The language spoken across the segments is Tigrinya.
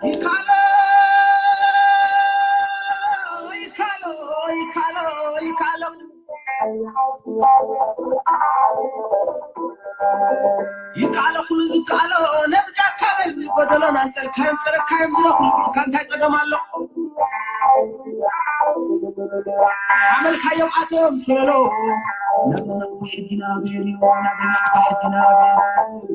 ይካሎ ይካሎ ይካሎ ይካሎ ይካሎ ኩሉ ዝካሎ ነብጃካ በል ጎደሎን ኣንጸልካዮም ጸረካዮም ዝረኹ ኢልካ እንታይ ጸገም ኣሎ? ሓመልካዮም ኣቶም ሰለሎ ናብና ሕጂ ናበየን ናብና ሕጂ ናበየን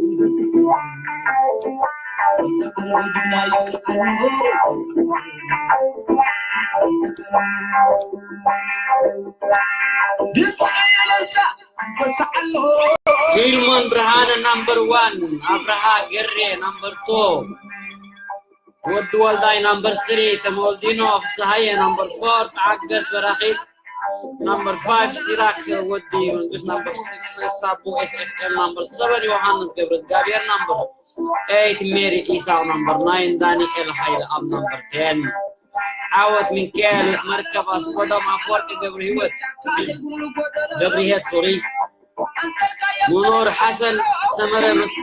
ፊልሞን ብርሃነ ናምበር ዋን፣ ኣብርሃ ገሬ ናምበር ቱ፣ ወዲ ወልዳይ ናምበር ስሪ፣ ተመወልዲኖ ፍስሃየ ናምበር ፎር፣ ተዓገስ በራኺ ናምበር ፋይቭ፣ ሲራክ ወዲ መንግስት ናምበር ሲክስ፣ ሳቡ ኤስኤፍኤም ናምበር ሰቨን፣ ዮሃንስ ገብረ እግዚኣብሔር ናምበር ኤይት፣ ሜሪ ኢሳቅ ናምበር ናይን፣ ዳንኤል ሃይለ ኣብ ናምበር ቴን። ዓወት ሚካኤል መርከብ ኣስኮዶም ኣፈወርቂ ገብረ ህይወት ገብረ ህይወት ሶሪ ሙኖር ሓሰን ሰመረ ምስ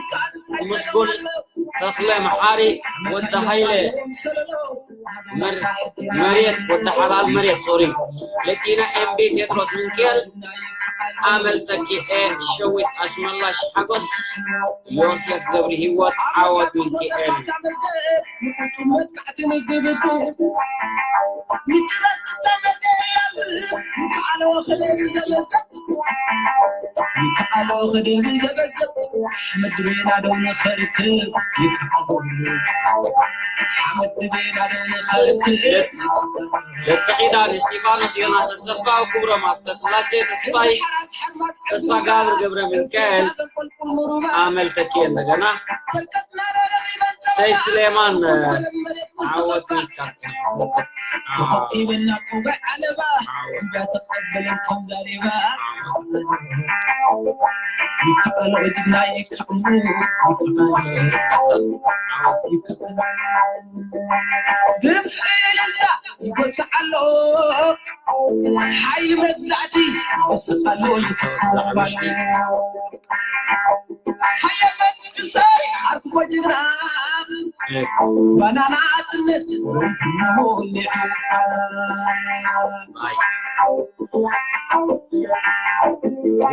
ምስጉን ተኽለ መሓሪ ወዲ ሃይለ መሬት ወዲ ሓላል መሬት ሶሪ ለቲና ኤምቢ ቴድሮስ ሚካኤል ኣመል ተኪኤ ሸዊት ኣሽመላሽ ሓጎስ ዮሴፍ ገብረ ህይወት ዓወት ሚካኤል ይከኣሎ ክድብ ዘበዘብ ሓመድ ቤና ዶ ንኸርክብ ይከኣሎ ሓመድ ቤና ዶ ንኸርክብ ለተኺዳን እስጢፋኖስ ዮናስ ኣሰፋው ክብሮም ሃብተስላሴ ተስፋይ ተስፋ ጋብር ገብረ ሚካኤል ኣመል ተኪ እንደገና ሰይ ስሌማን ዓወት ሚካኤል ይበና ቆጋይ ዓለባ እንዳተቀበለን ከም ዘሬባ ይከኣሎ እጅግና ይከኣሎ ድምፂ እልልታ ይጎስዓሎ ሓይሊ መግዛእቲ ይወስኻሎ ይፈዓሎ ሓየመን ቅዱሳይ ኣርክቦ ጅግና ባናና ኣጥነት ሞሊዓ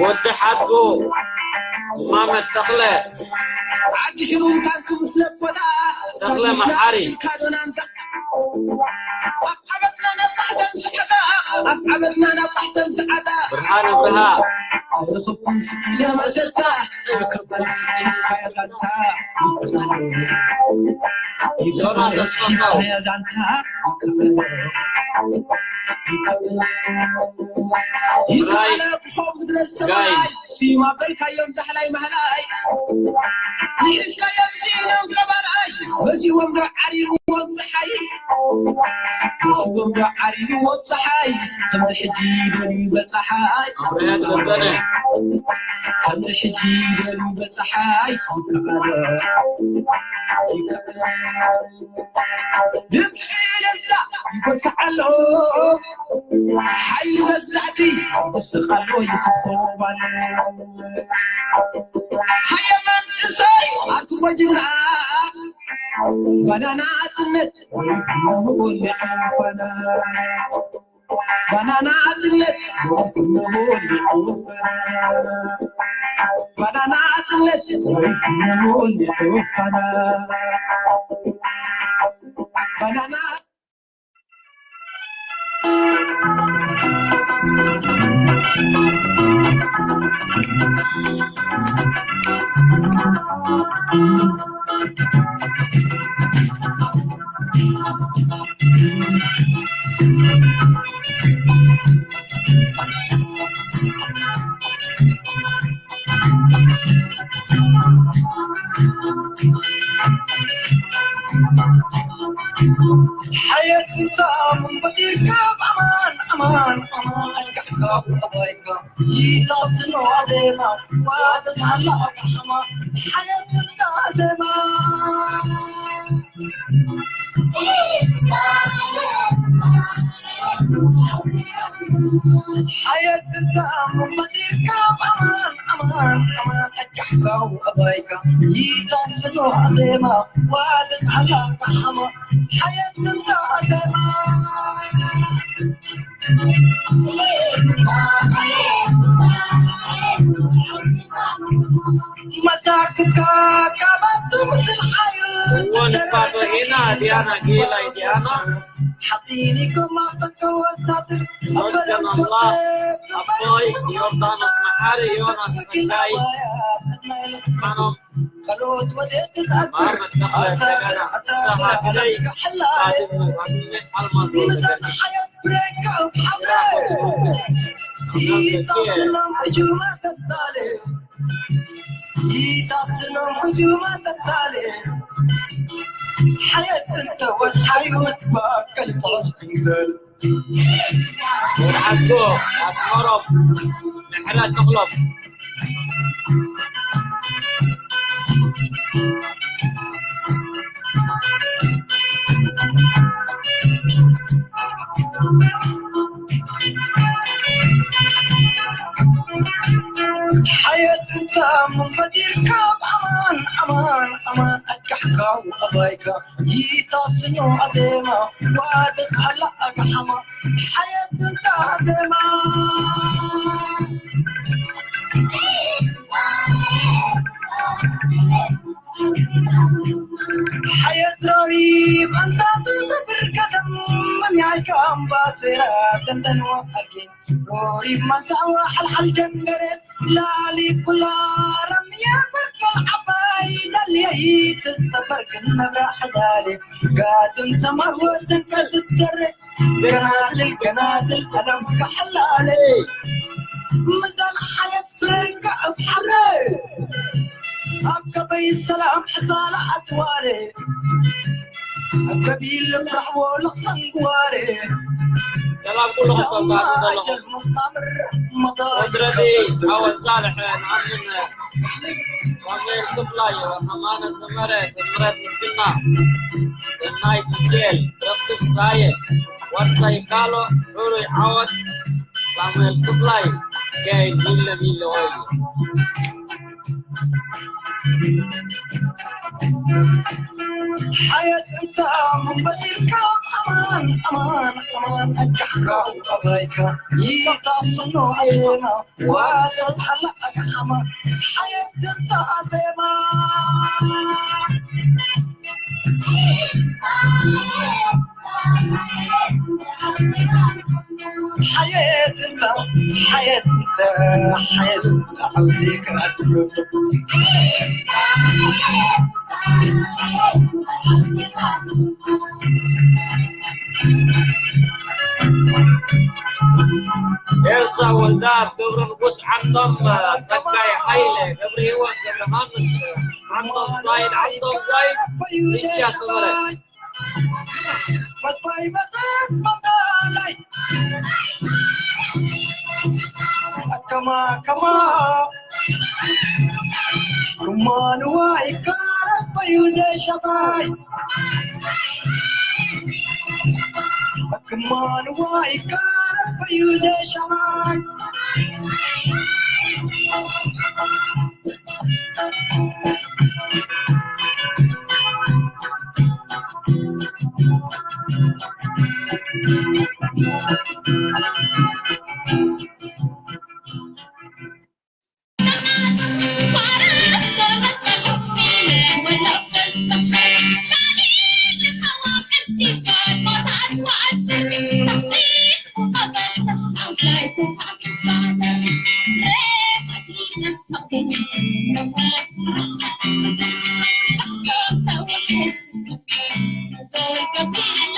ወዲ ሓድጎ ማመት ተኽለ ዓዲ ሽሩን ካንክ ምስለ ኮታ ተኽለ መሓሪ ካዶናንታ ዓበትና ናብ ባሕተን ስዓታ ኣብ ዓበትና ናብ ባሕተን ስዓታ ብርሃነ ብርሃ ርኽብኩም ስኢለ መሰታ ርኽብኩም ስኢለ መሰታ ዮናስ ኣስፋፋው ዛንታ ይካለ ክኸም ድረስ ሰማይ ስዩማ በልካዮም ዛሕላይ ማህላይ ንሒዝካዮም ስኢኖም ቀባርኣይ መሲዎም ዶ ዓሪብዎም ፀሓይ መሲዎም ዶ ዓሪብዎም ፀሓይ ከምዚ ሕጂ ደልዩ በፀሓይ ኣብርሃት ረዘነ ከምዚ ሕጂ ደልዩ በፀሓይ ድምፂ እልልታ ይጎስዓሎ ሓይሊ መግዛእቲ ይስቕ ኣሎ ይፍኮብ ኣሎ ሃየ መንእሰይ ኣርክቦ ጅግና ባናና ኣጽነት ባናና ኣጽነት ባናና ኣጽነት ባናና ሓየት እንታ ምንበጢርካ ኣማን ኣማን ኣማን ኣጋሕካ ኣባይካ ይታስኖ ዜማ ዋጥታላ ኣጋሕማ ሓየት እንታ ዜማ ሓየት እንታ ምንበጢርካ ኣማን ኣማን ኣማን ኣጋሕካ ባይካ ይታስሎ ኣዜማ ዋድት ሃላካ ሓማ ሓየት እንታ ኣዜማ መሳክካ ካባቱ ምስል ሓዩ እወ ንፋቶ ሄና ዲያና ጌላይ ዲያና ሓፂኒኩም ኣተከወሳትር መስገን ኣምላኽ ኣቦይ ዮርዳኖስ መሓሪ ዮናስ ጸጋይ ሓኖም ካልኦት ወዴት ትትኣትር መሓመድ ተኽለ እንደገና ፍስሓ ግደይ ባድመ ባድመ ኣልማዝ ወልደገርግሽ ሓየት ብረካ ኣብ ሓመ ይታስሎም ሕጁማ ተታለ ይታስሎም ሕጁማ ተታለ ሓየት እንተ ወትሓዩ ትባከል ትዕብትንገል ወድሓንጎ ኣስመሮም ምሕረት ተኽሎም ሓየት እንተ ምን ፈጢርካ ኣማን ኣማን ኣማን ኣትካሕካው ኣባይካ ይታስኖ ኣዜማ ዋድቅ ኣላ ኣግሓማ ሓየት እንተ ኣዜማ ሓየት ሮሪብ ኣንታ ትገብር ከተም መን ያይካ ኣምባሰራ ተንተንዋ ኣርጊን ሮሪብ ማንሳዋ ሓልሓል ጀንገሬት ላሊ ኩላ ረምያ በርካ ዓባይ ዳልያ ይትስተበርክን ነብራ ሕዳሊ ጋትም ሰማር ወተን ከትደረ ገናትል ገናትል ቀለም ከሐላለ ምዛን ሓየት ፍረጋ ኣብ ሓረ ኣብ ከበይ ሰላም ሕሳላ ኣትዋረ ኣብ ከቢል ፍራሕዎ ለኽሰንግዋረ ሰላም ኩሉ ከተምታት ዘለኹም ሙስታምር መዳይ ወድረዲ ሓወት ሳልሕ ንኣምን ሳሙኤል ክፍላይ ወርሃማነ ሰመረ ሰምረት ምስግና ሰናይት ሚካኤል ረፍቲ ፍሳየ ወርሳይ ካሎ ሕሩይ ዓወት ሳሙኤል ክፍላይ ከይድ ሚለ ሚለ ወይሉ ሓየት እንታ መንበዲልካ ኣማን ኣማን ኣማን ኣጋሕካ ኣባይካ ይታስኖ ኣየማ ዋተር ሓላ ኣጋሓማ ሓየት እንታ ኣዜማ ሓየት እንታ ሓየት እንታ ሓየት እንታ ዓውዲ ክኣትዮ ኤልሳ ወልዳ ገብረ ንጉስ ዓንዶም ጸጋይ ሓይለ ገብረ ህይወት ገብረ ሃንስ ዓንዶም ዛይድ ዓንዶም ዛይድ ብቻ ሰመረ በባይ በጣም በጣላይ ከማ ከማ ከማንዋ ይካረፈዩ ደሸባይ ከማንዋ ይካረፈዩ ደሸባይ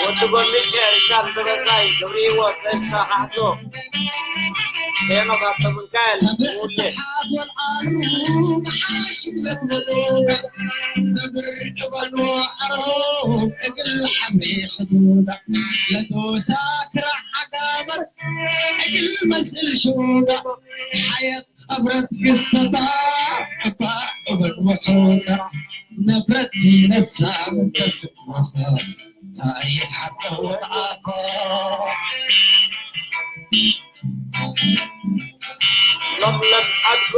ወዲ ጎልቼ ርሻን ተበሳይ ክብሪ ህይወት ፌስታ ካሕሶ ሄኖክ ሃብተሚካኤል ሙሌ ሓየት ኣብረት ግሰታ እባ እበል ወሖሳ ነብረት ይነሳ ተስፋኻ ኣይሓተወልኣኻ ለምለም ሓድጎ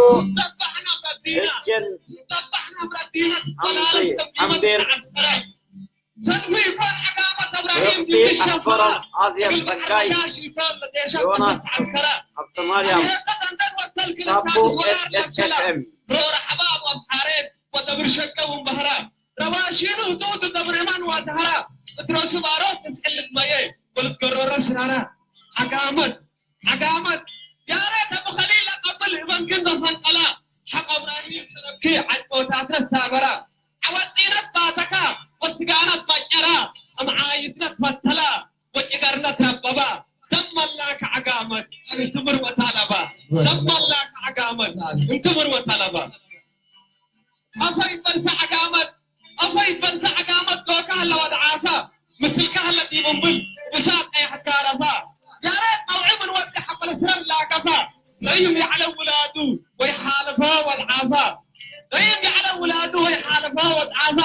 ደጀን ዓምዴር፣ ርኽቲ ኣፈረም ኣዜብ ጸጋይ፣ ዮናስ ሃብተማርያም፣ ሳቦ ኤስ ኤስ ኤፍ ኤም። ረባሽኑ ትውቱ ተብሬማን ዋተሃራ እትረሱ ባሮ ትስዕልት መየ ወልትገረሮ ስራራ ዓጋመት ዓጋመት ያሬት ኣብ ኸሊል ኣቐብል እበንክን ዘፈንቀላ ሓቆ እብራሂም ሰረብኪ ዓድቦታት ነሳበራ ዓወጢነት ባተካ ወስጋነት ባጨራ ኣምዓይትነት ፈተላ ወጭገርነት ረበባ ደመላክ ዓጋመት እንትምር ወታለባ ደመላክ ዓጋመት እንትምር ወታለባ ኣፈይ በንሳ ዓጋመት ኣፈይ በንሳ ዓጋመት ዶካ ኣለዋ ደዓሳ ምስልካ ኣለዲ ምንብል እሳት ቀያሕካ ረፋ ያሬድ መውዒ ምን ወዲ ሓበለ ስረም ላቀፋ ረይም ያዕለ ውላዱ ወይ ሓለፈ ወልዓፋ ረይም ያዕለ ውላዱ ወይ ሓለፈ ወልዓፋ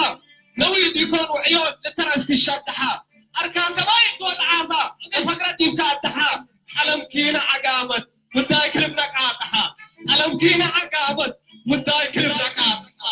ነዊ ዲኮን ውዕዮ ልተረስኪ ሸድሓ ኣርካን ገባይ ትወልዓፋ ፈግረ ዲብካ ኣድሓ ዓለም ኪነ ዓጋመት ምዳይ ክልም ነቃጥሓ ዓለም ኪነ ዓጋመት ምዳይ ክልም ነቃጥሓ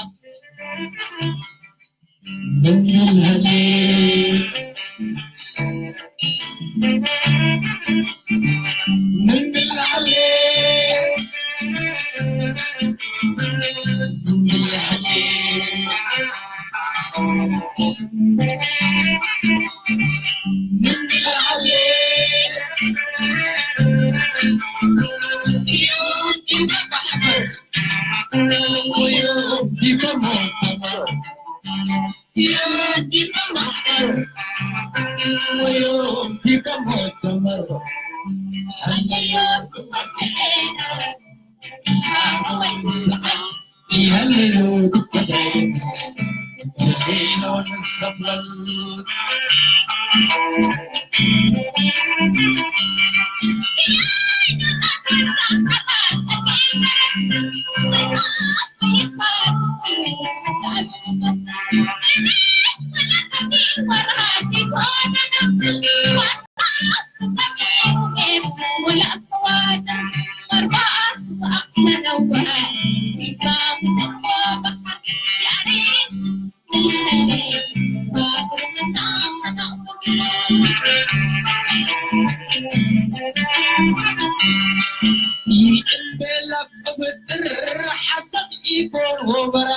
ይቅንበላ ብብድር ሓሰብ ኢኮን ሆበራ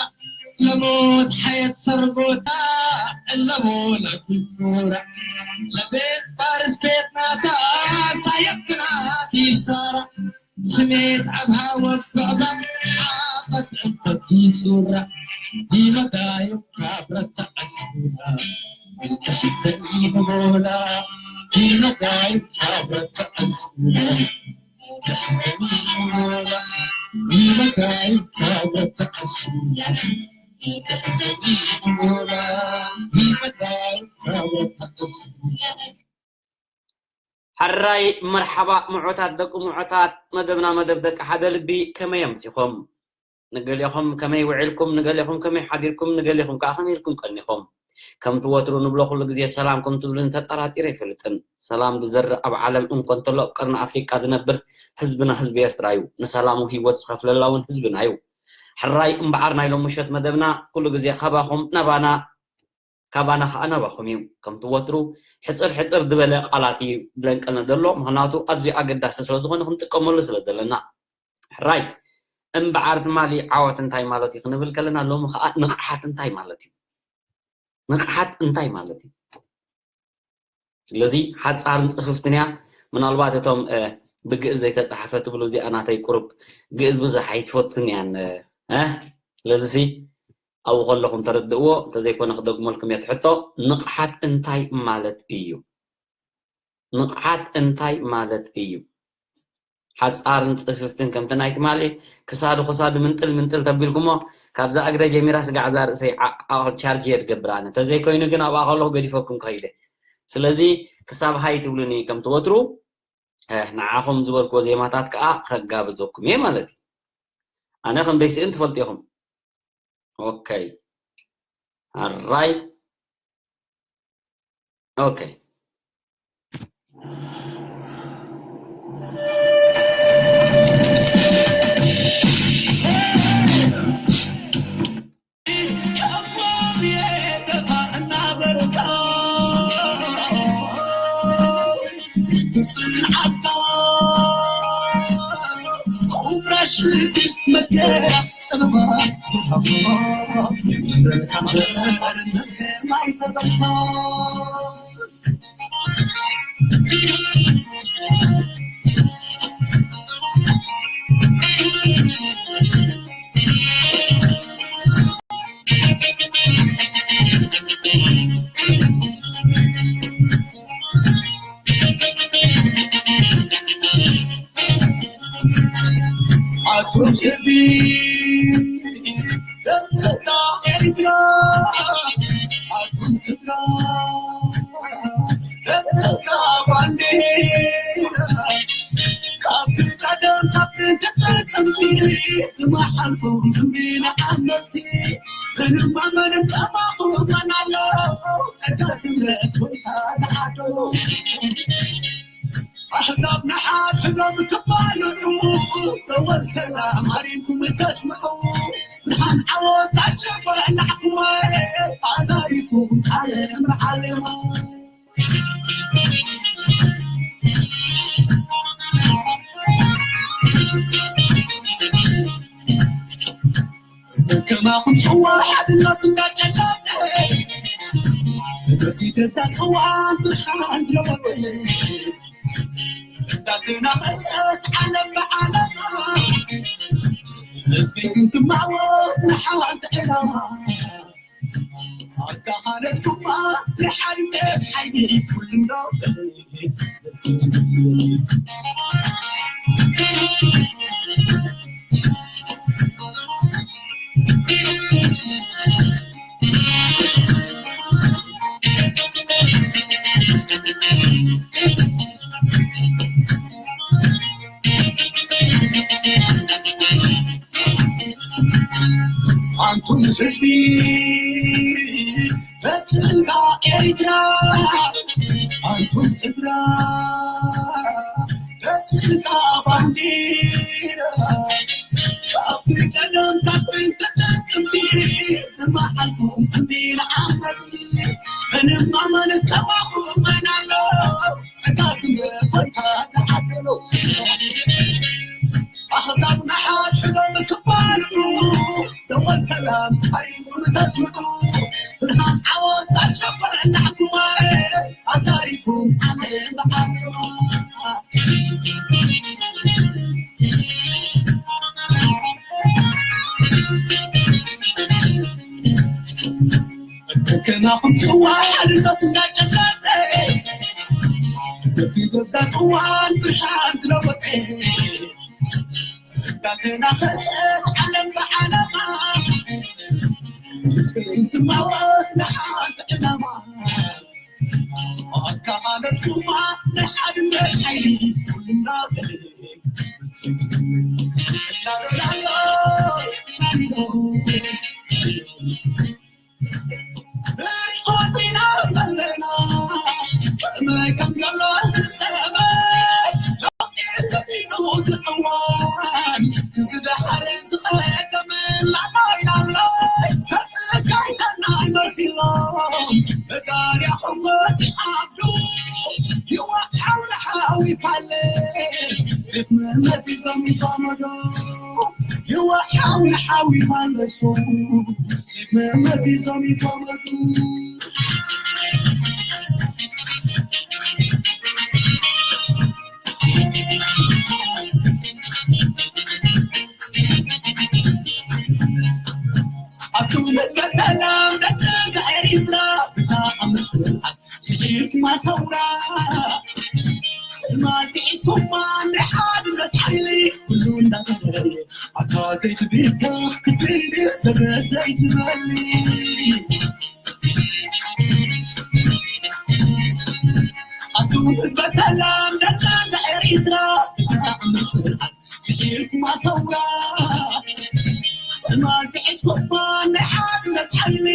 ለሞት ሓየት ሰርጎታ እለሞ ለኩራ ለቤት ባርስ ቤት ናታ ሳየብና ዲሳራ ስሜት ኣብሃ ወበባ ሓቐት እንተቲ ሱራ ዲመዳዩ ካብረት ተዓስቡና እንተሕሰኒ ብቦላ ዲመዳዩ ካብረት ተዓስቡና ሕራይ መርሓባ ምዑታት ደቂ ምዑታት መደብና መደብ ደቂ ሓደ ልቢ ከመይ ኣምሲኹም? ንገሊኹም ከመይ ውዒልኩም ንገሊኹም ከመይ ሓዲርኩም ንገሊኹም ከዓ ከመይ ኢልኩም ቀኒኹም? ከምቲ ወትሩ ንብሎ ኩሉ ግዜ ሰላም ከም ትብሉኒ ተጠራጢረ ኣይፈልጥን። ሰላም ዝዘርእ ኣብ ዓለም እንኮ እንተሎ ኣብ ቀርኒ ኣፍሪቃ ዝነብር ህዝብና ህዝቢ ኤርትራ እዩ። ንሰላሙ ህይወት ዝኸፍለላ እውን ህዝብና እዩ። ሕራይ እምበዓር ናይ ሎሚ ምሸት መደብና ኩሉ ግዜ ካባኹም ናባና ካባና ከዓ ናባኹም እዩ። ከምቲ ወትሩ ሕፅር ሕፅር ዝበለ ቃላት እዩ ብለንቀልና ዘሎ ምክንያቱ ኣዝዩ ኣገዳሲ ስለዝኾነ ክንጥቀመሉ ስለዘለና። ሕራይ እምበዓር ትማሊ ዓወት እንታይ ማለት እዩ ክንብል ከለና ሎሚ ከዓ ንቕሓት እንታይ ማለት እዩ? ንቕሓት እንታይ ማለት እዩ? ስለዚ ሓፃርን ፅፍፍትን እያ። ምናልባት እቶም ብግእዝ ዘይተፃሓፈ ትብሉ እዚኣ ናተይ ቁሩብ ግእዝ ብዙሕ ኣይትፈቱን እያን። ስለዚ ሲ ኣብኡ ከለኹም ተረድእዎ እንተዘይኮነ ክደግመልኩም እየ ትሕቶ። ንቕሓት እንታይ ማለት እዩ? ንቕሓት እንታይ ማለት እዩ? ሓፃርን ፅፍፍትን ከምቲ ናይ ትማሊ ክሳዱ ክሳዱ ምንጥል ምንጥል ተቢልኩሞ ካብዛ እግረ ጀሚራ ስጋዕ እዛ ርእሰይ ዓቕል ቻርጅ እየ ዝገብር ኣነ። ተዘይኮይኑ ግን ኣብኣ ከለኹ ገዲፈኩም ከይደ። ስለዚ ክሳብ ሃይ ትብሉኒ ከምቲ ወትሩ ንዓኹም ዝበልክዎ ዜማታት ከዓ ከጋብዘኩም እየ ማለት እዩ። ኣነ ከም ደይስእን ትፈልጡ ኢኹም። ኦከይ ኣራይ ኦከይ ሽግር መከራ ጸበባ ዝሃቦ ይምረር ካብ ባርነት ማይ ተበልቶ። ኣቱም ህዝቢ ደቂ ኤርትራ፣ ኣቱም ስድራ ደቂ ባንዴራ፣ ካብቲ ቀደም ካብቲ ተጠቀምቲ ዝመሓልኩም ዝምቢ ንዓመፅቲ፣ ምንም ኣመንም ከማኹም መን ኣሎ? ጸጋ ስምረት ጎይታ ዝዓደሎ። ኣሕዛብ ንሓድሕዶም ክባልዑ፣ ደወል ሰላም ሃሪምኩም ተስምዑ። ብርሃን ዓወት ኣሸበላዕኩማ፣ ኣዛሪኩም ዓለም ዓለማ። ከማኹም ጽዋ ሓድነት እንዳጨቀጠ፣ በቲ ደብዛ ጽዋን ብርሃን ዝለወጠ፣ እንዳተናኸሰት ዓለም ብዓለማ፣ ህዝቢ ግን ትማወት ንሓንቲ ዕላማ። ኣተኻለስኩማ ንሓድነት ሓይሊ ኩሉ እንዳበለ ኣንቱም ህዝቢ በትዛ ኤርትራ፣ ኣንቱም ስድራ በትዛ ባንዲራ፣ ካብቲ ቀደም ካብ ጥንቲ ጥንቲ ዝመሓልኩም እምቢ ንዓመፅቲ፣ ምንም ኣመን ከማኹም መን ኣሎ? ጸጋ ስምረት ጎይታ ዝዓደሎ። ኣሕዛብ ንሓድሕዶም ክባልዑ፣ ደወል ሰላም ሃሪምኩም ተስምዑ። ብርሃን ዓወት ኣሸበላዕኩማ፣ ኣዛሪኩም ዓለም ብዓለማ። ከማኹም ጽዋ ሓድነት እንዳጨበጠ፣ በቲ ገብዛ ጽዋን ብርሃን ዝለወጠ፣ እንዳተናኸሰት ዓለም ብዓለማ፣ ህዝቢ እንትማወት ንሓንቲ ዕላማ። ኣካኻለስኩማ ናይ ሓድነት ሓይሊ ኩልና እናበለ እናበለ ኣሎ። ሪኦት ኢና ዘለና ከመይ ከም ዘሎ ዝሰመ ሰፊኑ ዝዕዋን ዝደሓረ ዝቐደመ ላዕላይ ላዕላይ ሰብ ካይ ሰናይ መሲሎም መጋርያ ሕሞት ይዓብዱ ይወዓው ንሓዊ ፓለስ ሴፍ መመሲሶም ይቋመዶ ይወዓው ንሓዊ ፓለሱ ሴፍ መመሲሶም ይቋመዱ። ኣቱም ህዝበ ሰላም ደቂ ኤርትራ ብጣዕሚ ጽንዓት ስዒርኩማ ሰውራ ትማል ሒዝኩማ ናይ ሓድነት ሓይሊ ኩሉ እንዳበለ ኣታ ዘይትብካ ክትብል ሰበ ዘይትበሊ ኣቱም ህዝበ ሰላም ደቂ ኤርትራ ብጣዕሚ ጽንዓት ስዒርኩማ ሰውራ ትማል ሒዝኩማ ናይ ሓድነት ሓይሊ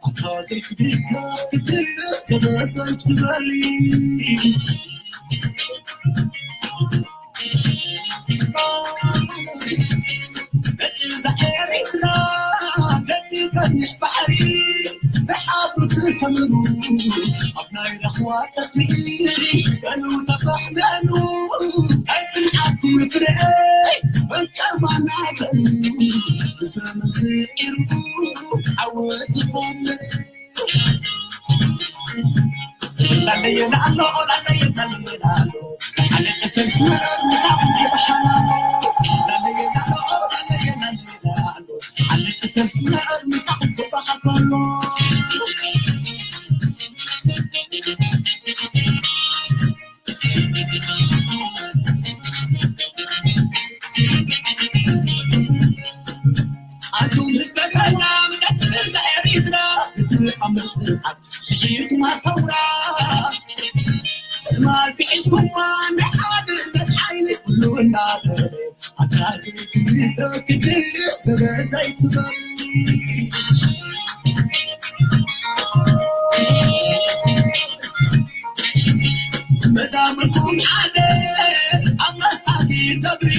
ኣታ ዘይትብካ ክትብል ሰበ ዘይትበሊ ደቂ ኤርትራ ደቂ ቀይሕ ባሕሪ ብሓብሩ ትሰምሩ ኣብ ናይ ራህዋ ቀጽሪ በሉ ተፋሕመኑ ናይ ጽንዓትኩም ፍረ ቀማናተን ብሰመን ስዒርኩ ዓወት ዝኾነ ላለየ ላሎ ላለየ ላለየ ላሎ ኣነ ቀሰል ስመር ምሳኹም ይበሃላሎ ላለየ ላሎ ላለየ ላለየ ላሎ ኣነ ቀሰል ስመር ምሳኹም ይበሃላሎ ኣቱም ህዝበ ሰላም ደቂ ዛኤር ኢድና ብትኣምር ስርዓት ስዒርኩማ ሰውራ ትማል ክሒዝኩማ ናይ ሓድነት ሓይሊ ኩሉ እናበለ ኣታ ዘይክልተ ክድልት ስለ ዘይትበል መዛምርኩም ሓደ ኣብ መሳጊድ ነብሪ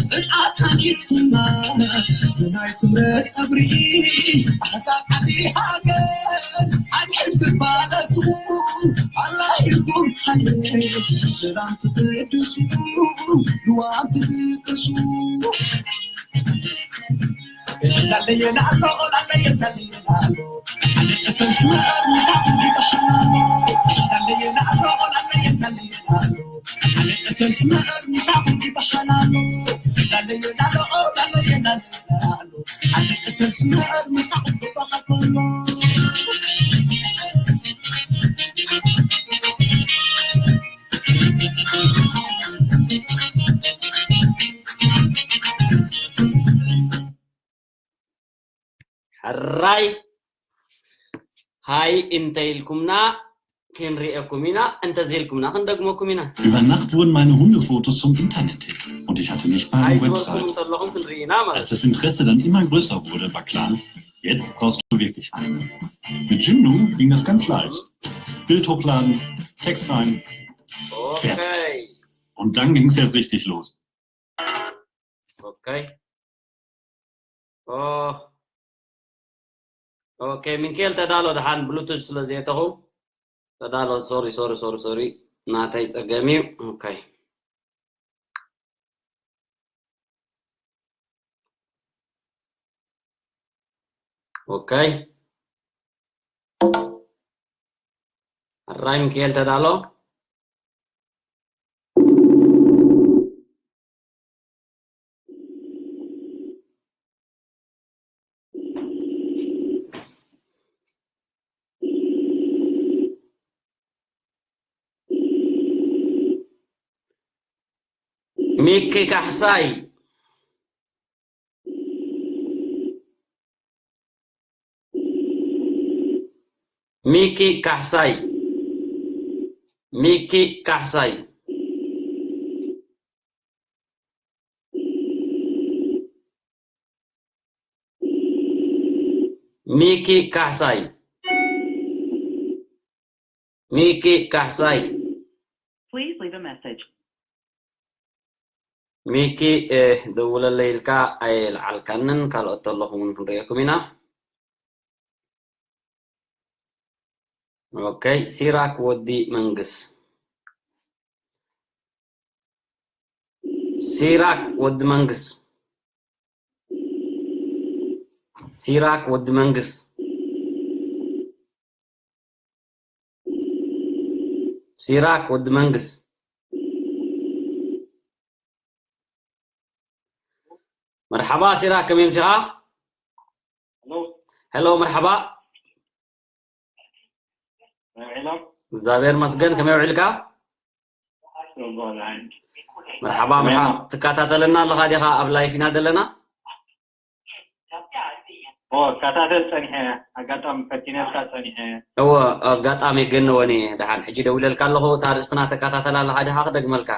ጽንዓት ሃኒጽኩማ ብናይ ስምረ ጸብሪ ኣሕዛብ ዓዲ ሃገር ኣድሕን ትባለሱ ኣላ ኢልኩም ሓለ ሰላም ትቅድሱ ልዋም ትልቅሱ ላለየና ኣሎ ላለየና ላለየና ኣሎ ኣነ ቀሰም ሽመር ምሳኹም ይበሃላሉ ላለየና ኣሎ ላለየና ላለየና ኣሎ ኣነ ቀሰም ሽመር ምሳኹም ይበሃላሉ ላለየና ኣሎ ላለየና ላለየና ኣሎ ኣነ ቀሰም ሽመር ምሳኹም ይበሃላሉ ሕራይ ሃይ እንተ ኢልኩምና ክንሪኤኩም ኢና፣ እንተዘይልኩምና ክንደግመኩም ኢና። Über Nacht wurden meine Hundefotos zum Internet-Hit und ich hatte nicht mal eine Website. Als das Interesse dann immer größer wurde, war klar, jetzt brauchst du wirklich eine. Mit Jimdo ging das ganz leicht. Bild hochladen, Text rein, fertig. Und dann ging es erst richtig los. Okay. Oh. Okay, ሚካኤል ተዳሎ ደሓን ብሉቱዝ ስለ ዘየተኹ ተዳሎ። Sorry, sorry, sorry, sorry. ናተይ ጸገም እዩ። Okay. Okay. ሕራይ ሚካኤል ተዳሎ። ሚኪ ካሕሳይ። ሚኪ ካሕሳይ። ሚኪ ካሕሳይ። ሚኪ ካሕሳይ። ሚኪ ካሕሳይ። Please leave a message. ሚኪ ደውለለይ ኢልካ ኣይልዓልካንን ካልኦት ተለኹም እውን ክንሪኤኩም ኢና። Okay. ሲራክ ወዲ መንግስ። ሲራክ ወዲ መንግስ። ሲራክ ወዲ መንግስ። ሲራክ ወዲ መንግስ። መርሓባ ሲራክ፣ ከመይ ምሲኻ? Hello፣ መርሓባ። እግዚኣብሔር መስገን፣ ከመይ ውዒልካ? መርሓባ። መርሓባ። ትከታተለና ኣለኻ ዲኻ? ኣብ ላይፍ ኢና ዘለና። እከታተል ጸኒሐ፣ ኣጋጣሚ ፈቲነልካ ጸኒሐ። እወ፣ ኣጋጣሚ ግን ወኒ ደሓን ሕጂ ደዊለልካ ኣለኹ። እታ ርእስትና ተከታተል ኣለኻ ዲኻ? ክደግመልካ።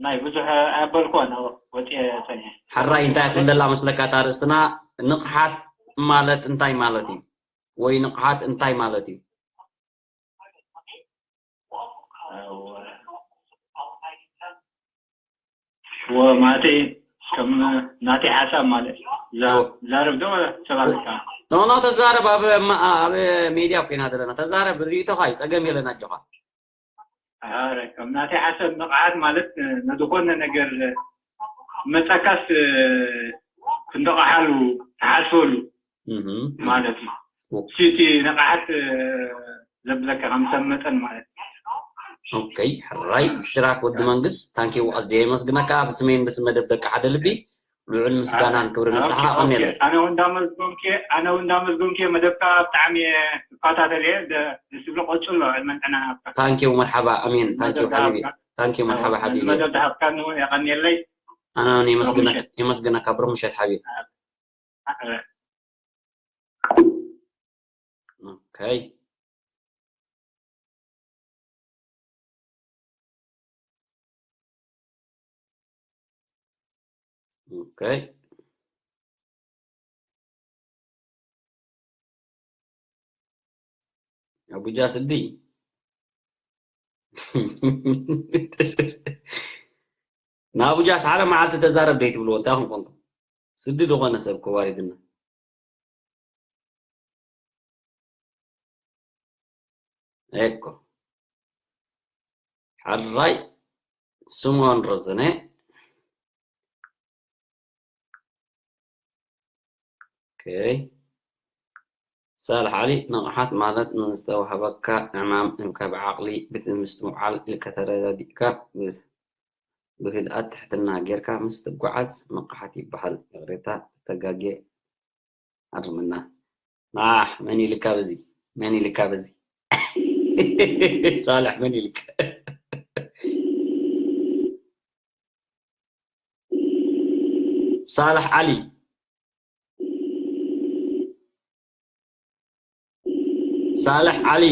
ናይ ብዙሕ ኣበልኩ ኣነ ወጽየ ጸኒሐ። ሕራይ እንታይ ትብል ዘላ መስለካ እታ ርእስትና? ንቕሓት ማለት እንታይ ማለት እዩ? ወይ ንቕሓት እንታይ ማለት እዩ? ወ ማለተይ ከም ናተይ ሓሳብ ማለት ዛርብ ዶ ተባልካ? ኖ ኖ፣ ተዛረብ። ኣብ ኣብ ሜድያ ኮይና ዘለና ተዛረብ። ርእይቶኻ እዩ፣ ጸገም የለን፣ ኣጆኻ። ኣረ፣ ከም ናተይ ሓሳብ ንቕሓት ማለት፣ እ፣ ንዝኾነ ነገር መጸካስ፣ እ፣ ክንደቕሓሉ ትሓስበሉ እህ፣ ማለት እዩ። ው- እቲ፣ እቲ ንቕሓት፣ እ፣ ዘብለካ ከም ሰብ መጠን ማለት እዩ። ኦኬ፣ ሕራይ፣ ሲራክ ወዲ መንግስት፣ ታንኪው፣ ኣዝየ የመስግነካ። ብስሜን ብስም መደብ ደቂ ሓደ ልቢ ልዑል ምስጋናን ክብርን ንስኻ። ኣቐንየለይ። ኣነ እውን እንዳመስገንኩ፣ ኣነ እውን እንዳመስገንኩ፣ መደብካ ብጣዕሚ እየ እከታተል እየ። ደ-፣ ደስ ዝብል፣ ቆጽሎ፣ ዕድመን ጥዕናን ኣብካ። ታንኪው፣ መርሓባ፣ ኣሜን። ታንኪው መደብ ሓቢቢ። ዝሃብካ፣ ታንኪው፣ መርሓባ ሓቢቢ። መደብ ዝሃብካኒ እውን የቐንየለይ። ኣነ እውን የመስግነካ፣ ብሩኽ ምሸት። የመስግነካ፣ ብሩኽ ምሸት ሓቢቢ። ኣ-፣ ኦኬ። ኦኬ። ኣቡጃ ስዲ። ንኣቡጃስ ሓደ መዓልቲ ተዛረብ ደይ ትብልዎ፣ እንታይ ኢኹም ኮንኩም? ስዲ ዝኾነ ሰብ እኮ ዋሪድና። ኤኮ። ሕራይ ስምኦን ረዘነ። ኦኬ። ሳልሕ ዓሊ፣ ንቕሓት ማለት ንዝተዋህበካ ዕማም ህብካ ብዓቕሊ ብምስትውዓል ኢልካ ተረዳዲእካ ብ-፣ ብህድኣት ትሕትና ጌርካ ምስ ትጓዓዝ ንቕሓት ይበሃል። ይቕሬታ፣ ተጋጌ፣ ኣርምና። ኣሕ፣ መን ኢልካ በዚ? መን ኢልካ በዚ? ሳልሕ፣ መን ኢልካ? ሳልሕ ዓሊ። ሳልሕ ዓሊ።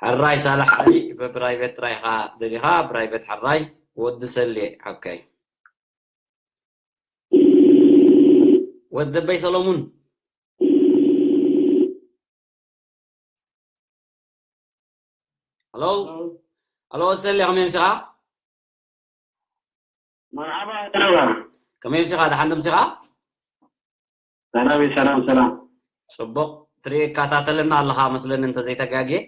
ሕራይ ሳልሕ ዓሊ፣ ብፕራይቬት ጥራይ ኢኻ ደሊኻ፣ ፕራይቬት ሕራይ፣ ወዲ ሰሌ፣ ኦኬ። ወዲ ኣቦይ ሰሎሙን። ሃሎ። ሃሎ። ሃሎ፣ ሰሌ፣ ከመይ ኣምሲኻ? መርሓባ፣ መርሓባ። ከመይ ኣምሲኻ? ደሓን ዶ ኣምሲኻ? ሰላም፣ ሰላም፣ ሰላም። ጽቡቕ። ትርኢ፣ እከታተለና ኣለኻ መስለኒ፣ እንተዘይተጋግየ።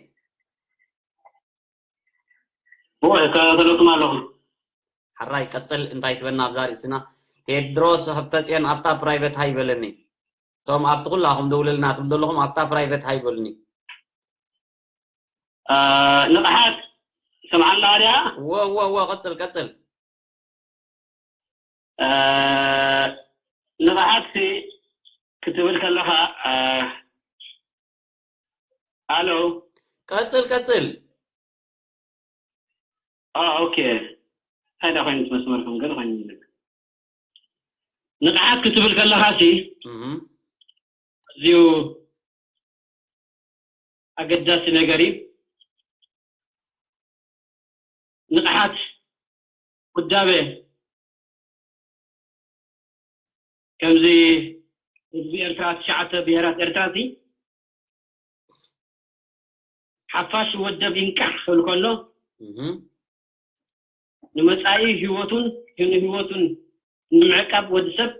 እወ፣ እከታተለኩም ኣለኹ። ሕራይ ቀጽል፣ እንታይ ትበና ኣብዛ ርእስና? ቴድሮስ ሃብተጽዮን ኣብታ ፕራይቨት ሃይ በለኒ። እቶም ኣብቲ ኩላኹም ደውለልና ትብሉ ዘለኹም ኣብታ ፕራይቨት ሃይ በሉኒ። አ፣ ንቕሓት ሰምዓና ድያ? እወ፣ እወ፣ እወ፣ ቀጽል፣ ቀጽል። አ፣ ንቕሓት ሲ ክትብል ከለኻ፣ አ፣ ኣሎ። ቀጽል፣ ቀጽል። አ፣ ኦኬ። እንታይ ደኣ ኮይኑ እቲ መስመርኩም ገለ ኮይኑ ይብል። ንቕሓት ክትብል ከለኻ ሲ እህ። ኣዝዩ ኣገዳሲ ነገር እዩ። ንቕሓት ውዳበ ከምዚ ህዝቢ ኤርትራ፣ ትሽዓተ ብሄራት ኤርትራ፣ እቲ ሓፋሽ ወደብ ይንቃሕ ክብል ከሎ፣ እህ። ንመጻኢ ህይወቱን ንህይወቱን ንምዕቃብ ወዲ ሰብ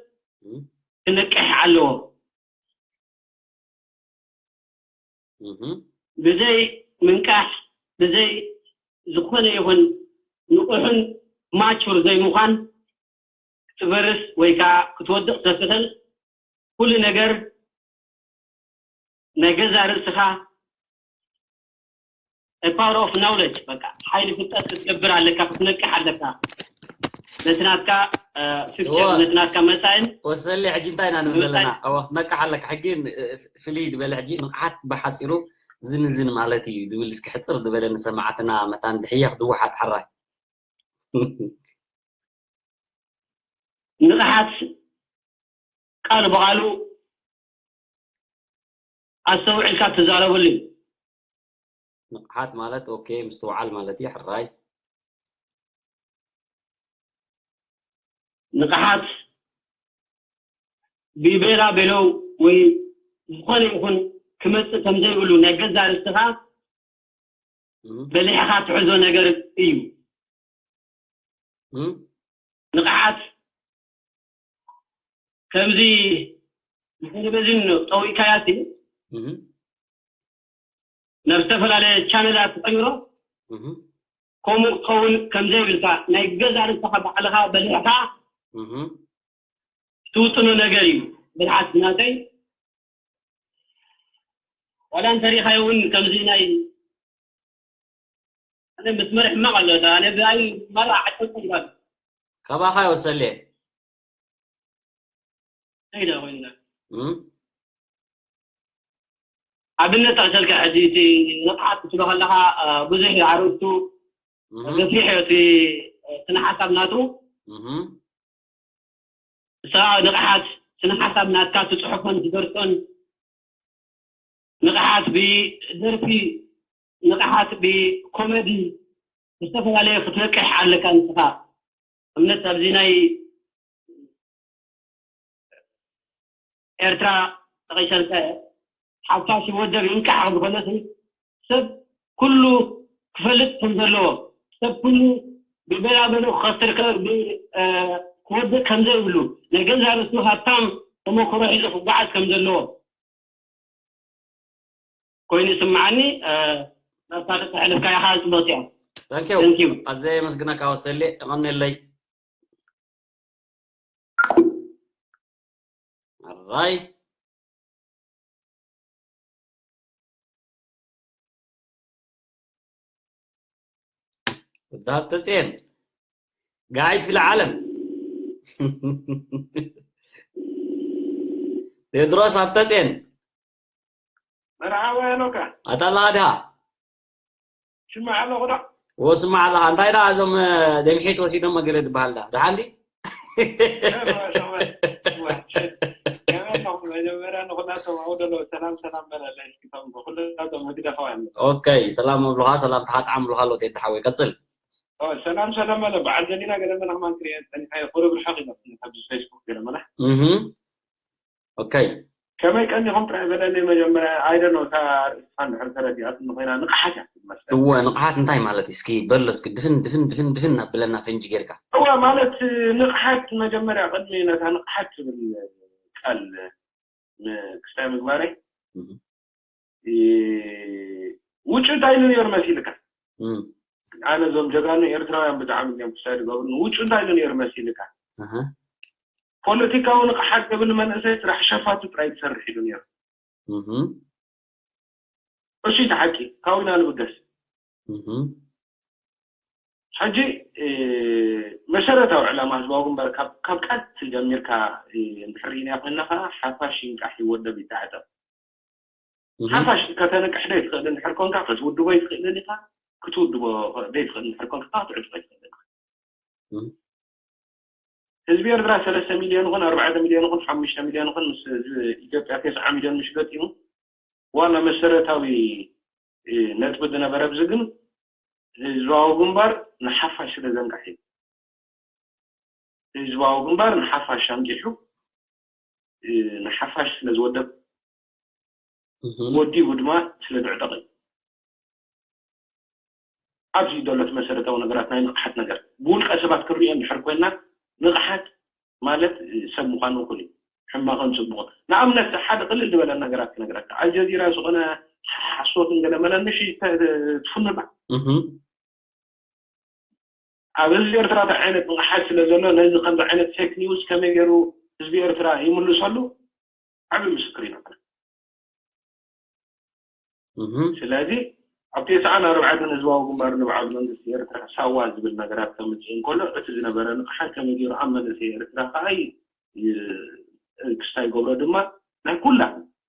እህ። ክነቅሕ ኣለዎ። እህ። ብዘይ ምንቃሕ፣ ብዘይ ዝኾነ ይኹን ንቑሕን ማቹር ዘይምዃን ክትበርስ ወይ ከዓ ክትወድቕ ስለትኽእል፣ ኩሉ ነገር ናይ ገዛ ርእስኻ፣ ፓወር ኦፍ ናውለጅ፣ በቃ፣ ሓይሊ ፍልጠት ክትገብር ኣለካ፣ ክትነቅሕ ኣለካ። ነቲ ናትካ፣ እ፣ ፊውቸር፣ እወ። ነቲ ናትካ መጻኢን ወሰሌ፣ ሕጂ እንታይ ኢና ንብል ዘለና? መጻኢ እወ፣ ክትነቅሕ ኣለካ። ሕጂ ን-፣ እ፣ ፍልይ ዝበለ፣ ሕጂ ንቕሓት ብሓጺሩ ዝንዝን ማለት እዩ ዝብል፣ እስኪ ሕጽር ዝበለ ንሰማዕትና መታን ድሕየኽ ዝወሓጥ ሓራይ። ንቕሓት ቃል ብቓሉ ኣስተውዒልካ ትዛረበሉ እዩ። ንቕሓት ማለት፣ ኦኬ፣ ምስትውዓል ማለት እዩ። ሕራይ። ንቕሓት ብቤላ ቤለው ወይ ዝኾነ ይኹን ክመጽእ ከም ዘይብሉ ናይ ገዛ ርእስኻ እም። በሊሕኻ ትሕዞ ነገር እዩ። ንቕሓት ከምዚ ብቴሌቪዥን ጠዊእካያ ናብ ዝተፈላለየ ቻነላት ትቐይሮ። ከምኡ ክኸውን ከም ዘይብልካ፣ ናይ ገዛ ርእስኻ ባዕልኻ በሊዕካ ትውጥኖ ነገር እዩ። ብልሓት ናተይ ዋላ እንተሪኻዮ እውን ከምዚ ናይ ኣነ ምስ መርሕ ሕማቕ ኣሎ። ኣነ ብኣይ መራ ዓቀብ ይባል። ካባኻ ይወሰልየ። እንታይ ዳ ኮይና? እም? ኣብነት ጠቕሰልካ ሕጂ እቲ ንቕሓት ክትብሎ ከለኻ፣ እ፣ ብዙሕ ኣርእስቱ እም። ገፊሕ እዩ እቲ፣ እ፣ ስነ ሓሳብ ናቱ። እም። እሳ ንቕሓት ስነ ሓሳብ ናትካ ትጽሕፎን ትደርሶን ንቕሓት ብደርፊ፣ ንቕሓት ብኮሜዲ፣ ብዝተፈላለየ ክትነቅሕ ኣለካ ንስኻ። እምነት ኣብዚ ናይ ኤርትራ ጠቒሰልካ ሓፋሽ ወደብ ይንቃሕ ክብል ከሎ ሰብ ኩሉ ክፈልጥ ከም ዘለዎ፣ ሰብ ኩሉ ብበላበሉ ክኸስር ከ-፣ ብ-፣ እ፣ ክወድቕ ከም ዘይብሉ፣ ናይ ገዛ ርእሱ ሃብታም ተመክሮ ሒዙ ክጓዓዝ ከም ዘለዎ ኮይኑ ይስምዓኒ። እ፣ ናብታ ደቂ ሕልፍካ ኢኻ ጽብቕቲ እያ። Thank you። Thank you። ኣዘየ የመስግነካ ወሰሌ፣ የቐንየለይ። ኣራይ። ወዲ ሃብተጽዮን፣ ጋይት ፊልዓለም። ቴድሮስ ሃብተጽዮን። መርሓባ ኣሎካ። ኣታ ኣለኻ ድኻ? ስማዕ ኣለኹ ዶ? እዎ፣ ስማዕ ኣለኻ። እንታይ ደኣ እዞም፣ እ፣ ደምሒት ወሲዶም መገለ ዝበሃል ዳ? ደሓን ድዩ? መጀመርያ ንኹላቶም ኣብኡ ዘለዉ ሰላም ሰላም በለለይ እስኪ፣ እቶም ኩላቶም ህግደፋውያን ኣለዉ። ኦኬ፣ ሰላም እብሉኻ፣ ሰላም ተሓጣዕም እብሉኻ ኣሎ ቴዲ ሓወይ፣ ቀጽል። ኦ፣ ሰላም ሰላም በለ። በዓል ዘሊና ገለ መለ ከማን ክርእየን ጸኒሐ፣ ቁሩብ ርሕቕ ኢለ ኣብዚ ፌስቡክ ገለ መለ። እህ። ኦኬ። ከመይ ቀኒኹም ጥራይ በለለይ መጀመርያ። I don't know፣ እታ ርእስኻ እንድሕር ተረዲኣትኒ ኮይና፣ ንቕሓት እያ ትመስል። እወ፣ ንቕሓት እንታይ ማለት እዩ? እስኪ በሎ እስኪ ድፍን፣ ድፍን፣ ድፍን፣ ድፍን እናብለና ፈንጂ ጌርካ። እወ፣ ማለት ንቕሓት መጀመርያ ቅድሚ ነታ ንቕሓት ትብል ቃል ም-፣ ክስታይ ምግባረይ፣ እህ። እ፣ ውጩ እንታይ ኢሉ ነይሩ መሲልካ? እም። ኣነ እዞም ጀጋኑ ኤርትራውያን ብጣዕሚ እዮም ክሳይ ዝገብሩኒ። ውጩ እንታይ ኢሉ ነይሩ መሲልካ? ኣሃ። ፖለቲካዊ ንቕሓት ዝብል መንእሰይ ስራሕ ሸፋቱ ጥራይ ዝሰርሕ ኢሉ ነይሩ። እህ። እሱ እዩ እቲ ሓቂ። ካብኡ ኢና ንብገስ። እህ። ሕጂ፣ እ፣ መሰረታዊ ዕላማ ህዝባዊ ግንባር ካብ፣ ካብ ቃልሲ ጀሚርካ፣ እ፣ እንድሕር ርኢናዮ ኮይንና ከኣ ሓፋሽ ይንቃሕ ይወደብ ይተዓጠቕ። እህ። ሓፋሽ ከተንቅሕ ዘይትኽእል እንድሕር ኮንካ ክትውድቦ ኣይትኽእልን ኢኻ፣ ክትውድቦ ዘይትኽእል እንድሕር ኮንካ ከኣ ክትዕጥቆ ኣይትኽእልን ኢኻ። እህ። ህዝቢ ኤርትራ ሰለስተ ሚልዮን ይኹን ኣርባዕተ ሚልዮን ይኹን ሓሙሽተ ሚልዮን ይኹን ምስ ህዝቢ ኢትዮጵያ ተስዓ ሚልዮን ምሽ ገጢሙ ዋና መሰረታዊ፣ እ፣ ነጥቢ ዝነበረ ኣብዚ ግን ህዝባዊ ግንባር ንሓፋሽ ስለ ዘንቅሕ እዩ። ህዝባዊ ግንባር ንሓፋሽ ኣንቂሑ፣ እ፣ ንሓፋሽ ስለ ዝወደብ እህ። ወዲቡ ድማ ስለ ዝዕጠቕ እዩ። ኣብዚ ዘሎ እቲ መሰረታዊ ነገራት ናይ ንቕሓት ነገር ብውልቀ ሰባት ክንሪኦ እንድሕር ኮይና ንቕሓት ማለት፣ እ፣ ሰብ ምዃኑ እኹል እዩ። ሕማቕን ጽቡቕን። ንኣብነት ሓደ ቅልል ዝበለ ነገራት ክነግረካ። ኣልጀዚራ ዝኾነ ሓሶትን ገለ መለን ምሽ ተ-፣ ትፍንባ። እህ። ኣብ ህዝቢ ኤርትራ እንታይ ዓይነት ንቕሓት ስለ ዘሎ ነዚ ከምዚ ዓይነት ፌክ ኒውስ ከመይ ገይሩ ህዝቢ ኤርትራ ይምልሰሉ ዓቢ ምስክር እዩ ነበር። እህ። ስለዚ ኣብ ተስዓን ኣርባዕተን ህዝባዊ ግንባር ንበዓል መንግስቲ ኤርትራ ሳዋ ዝብል ነገራት ከምጽእ እንከሎ እቲ ዝነበረ ንቕሓት ከመይ ገይሩ ኣብ መንእሰይ ኤርትራ ከኣ ይ-፣ ይ-፣ ክስታይ ይገብሮ ድማ ናይ ኩላ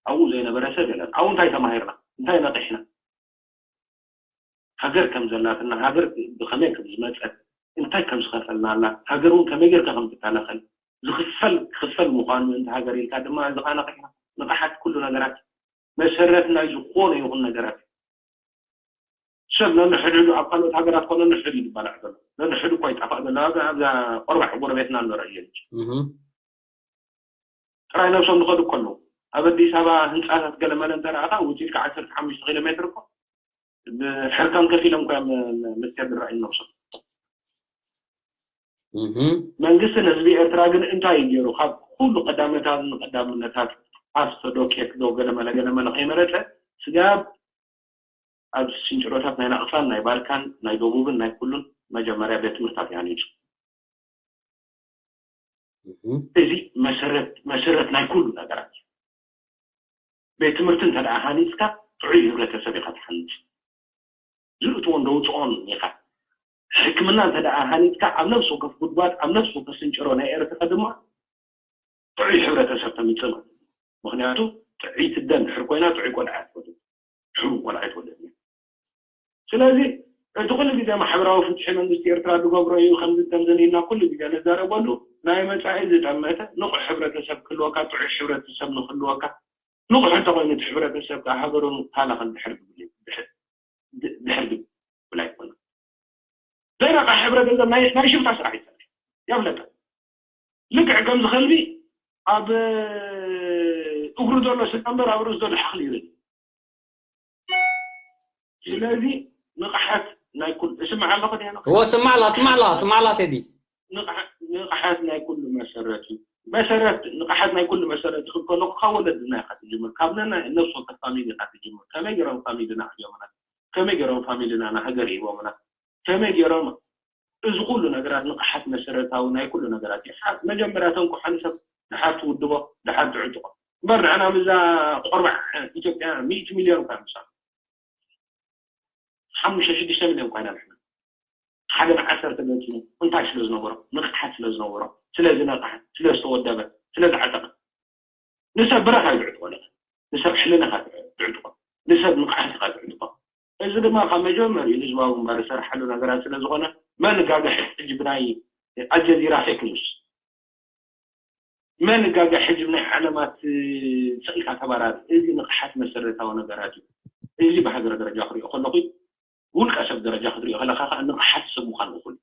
ኣብኡ ዘይነበረ ሰብ የለን። ኣብኡ እንታይ ተማሂርና? እንታይ ነቒሕና? ሃገር ከም ዘላትና፣ ሃገር ብኸመይ ከም ዝመጸት፣ እንታይ ከም ዝኸፈልናላ፣ ሃገር እውን ከመይ ጌርካ ከም ትከላኸል፣ ዝኽፈል፣ ክኽፈል ምዃኑ ምእንቲ ሃገር ኢልካ ድማ እዚ ኸኣ ነቒሕና። ንቕሓት ኩሉ ነገራት መሰረት ናይ ዝኾነ ይኹን ነገራት። ሰብ ነንሕድሕዱ ኣብ ካልኦት ሃገራት ኮነ ነንሕድሕዱ ይባላዕ ዘሎ። ነንሕድሕዱ እኳ ይጣፋእ ዘሎ። ኣብዛ፣ ኣብዛ ቆርባሕ ጎረቤትና ኣሎ ርእየን። እህ። ጥራይ ነብሶም ዝኸዱ እኮ ኣለዉ። ኣብ ኣዲስ ኣበባ ህንጻታት ገለ መለ እንተ ረኣኻ፣ ውጺ ኢልካ ዓሰርተ ሓሙሽተ ኪሎ ሜትር እኮ ብሕርካን ከፊሎም እኮ እዮም ም-፣ ም-፣ መስጊድ ዝረኣዩ ነብሶም። እህ መንግስትን ህዝቢ ኤርትራ ግን እንታይ እዩ ገይሩ? ካብ ኩሉ ቀዳመታትን ቀዳምነታት ኣስተ ዶ ኬክ ዶ ገለመለ ገለመለ ከይመረጸ ስጋብ ኣብ ስንጭሮታት ናይ ናቕፋን ናይ ባርካን ናይ ደቡብን ናይ ኩሉን መጀመርያ ቤት ትምህርታት እዩ ሃኒጹ። እህ እዚ መሰረት መሰረት ናይ ኩሉ ነገራት እዩ። ቤት ትምህርቲ እንተ ደኣ ሃኒጽካ ጥዑይ ህብረተሰብ ኢኻ ትሃንጽ። ዝእትዎን ደውፅኦን ኢኻ። ሕክምና እንተ ደኣ ሃኒፅካ ኣብ ነፍሲ ወከፍ ጉድጓድ ኣብ ነፍሲ ወከፍ ስንጭሮ ናይ ኤርትራ ድማ ጥዑይ ሕብረተሰብ ተምፅእ ማለት እዩ። ምክንያቱ ጥዕይቲ ኣደ እንድሕር ኮይና ጥዑይ ቆልዓ እያ ትወልድ። ሕሙም ቆልዓ ኣይትወልድን እያ። ስለዚ እቲ ኩሉ ግዜ ማሕበራዊ ፍትሒ መንግስቲ ኤርትራ ዝገብሮ እዩ ከምዚ ከምዚ ኢልና ኩሉ ግዜ ንዛረበሉ ናይ መፃኢ ዝጠመተ ንቑሕ ሕብረተሰብ ክህልወካ ጥዑይ ሕብረተሰብ ንክህልወካ ንቑሕ እንተኮይኑ እቲ ሕብረተሰብ ከዓ ሃገሩ ንታላኸ ድሕር ድብል ድሕር ድብል ኣይኮነ። ዘይነቕሐ ሕብረተሰብ ናይ ናይ ሽፍታ ስራሕ ይሰርሕ የፍለጠ ልክዕ ከምዚ ከልቢ ኣብ እግሩ ዘሎ ስጋ እምበር ኣብ ርእሱ ዘሎ ሓኽሊ ይብል። ስለዚ ንቕሓት ናይ ኩሉ እስምዕ ኣለኹ ድያ እዎ ስማዕ ኣላ ስማዕ ኣላ ስማዕ ኣላ ቴዲ ንቕሓት ናይ ኩሉ መሰረት እዩ። መሰረት ንቕሓት ናይ ኩሉ መሰረት ክብል ከለኹ ካብ ወለድና ኢኻ ትጅምር ካብ ነናይ ነፍሲ ወከፍ ፋሚሊ ኢኻ ትጅምር ከመይ ገይሮም ፋሚሊና ኣዕብዮምና ከመይ ገይሮም ፋሚሊና ንሃገር ሂቦምና ከመይ ገይሮም እዚ ኩሉ ነገራት ንቕሓት መሰረታዊ ናይ ኩሉ ነገራት እዩ። ሓ- መጀመርያ ተንቁሓሉ ሰብ ድሓር ትውድቦ ድሓር ትዕጥቆ እምበር ንሕና ምዛ ቆርባዕ ኢትዮጵያ ሚእቲ ሚልዮን እኳ ምሳ ሓሙሽተ ሽዱሽተ ሚልዮን ኮይና ንሕና ሓደ መዓሰርተ ገንፂሉ እንታይ ስለ ዝነበሮ ንቕሓት ስለ ዝነበሮ ስለ ዝነቕሐ ስለ ዝተወደበ ስለ ዝዓጠቐ ንሰብ ብረኻ እዩ ዝዕጥቆ ለኻ ንሰብ ሕልናኻ ትዕጥቆ ንሰብ ንቕሓትኻ ትዕጥቆ እዚ ድማ ካብ መጀመሪኡ ህዝባዊ ግንባር ዝሰርሓሉ ነገራት ስለ ዝኾነ መን ጋገ ሕጂ ብናይ ኣልጀዚራ ፌክ ኒውስ መን ጋገ ሕጂ ብናይ ዓለማት ስቕ ኢልካ ተባራሪ እዚ ንቕሓት መሰረታዊ ነገራት እዩ እዚ ብሃገር ደረጃ ክሪኦ ከለኹ ውልቀ ሰብ ደረጃ ክትሪኦ ከለካ ከዓ ንቕሓት ሰብ ምዃን እኹል እዩ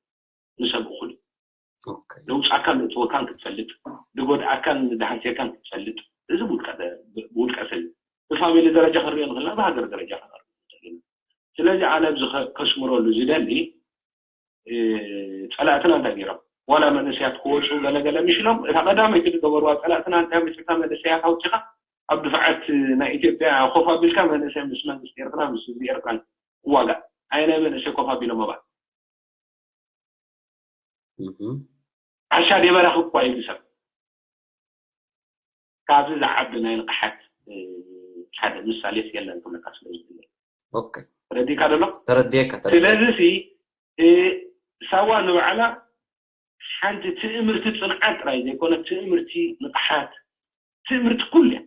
ንሰብ እኹል እዩ ኦኬ። ዘውፃእካን ዘእትወካን ክትፈልጥ ዝጎድኣካን ዝሃስየካን ክትፈልጥ እዚ ብውልቀ ደ- ብውልቀ ሰብ እዩ ብፋሚሊ ደረጃ ክንሪኦ ንኽእልና ብሃገር ደረጃ ክንሪኦ ንኽእል ኢና ስለዚ ኣነ ኣብዚ ከ- ከስምረሉ ዝደሊ እ፣ ፀላእትና እንታይ ገይሮም ዋላ መንእሰያት ክወፁ ገለገለ ምሽ ኢሎም እታ ቀዳመይቲ ዝገበርዋ ፀላእትና እንታይ ምስ እታ መንእሰያት ኣውፂኻ ኣብ ድፍዓት ናይ ኢትዮጵያ ኮፍ ኣቢልካ መንእሰይ ምስ መንግስቲ ኤርትራ ምስ ህዝቢ ኤርትራን ክዋጋእ ኣየናይ መንእሰይ ኮፍ ኣቢሎም ኣባል እህ ዓሻ ደበራ ክኳ ይግሰብ ካብዚ ዝዓቢ ናይ ንቕሓት ሓደ ምሳሌስ የለን ክብለካ ስለ ዝብል ኦኬ ተረዲእካ ደሎ ተረዲእካ ተረዲእካ ስለዚ ሲ ሳዋ ንባዕላ ሓንቲ ትእምርቲ ፅንዓት ጥራይ ዘይኮነ ትእምርቲ ንቕሓት ትእምርቲ ኩሉ እያ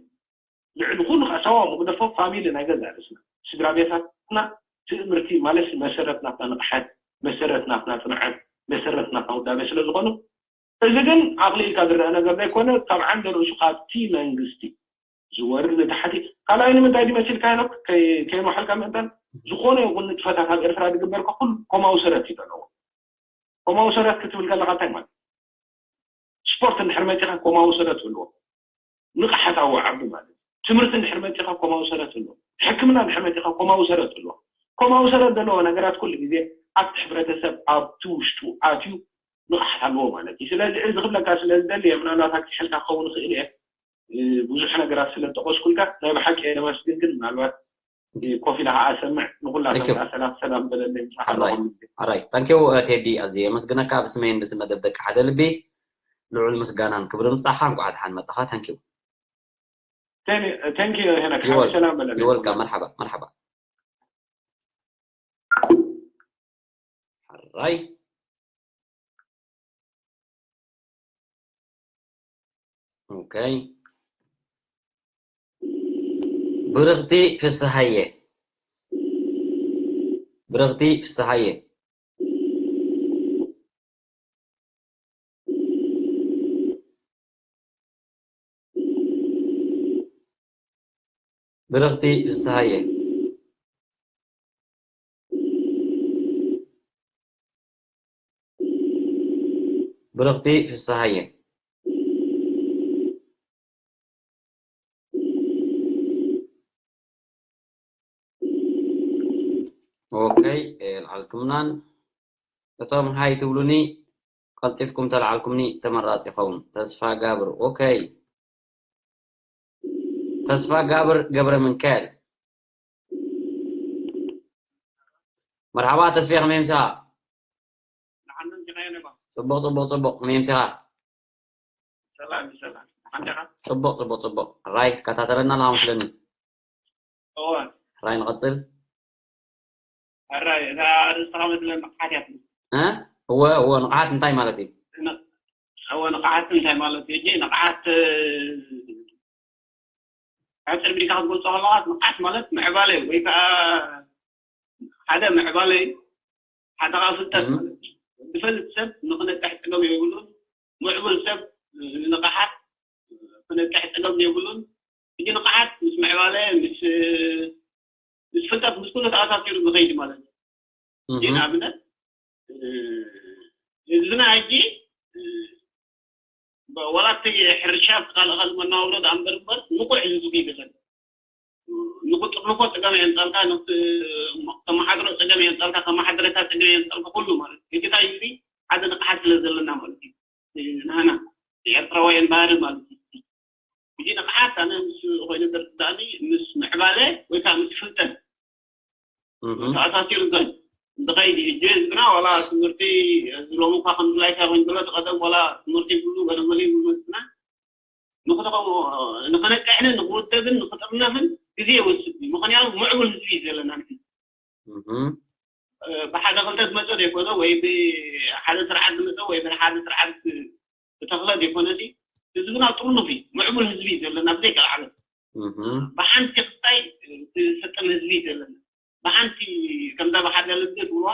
ልዕሊ ኩሉ ከዓ ሳዋ መጉደፎ ፋሚሊ ናይ ገዛ ርእስና ስድራ ቤታትና ትእምርቲ ማለት መሰረት ናትና ንቕሓት መሰረት ናትና ፅንዓት መሰረት ናትና ውዳቤ ስለ ዝኾኑ እዚ ግን ዓቕሊ ኢልካ ዝረአ ነገር ዘይኮነ ካብ ዓንደ ርእሱ ካብቲ መንግስቲ ዝወርድ ንታሕቲ ካልኣይ ንምንታይ ድመሲልካ ኖክ ከይመሓልካ ምእንታን ዝኾነ ይኹን ንጥፈታት ኣብ ኤርትራ ዝግበር ኩሉ ኮማዊ ሰረት እዩ ዘለዎ ኮማዊ ሰረት ክትብል ከለካ እንታይ ማለት ስፖርት እንድሕር መፂኻ ኮማዊ ሰረት ኣለዎ ንቕሓት ኣወዓቡ ማለት ትምህርቲ እንድሕር መፂኻ ኮማዊ ሰረት ኣለዎ ሕክምና እንድሕር መፂኻ ኮማዊ ሰረት ኣለዎ ኮማዊ ሰረት ዘለዎ ነገራት ኩሉ ግዜ ኣብቲ ሕብረተሰብ ኣብቲ ውሽጡ ኣትዩ ንቕሓት ኣለዎ ማለት እዩ ስለዚ እዚ ክብለካ ስለ ዝደሊ እየ ምናልባት ኣክትሐልካ ክኸውን ይኽእል እየ ብዙሕ ነገራት ስለ ዝጠቐስኩልካ ናይ ብሓቂ እየ ለመስግን ግን ምናልባት ኮፍ ኢላ ከዓ ኣሰምዕ ንኩላቶም ከዓ ሰላም ሰላም በለለይ ምሳሓ ኣለኹም ኣራይ ታንኪው ቴዲ ኣዝየ የመስግነካ ብስመይን ብስመ ደብ ደቂ ሓደ ልቢ ልዑል ምስጋናን ክብርን ብጻሓ እንኳዕ ደሓን መጻኻ ታንኪው Thank you ሄኖክ ሓቢ ሰላም በለለይ ይወልካ መርሓባ መርሓባ ሓራይ ኦኬ ብርኽቲ ፍስሃየ ብርኽቲ ፍስሃየ ብርኽቲ ፍስሃየ ብርኽቲ ፍስሃየ ኦኬ ኣልዓልኩምናን እቶም ሃይ ትብሉኒ ቀልጢፍኩም ተልዓልኩምኒ ተመራፂ ይኸውን። ተስፋ ጋብር። ኦኬ። ተስፋ ጋብር ገብረ ምንካኤል። መርሓባ ተስፌ፣ ከመይ ምሳኻ? ጽቡቕ፣ ጽቡቕ፣ ጽቡቕ። ከመይ ምሳኻ? ጽቡቕ፣ ጽቡቕ፣ ጽቡቕ። ራይ ትከታተለና ኣለኻ መስለኒ። እወ። ራይ ንቐጽል። ሕራይ፣ እታ ኣርእስቲ ከመትለን ንቕሓት እያ ትብል። እ? እወ፣ እወ፣ ንቕሓት እንታይ ማለት እዩ? ን-፣ እወ፣ ንቕሓት እንታይ ማለት እዩ? ሕጂ ንቕሓት፣ እ፣ ኣጭር ቢልካ ክትገልጾ ከለኻ፣ ንቕሓት ማለት ምዕባለ ወይ ከኣ ሓደ ምዕባለ፣ ሓደ ከኣ ፍልጠት እም። ማለት እዩ። ዝፈልጥ ሰብ ንኽነቅሕ ጸገም የብሉን። ምዕቡል ሰብ ንቕሓት ክነቅሕ ጸገም የብሉን። ሕጂ ንቕሓት ምስ ምዕባለ፣ ምስ፣ ምስ ፍልጠት፣ ምስ ኩሉ ተኣሳሲሩ ዝኸይድ ማለት እዩ። ሕጂ እም። ንኣብነት፣ እ፣ ህዝብና ሕጂ፣ እ፣ ወላ እቲ ሕርሻ ካልእ ካልእ መነባብሮ ደኣ እምበር፣ እምበር ንቑሕ ህዝቢ ይገሰል። ንኽጥርንፎ ጸገም የንጻልካ፣ ንኽት-፣ ከመሓድሮ ጸገም የንጻልካ፣ ከመሓድረካ ጸገም የንጻልካ፣ ኩሉ ማለት እዩ። ሕጂ እንታይ እዩ እዚ? ሓደ ንቕሓት ስለ ዘለና ማለት እዩ። ናህና ኤርትራውያን ባህሪ ማለት እዩ። ሕጂ ንቕሓት ኣነ ምስ ኮይነ ዘርድኣኒ ምስ ምዕባለ ወይ ከዓ ምስ ፍልጠት እህ። ተኣሳሲሩ ዘሎ ዝኸይድ እዩ። ሕጂ ህዝብና ዋላ ትምህርቲ፣ እዚ ሎሚ እኳ ከም ድላይካ ኮይኑ ዘሎ፣ እቲ ቀደም ዋላ ትምህርቲ ይብሉ፣ ገለመለ ይብሉ ህዝብና። ንኽተኸ-፣ ንኽነቅሕን ንኽውደብን ንኽጥርነፍን ግዜ ይወስድ እዩ። ምኽንያቱ ምዕቡል ህዝቢ እዩ ዘለና ንሕና። እህ። እ፣ ብሓደ ክልተ ዝመጸ ዘይኮነ ወይ ብሓደ ስርዓት ዝመጸ ወይ ብሓደ ስርዓት ዝተኽለ ዘይኮነ፣ እዚ ህዝብና ጥርኑፍ እዩ። ምዕቡል ህዝቢ እዩ ዘለና ብዘይ ቀልዓለም። እህ። ብሓንቲ ክስታይ ዝሰጥም ህዝቢ እዩ ዘለና። ብሓንቲ ከምዛ ብሓደ ልቢ ትብልዋ፣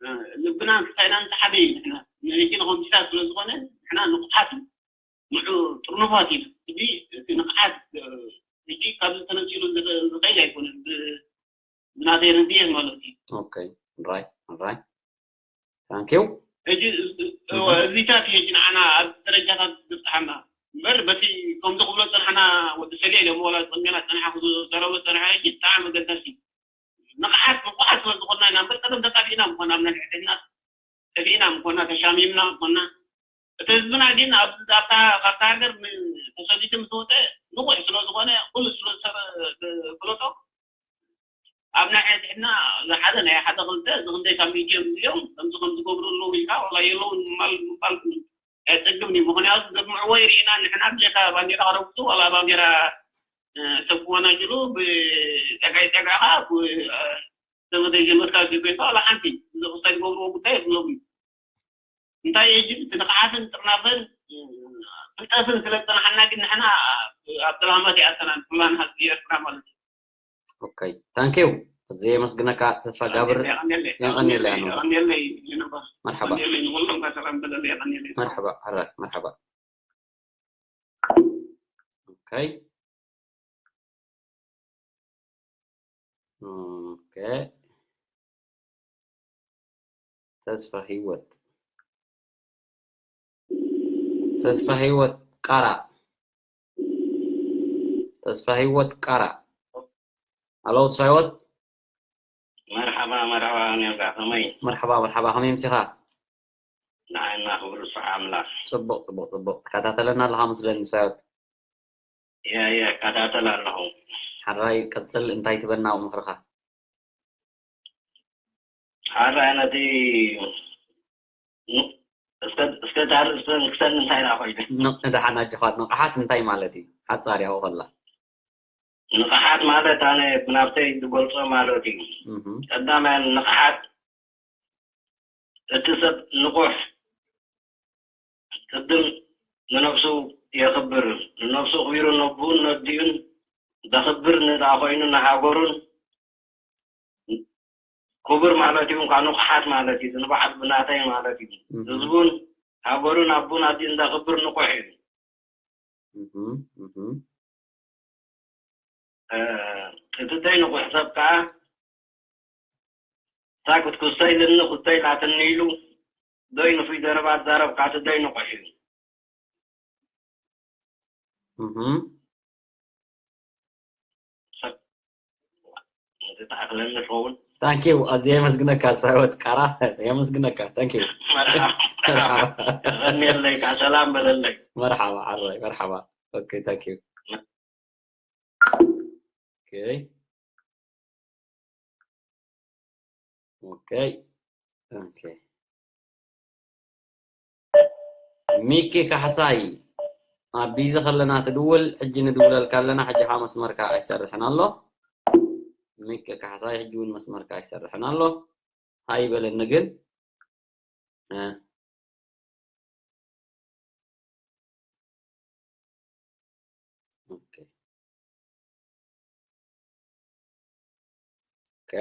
እ፣ ልብናን ክስታይናን ሓደ እዩ ንሕና። ንሕጂ ንኮምፒውተር ስለ ዝኾነ ንሕና ንቑሓት ምዑ ጥርኑፋት ኢና። ሕጂ እቲ ንቕሓት፣ እ፣ ሕጂ ካብዚ ተነጺሉ ዝኸ-፣ ዝኸይድ ኣይኮነን። ብ-፣ ብናተይ ርድኢት ማለት እዩ። ኦኬ፣ ራይት፣ ራይት። ታንክ ዩ። ሕጂ፣ እ-፣ እ-፣ እህ። እዚታት እዩ ሕጂ ንዓና ኣብ ደረጃታት ዝበጽሓና። እምበር በቲ ከምዚ ክብሎ ዝጸናሕና ወዲ ሰሊዕ ኢሎም ወላ ጸሚና ጸኒሓ ክዘረቦ ዝጸንሐ ሕጂ ብጣዕሚ ኣገዳሲ እዩ። ንቕሓት ንቑሓት ስለ ዝኾንና ኢና እምበር ቀደም ተጣፊእና ምኾና ኣብ ነንሕድሕድና ጠፊእና ምኾና፣ ተሻሚምና ምኾና። እቲ ህዝብና ግን ኣብ፣ ኣብታ፣ ካብታ ሃገር ን-፣ ተሰዲዱ ምስ ወጸ ንቑሕ ስለ ዝኾነ፣ ኩሉ ስለ ዝሰ-፣ ዝፍለጦ፣ ኣብ ናይ ሕድሕድና ዝሓዘ ናይ ሓደ ክልተ፣ እዚ ክንደይ ካብ ሚድዮም እዚኦም ከምዚ ከም ዝገብሩ ኣለዉ ኢልካ፣ ዋላ የለውን ምባል፣ ምባል ኣየጸግምን እዩ። ምኽንያቱ ዘድምዕዎ ይርኢና፣ ንሕና ብጀካ ባንዴራ ከረግጹ፣ ዋላ ባንዴራ፣ እ፣ ሰብ ክወናጅሉ፣ ብጸጋይ ጸጋኻ፣ ብ-፣ እ፣ ዘመደይ ዘመድካ ዘይኮይንካ፣ ዋላ ሓንቲ፣ እዚ ክስታይ ዝገብርዎ ጉዳይ የብሎምን። እንታይ እዩ ግን፣ ብንቕሓትን ጥርናፈን፣ እ፣ ፍልጠትን ስለ ዝጸናሕና ግን ንሕና ኣብ ሰላማት ይኣተናን፣ ኩላን ህዝቢ ኤርትራ ማለት እዩ። ኦኬ፣ ታንክ ዩ። እዚ የመስግነካ ተስፋ ጋብር። የቐንየለይ፣ የቐንየለይ፣ የቐንየለይ፣ የቐንየለይ፣ ይነባ። መርሓባ። የቐንየለይ፣ ንኹሎም ከ ሰላም በለለይ፣ የቐንየለይ። መርሓባ፣ ሕራይ፣ መርሓባ። ኦኬ። ኦኬ። ተስፋ ህይወት። ተስፋ ህይወት ቃራ። ተስፋ ህይወት ቃራ። ኣሎ፣ ተስፋ ህይወት። መርሓባ፣ መርሓባ፣ ኔርካ ከመይ? መርሓባ፣ መርሓባ፣ ከመይ ምሲኻ? ንዓና ክብሩ ስብሓ ኣምላኽ። ጽቡቕ፣ ጽቡቕ፣ ጽቡቕ። ትከታተለና ኣለኻ መስለኒ፣ ተስፋ ህይወት። እየ፣ እየ፣ እከታተል ኣለኹ። ሓራይ ቀጽል፣ እንታይ ትበና ምኽርኻ? ሓራይ ነቲ ን-፣ እስከ፣ እስከ እታ ርእሲ ንክሰኒ እንታይ ደኣ ኮይነ? ን-፣ ደሓን ኣጆኻ፣ ንቕሓት እንታይ ማለት እዩ? ሓጻር ያው ከላ። ንቕሓት ማለት ኣነ ብናብተይ ዝገልጾ ማለት እዩ። እህ። ቀዳማይ ንቕሓት እቲ ሰብ ንቑሕ ቅድም ንነብሱ የኽብር። ንነብሱ ኣኽቢሩ ነቦኡን ነዲኡን ዘኽብር እንድኣ ኮይኑ ንሃገሩን ክቡር ማለት እዩ፣ እንኳ ንቑሓት ማለት እዩ። ንባዕሉ ብናተይ ማለት እዩ። እህ። ህዝቡን ሃገሩን ኣቦን ኣዲኡን ዘኽብር ንቑሕ እዩ። እህ፣ እህ። እ፣ እቲ ዘይንቑሕ ሰብ ከኣ ሳክት ክስተ ኢልኒ፣ ክስተ ኢላትኒ ኢሉ ዘይንፉይ ዘረባ ዝዛረብ ከኣ እቲ ዘይንቑሕ እዩ። እህ። ሰብ፣ እዚ ተኣኽለኒ ትኸውን። Thank you. ኣዝየ የመስግነካ፣ ሰብኣይ ቃራ። የመስግነካ። Thank you። መርሓባ። መርሓባ። መርሓባ። ቀንየለይ፣ ከዓ ሰላም በለለይ። መርሓባ፣ ዓረይ፣ መርሓባ። Okay, thank you. Okay. Okay. Okay. ሚኪ ካሕሳይ፣ ኣብ ቢዚ ከለና ትድውል፣ ሕጂ ንድውለልካ ኣለና። ሕጂ ኸኣ መስመርካ ኣይሰርሕን ኣሎ። ሚኪ ካሕሳይ፣ ሕጂ እውን መስመርካ ኣይሰርሕን ኣሎ። ሃይ በለኒ ግን። እ። ኦኬ። ኦኬ።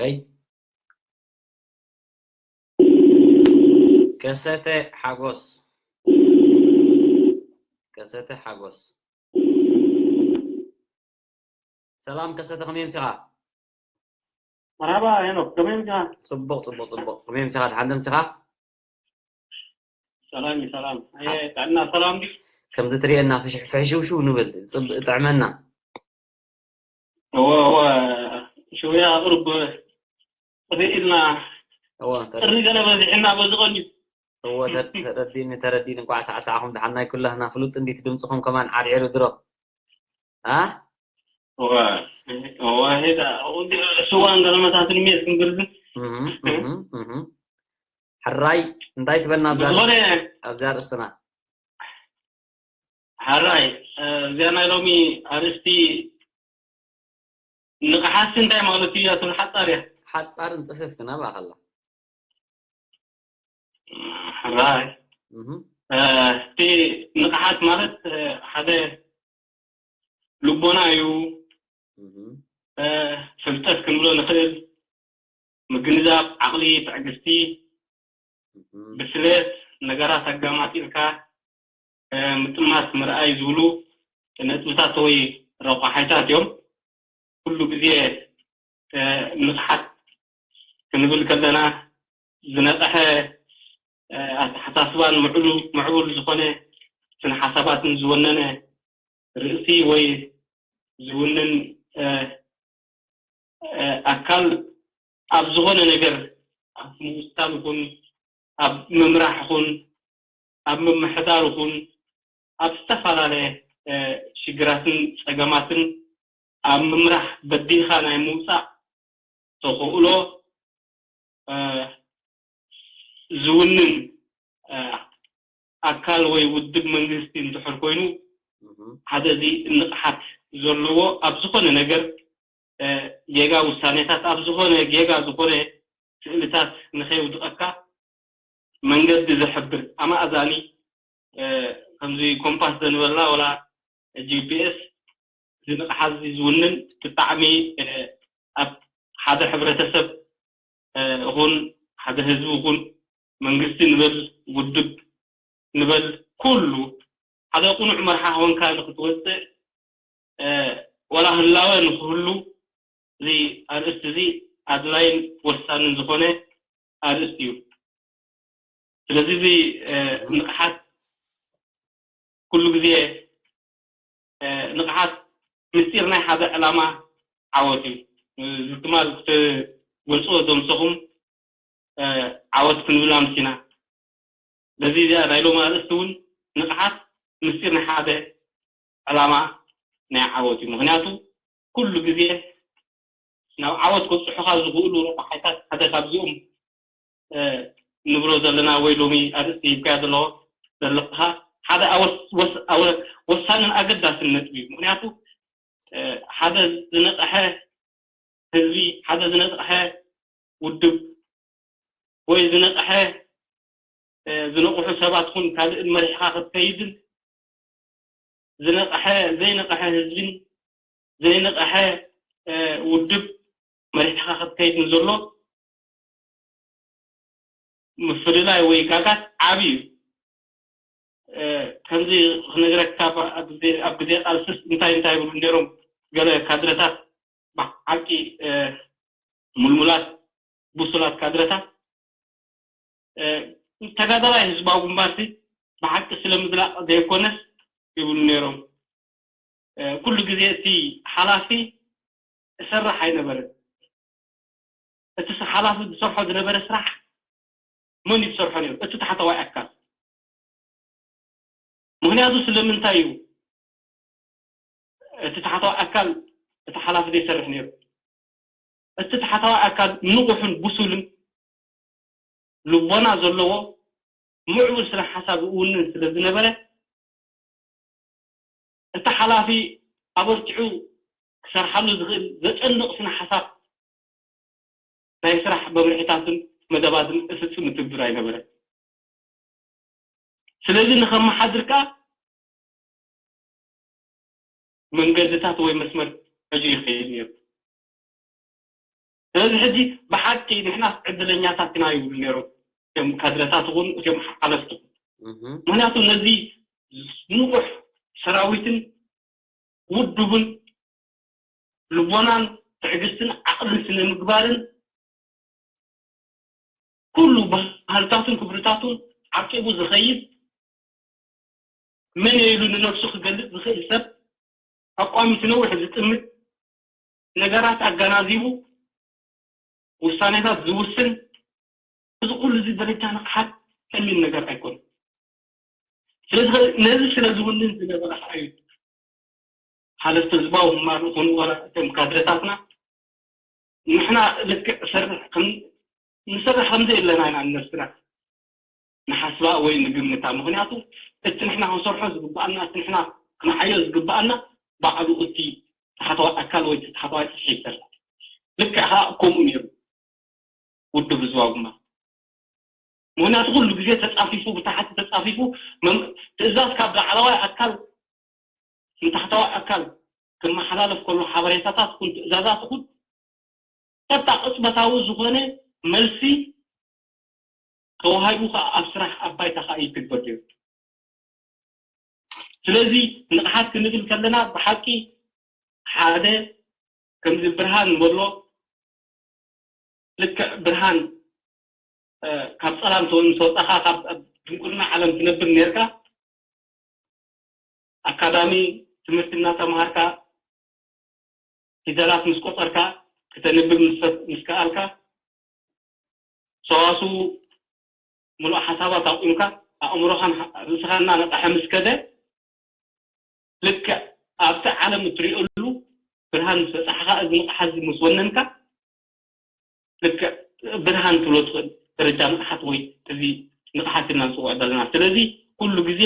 ከሰተ ሓጎስ። ከሰተ ሓጎስ። ሰላም ከሰተ፣ ከመይ ኣምሲኻ? መርሓባ ሄኖክ፣ ከመይ ኣምሲኻ? ጽቡቕ፣ ጽቡቕ፣ ጽቡቕ። ከመይ ኣምሲኻ? ደሓን ዶ ኣምሲኻ? ሰላም እዩ፣ ሰላም። ኣየ፣ ጥዕና ሰላም ድዩ? ከምዚ ትርእየና ፍሽሕ-፣ ፍሕሽውሽው ንብል፣ ጽብ-፣ ጥዕመና። እወ፣ እወ፣ ሽውያ ቁሩብ ጥፍእ ኢልና፣ እወ፣ ተረ-፣ ጥሪ ገለ በዚሕና በዚ ቀንዩ። እወ፣ ተ-፣ ተረዲኒ፣ ተረዲኒ። እንቋዕ ሳዕሳዕኹም ደሓን ናይ ኩላህና። ፍሉጥ እንዲት ድምጽኹም ከማን ዓርዒሩ ድሮ። ኣ? እወ፣ እወ፣ ሄዳ፣ እወ፣ እንዲ-፣ ስዋን ገለመታትን ሜስ ክንግርዝን። እህ፣ እህ፣ እህ። ሕራይ፣ እንታይ ትበልና ኣብዛ ዝኾነ ኣርእስ-፣ ኣብዛ ኣርእስትና? ሕራይ፣ እ፣ እዚኣ ናይ ሎሚ ኣርእስቲ ንቕሓትሲ እንታይ ማለት እዩ እያ ትብል ሓጻር እያ። ሓጻርን ጽፍፍትን ኣብኣ ከላ። ሕራይ። እህ። እ፣ እቲ ንቕሓት ማለት፣ እ፣ ሓደ ልቦና እዩ። እህ። እ፣ ፍልጠት ክንብሎ ንኽእል፣ ምግንዛብ፣ ዓቕሊ፣ ትዕግስቲ፣ እህ። ብስለት፣ ነገራት ኣጋማጢልካ፣ እ፣ ምጥማት፣ ምርኣይ ዝብሉ ነጥብታት ወይ ረቋሓይታት እዮም። ኩሉ ግዜ፣ እ፣ ንቕሓት ክንብል ከለና ዝነቕሐ፣ እ፣ ኣተሓሳስባን ምዕሉ-፣ ምዕቡል ዝኾነ ስነ ሓሳባትን ዝወነነ ርእሲ ወይ ዝውንን፣ እ፣ እ፣ ኣካል ኣብ ዝኾነ ነገር ኣብ ምውሳን ይኹን ኣብ ምምራሕ ይኹን ኣብ ምምሕዳር ይኹን ኣብ ዝተፈላለየ፣ እ፣ ሽግራትን ጸገማትን ኣብ ምምራሕ በዲልካ ናይ ምውጻእ ተኽእሎ፣ እ፣ ዝውንን፣ እ፣ ኣካል ወይ ውድብ መንግስቲ እንድሕር ኮይኑ፣ እህ። ሓደ እዚ ንቕሓት ዘለዎ ኣብ ዝኾነ ነገር፣ እ፣ ጌጋ ውሳኔታት፣ ኣብ ዝኾነ ጌጋ ዝኾነ ስእልታት ንኸይውድቐካ መንገዲ ዝሕብር ኣማእዛኒ፣ እ፣ ከምዚ ኮምፓስ ዘንበልና ወላ ጂ ፒ ኤስ እዚ ንቕሓት እዚ ዝውንን ብጣዕሚ፣ እ፣ ኣብ ሓደ ሕብረተሰብ፣ እ፣ ይኹን ሓደ ህዝቢ ይኹን መንግስቲ ንበል ውድብ ንበል ኩሉ ሓደ ቅኑዕ መርሓ ኮንካ ንክትወፅእ፣ እ፣ ዋላ ህላወ ንክህሉ እዚ ኣርእስቲ እዚ ኣድላይን ወሳንን ዝኾነ ኣርእስቲ እዩ። ስለዚ እዚ፣ እ፣ ንቕሓት ኩሉ ግዜ፣ እ፣ ንቕሓት ምስጢር ናይ ሓደ ዕላማ ዓወት እዩ። እ፣ እዚ ትማል ክትገልፅዎ ዘምሰኹም፣ እ፣ ዓወት ክንብል ኣምሲና። በዚ እዚኣ ናይ ሎሚ ኣርእስቲ እውን ንቕሓት ምስጢር ናይ ሓደ ዕላማ ናይ ዓወት እዩ። ምኽንያቱ ኩሉ ግዜ ናብ ዓወት ከብፅሑኻ ዝኽእሉ ረቋሒታት ሓደ ካብዚኦም፣ እ፣ ንብሎ ዘለና ወይ ሎሚ ኣርእስቲ ሂብካዮ ዘሎ፣ ዘለኻ ሓደ ኣወስ-፣ ወስ-፣ ኣወ-፣ ወሳንን ኣገዳስን ነጥቢ እዩ። ምኽንያቱ፣ እ፣ ሓደ ዝነቕሐ ህዝቢ፣ ሓደ ዝነቕሐ ውድብ ወይ ዝነቕሐ፣ እ፣ ዝነቕሑ ሰባት ኹን ካልእን መሪሕኻ ክትከይድን ዝነቕሐ፣ ዘይነቕሐ ህዝብን ዘይነቕሐ፣ እ፣ ውድብ መሪሕኻ ክትከይድ ንዘሎ ምፍልላይ ወይ ጋጋት ዓቢ እዩ። እ፣ ከምዚ ክነግረካ፣ ኣብ ግዜ፣ ኣብ ግዜ ቃልስስ እንታይ እንታይ ይብሉ ነይሮም ገለ ካድረታት፣ ብሓቂ፣ እ፣ ሙልሙላት ብሱላት ካድረታት፣ እ፣ ተጋዳላይ ህዝባዊ ግንባርሲ ብሓቂ ስለ ምድላቕ ዘይኮነስ ይብሉ ነይሮም። እ፣ ኩሉ ግዜ እቲ ሓላፊ እሰርሕ ኣይነበረን። እቲ ሓላፊ ዝሰርሖ ዝነበረ ስራሕ መን እዩ ዝሰርሖ ነይሩ? እቲ ታሕተዋይ ኣካል። ምክንያቱ ስለምንታይ እዩ እቲ ታሕተዋይ ኣካል እቲ ሓላፊ ዘይሰርሕ ነይሩ? እቲ ታሕተዋይ ኣካል ንቑሕን ብሱልን ልቦና ዘለዎ ምዕቡል ስነ ሓሳብ እውን ስለ ዝነበረ እቲ ሓላፊ ኣበርቲዑ ክሰርሓሉ ዝኽእል ዘጨንቕ ስነ ሓሳብ ናይ ስራሕ መምርሒታትን መደባትን እፍፅም ትግብር ኣይነበረን። ስለዚ ንኸመሓድር ከኣ መንገድታት ወይ መስመር ሕጂ ይኸይድ ነይሩ። ስለዚ ሕጂ ብሓቂ ንሕና ዕድለኛታት ኢና ይብሉ ነይሮም እቶም ካድረታት እውን እቶም ሓለፍቲ። ምክንያቱ ነዚ ንቑሕ ሰራዊትን ውዱብን ልቦናን ትዕግስትን ዓቕልን ስነ ምግባርን ኩሉ ባህልታቱን ክብርታቱን ዓቂቡ ዝኸይድ መን ኢሉ ንነብሱ ክገልጽ ዝኽእል ሰብ ኣቋሚቱ ነዊሕ ዝጥምት ነገራት ኣገናዚቡ ውሳኔታት ዝውስን እዚ ኩሉ እዚ ደረጃ ንቕሓት ቀሊል ነገር ኣይኮነ። ስለዚ ነዚ ስለ ዝውንን ዝነበረ እዩ ሓለፍቲ ህዝባዊ ግንባር ይኹኑ ዋላ እቶም ካድረታትና ንሕና ልክዕ ሰርሕ ንሰርሕ ከምዘየለና ኢና ንነብስና ንሓስባ ወይ ንግምታ። ምክንያቱ እቲ ንሕና ክንሰርሖ ዝግባኣና እቲ ንሕና ክንዓዮ ዝግባኣና ባዕሉ እቲ ታሕተዋይ ኣካል ወይ እቲ ታሕተዋይ ጽፍሒ ይሰርሕ። ልክዕ ከዓ ከምኡ ነይሩ ውድብ ህዝባዊ ግንባር። ምክንያቱ ኩሉ ግዜ ተፃፊፉ ብታሕቲ ተፃፊፉ ትእዛዝ ካብ ላዕለዋይ ኣካል ንታሕተዋይ ኣካል ክመሓላለፍ ከሎ ሓበሬታታት ኩን ትእዛዛት ኩን ቀጣ ቅፅበታዊ ዝኾነ መልሲ ተዋሂቡ ከዓ ኣብ ስራሕ ኣብ ባይታ ከዓ ይትግበር ነይሩ። ስለዚ ንቕሓት ክንብል ከለና ብሓቂ ሓደ ከምዚ ብርሃን ንበሎ ልክዕ ብርሃን ካብ ፀላም ተወ- ምስ ወፃኻ ካብ ድንቁርና ዓለም ትነብር ነርካ ኣካዳሚ ትምህርቲ እናተምሃርካ ፊደላት ምስ ቆፀርካ ክተንብብ ምስ ፈት- ምስ ከኣልካ ሰዋስው ምሉእ ሓሳባት ኣቑምካ ኣእምሮኻን ርእስኻ እናነቕሐ ምስ ከደ ልክዕ ኣብቲ ዓለም እትሪእሉ ብርሃን ምስ በፃሕኻ እዚ ንቕሓት እዚ ምስ ወነንካ ልክዕ ብርሃን ትብሎ ትኽእል ደረጃ ንቕሓት ወይ እዚ ንቕሓት ኢልና ንፅውዖ ዘለና። ስለዚ ኩሉ ግዜ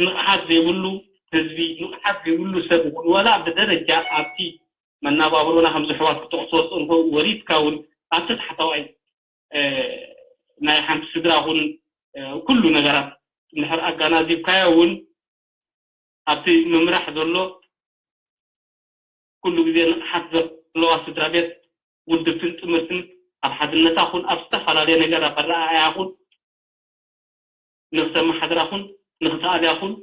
ንቕሓት ዘይብሉ ህዝቢ ንቕሓት ዘይብሉ ሰብ ይኹን ዋላ ብደረጃ ኣብቲ መናባብሮና ከምዚ ኣሕዋት ክጠቕስዎ ዝፀንሑ ወሪድካ እውን ኣብቲ ታሕተዋይ ናይ ሓንቲ ስድራ እውን ኩሉ ነገራት እንድሕር ኣጋናዚብካዮ እውን ኣብቲ ምምራሕ ዘሎ ኩሉ ግዜ ንቕሓት ዘለዋ ስድራ ቤት ውድብትን ጥምርትን ኣብ ሓድነታ ኹን ኣብ ዝተፈላለየ ነገር ኣረኣእያ ኹን ንክተመሓድራ ኹን ንክትኣልያ ኹን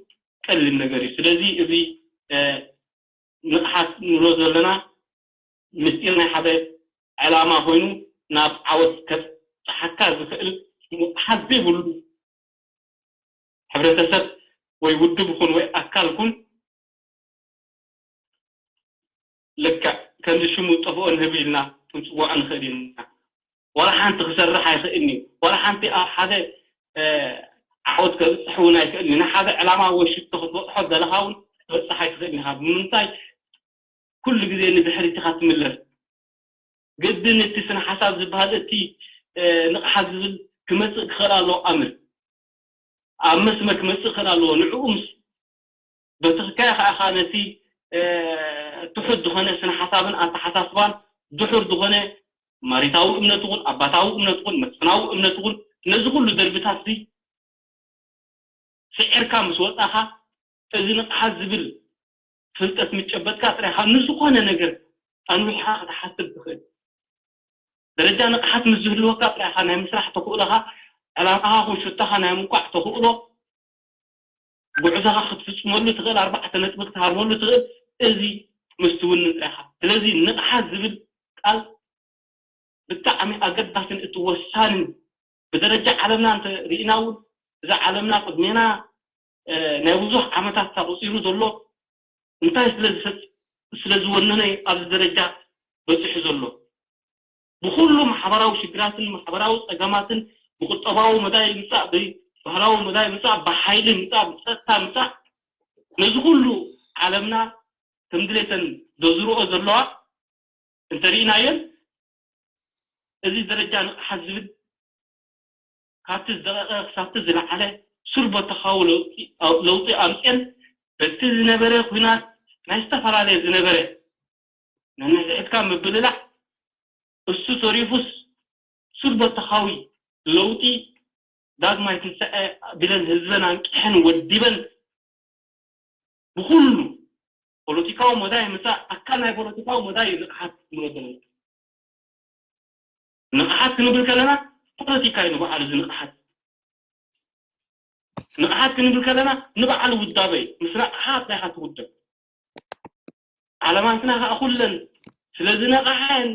ቀሊል ነገር እዩ። ስለዚ እዚ ንቕሓት ንብሎ ዘለና ምስጢር ናይ ሓደ ዕላማ ኮይኑ ናብ ዓወት ከብፅሓካ ዝኽእል ንቕሓት ዘይብሉ ሕብረተሰብ ወይ ውድብ ኹን ወይ ኣካል ኩን ልክዕ ከምዚ ሽሙ ጠፍኦ ንህብ ኢልና ክንፅውዖ ንኽእል ኢና። ዋላ ሓንቲ ክሰርሕ ኣይኽእልን እዩ። ዋላ ሓንቲ ኣብ ሓደ ዓወት ከብፅሕ እውን ኣይክእልን እዩ። ንሓደ ዕላማ ወይ ሽቶ ክትበፅሖ ዘለኻ እውን ክትበፅሕ ኣይትኽእልን ኢኻ። ብምንታይ ኩሉ ግዜ ንድሕሪት ኢኻ ትምለስ። ግድን እቲ ስነ ሓሳብ ዝበሃል እቲ ንቕሓት ዝብል ክመፅእ ክኽእል ኣለዎ ኣምር ኣብ መስመር ክመፅእ ክኽእል ኣለዎ። ንዕኡ ምስ በትኽካዮ ከዓ ከዓ ነቲ ትሑት ዝኾነ ስነ ሓሳብን ኣተሓሳስባን ድሑር ዝኾነ ማሪታዊ እምነት እውን ኣባታዊ እምነት እውን መስፍናዊ እምነት እውን ነዚ ኩሉ ደርብታት እዚ ስዒርካ ምስ ወፃኻ እዚ ንቕሓት ዝብል ፍልጠት ምጨበጥካ ጥራይ ካብ ንዝኾነ ነገር ኣንዊሕኻ ክትሓስብ ትኽእል። ደረጃ ንቕሓት ምስ ዝህልወካ ጥራይ ኢኻ ናይ ምስራሕ ተኽእሎኻ ዕላማኻ ክን ሽቶኻ ናይ ምንቋዕ ተኽእሎ ጉዕዞኻ ክትፍፅመሉ ትኽእል ኣርባዕተ ነጥቢ ክትሃርመሉ ትኽእል። እዚ ምስ ትውንን ጥራይ ኢኻ። ስለዚ ንቕሓት ዝብል ቃል ብጣዕሚ ኣገዳስን እቲ ወሳንን ብደረጃ ዓለምና እንተ ርኢና እውን እዛ ዓለምና ቅድሜና ናይ ብዙሕ ዓመታት ተቑፂሩ ዘሎ እንታይ ስለ ዝፈፅ ስለ ዝወነነ ኣብዚ ደረጃ በፂሑ ዘሎ ብኩሉ ማሕበራዊ ሽግራትን ማሕበራዊ ፀገማትን ብቁጠባዊ መዳይ ምፃእ ብባህላዊ መዳይ ምፃእ ብሓይሊ ምፃእ ብፀጥታ ምፃእ ነዚ ኩሉ ዓለምና ከም ድሌተን ዘዝርኦ ዘለዋ እንተርኢናየን እዚ ደረጃ ንቕሓት ዝብል ካብቲ ዝደቐቐ ክሳብቲ ዝለዓለ ሱር በተኻዊ ለውጢ ኣምፅኤን በቲ ዝነበረ ኩናት ናይ ዝተፈላለየ ዝነበረ ነንሕድሕድካ ምብልላዕ እሱ ተሪፉስ ሱር በተኻዊ ለውጢ ዳግማይ ትንሳኤ ቢለን ህዝበን ኣንቂሐን ወዲበን ብኩሉ ፖለቲካዊ መዳይ ምፃእ ኣካል ናይ ፖለቲካዊ መዳይ እዩ ንቕሓት ክንብል ከለና ንቕሓት ክንብል ከለና ፖለቲካ እዩ ንባዕሉ እዚ ንቕሓት ንቕሓት ክንብል ከለና ንባዕሉ ውዳበ እዩ ምስ ነቕሓት ናይካ ትውደብ ዓለማትና ከዓ ኩለን ስለ ዝነቕሐን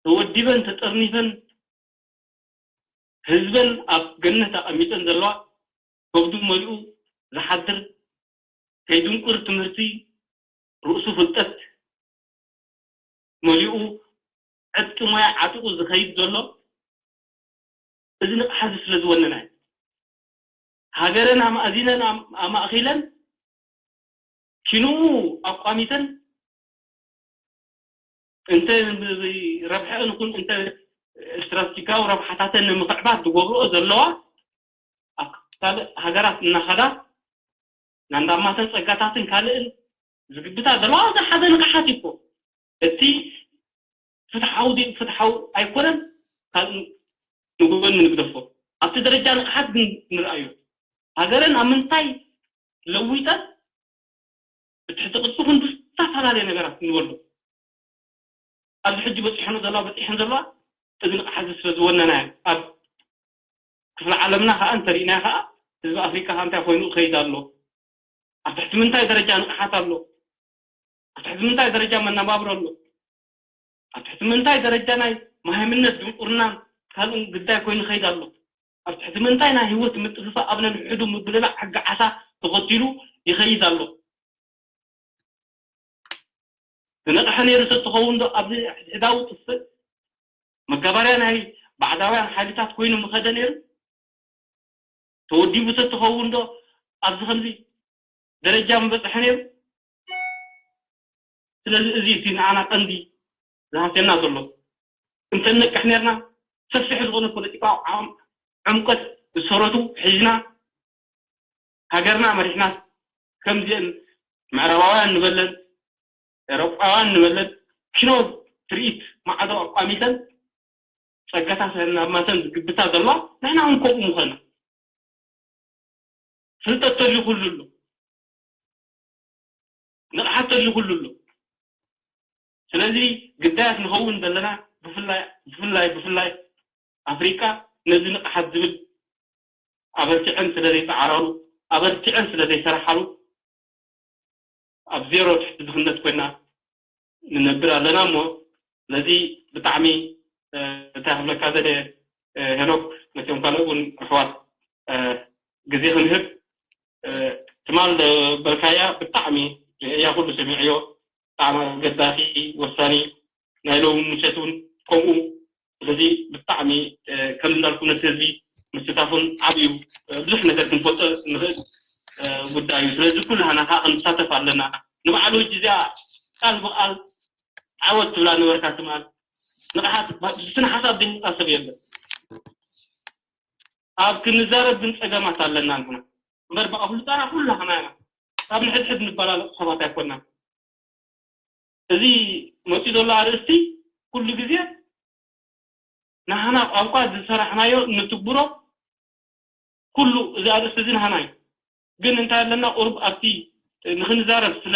ተወዲበን ተጠርኒፈን ህዝበን ኣብ ገነት ኣቐሚጠን ዘለዋ ከብዱ መሊኡ ዝሓድር ከይድንቁር ትምህርቲ ርእሱ ፍልጠት መሊኡ ዕጥቂ ሞያ ዓጢቑ ዝኸይድ ዘሎ እዚ ንቕሓት ስለ ዝወነና እዩ። ሃገረን ኣማእዚነን ኣማእኺለን ኪንኡ ኣቋሚተን እንተ ረብሐአን ይኹን እንተ ስትራቴጂካዊ ረብሓታተን ንምኽዕባት ዝገብርኦ ዘለዋ ኣብ ካልእ ሃገራት እናኸዳ ናንዳማተን ፀጋታትን ካልእን ዝግብታ ዘለዋ እዚ ሓደ ንቕሓት እዩ እኮ እቲ ፍትሓዊ ድዩ ፍትሓዊ ኣይኮነን ካልእ ንጎኒ ንግደፎ ኣብቲ ደረጃ ንቕሓት ግን ንርኣዮ ሃገረን ኣብ ምንታይ ለዊጠን ብትሕቲ ቅርፂ ክንዱ ዝተፈላለየ ነገራት ንበሎ ኣብዚ ሕጂ በፂሐን ዘለዋ በፂሐን ዘለዋ እዚ ንቕሓት ስለ ዝወነና ኣብ ክፍለ ዓለምና ከዓ እንተሪእናዮ ከዓ ህዝቢ ኣፍሪካ ከዓ እንታይ ኮይኑ ይኸይድ ኣሎ ኣብ ትሕቲ ምንታይ ደረጃ ንቕሓት ኣሎ ኣብ ትሕቲ ምንታይ ደረጃ መነባብሮ ኣሎ ኣብ ትሕቲ ምንታይ ደረጃ ናይ መሃይምነት ድንቁርናን ካልእን ግዳይ ኮይኑ ይኸይድ ኣሎ ኣብ ትሕቲ ምንታይ ናይ ህይወት ምጥፍፋእ ኣብ ነንሕዱ ምብልላዕ ሕጊ ዓሳ ተኸቲሉ ይኸይድ ኣሎ ዝነቕሐ ነይሩ ተትኸውን ዶ ኣብዚ ሕዳዊ ጥፍእ መጋበርያ ናይ ባዕዳውያን ሓይልታት ኮይኑ ምኸደ ነይሩ ተወዲቡ ተትኸውን ዶ ኣብዚ ከምዚ ደረጃ ምበፅሐ ነይሩ ስለዚ እዚ እቲ ንዓና ቀንዲ ዝሃስየና ዘሎ እንተንነቅሕ ነርና ሰፊሕ ዝኾነ ፖለቲካዊ ዓም ዕምቀት ዝሰረቱ ሒዝና ሃገርና መሪሕና ከምዚአን ምዕራባውያን ንበለን ኤሮጳውያን ንበለን ኪኖ ትርኢት ማዕዶ ኣቋሚተን ጸጋታት ናብ ማተን ዝግብታ ዘለዋ ንሕና እውን ከምኡ ምኾና ፍልጠት ተልዩ ኩሉ ኣሎ ንቕሓት ተልዩ ኩሉ ኣሎ ስለዚ ግዳያት ንኸውን ዘለና ብፍላይ ብፍላይ ብፍላይ ኣፍሪቃ ነዚ ንቕሓት ዝብል ኣበርቲዐን ስለ ዘይፀዓራሉ ኣበርቲዐን ስለ ዘይሰራሓሉ ኣብ ዜሮ ትሕቲ ድኽነት ኮይና ንነብር ኣለና እሞ ስለዚ ብጣዕሚ እንታይ ክብለካ ዘለ ሄኖክ ነቲኦም ካልእ እውን ኣሕዋት ግዜ ክንህብ ትማል በልካያ ብጣዕሚ እያ ኩሉ ሰሚዕዮ ብጣዕሚ ኣገዳሲ ወሳኒ ናይ ሎሚ ምሸት እውን ከምኡ ስለዚ ብጣዕሚ ከም እንዳልኩ ነቲ ህዝቢ ምስታፉን ዓብዩ ብዙሕ ነገር ክንፈልጦ ንኽእል ጉዳይ እዩ ስለዚ ኩላህና ከዓ ክንሳተፍ ኣለና ንባዕሉ ሕጂ እዚኣ ቃል ብቃል ዓወት ትብላ ነበርካ ትማል ንቕሓት ብስነ ሓሳብ ዘይመፃ ሰብ የለን ኣብ ክንዛረብ ግን ፀገማት ኣለና ንሕና እምበር ብኣፍልጣና ኩላህና ኢና ኣብ ንሕድሕድ ንበላለፅ ሰባት ኣይኮናን እዚ መፂኡ ዘሎ ኣርእስቲ ኩሉ ግዜ ንሓና ቋንቋ ዝሰራሕናዮ ንትግብሮ ኩሉ እዚ ኣርእስቲ እዚ ንሓና እዩ ግን እንታይ ኣለና ቁሩብ ኣብቲ ንክንዛረብ ስለ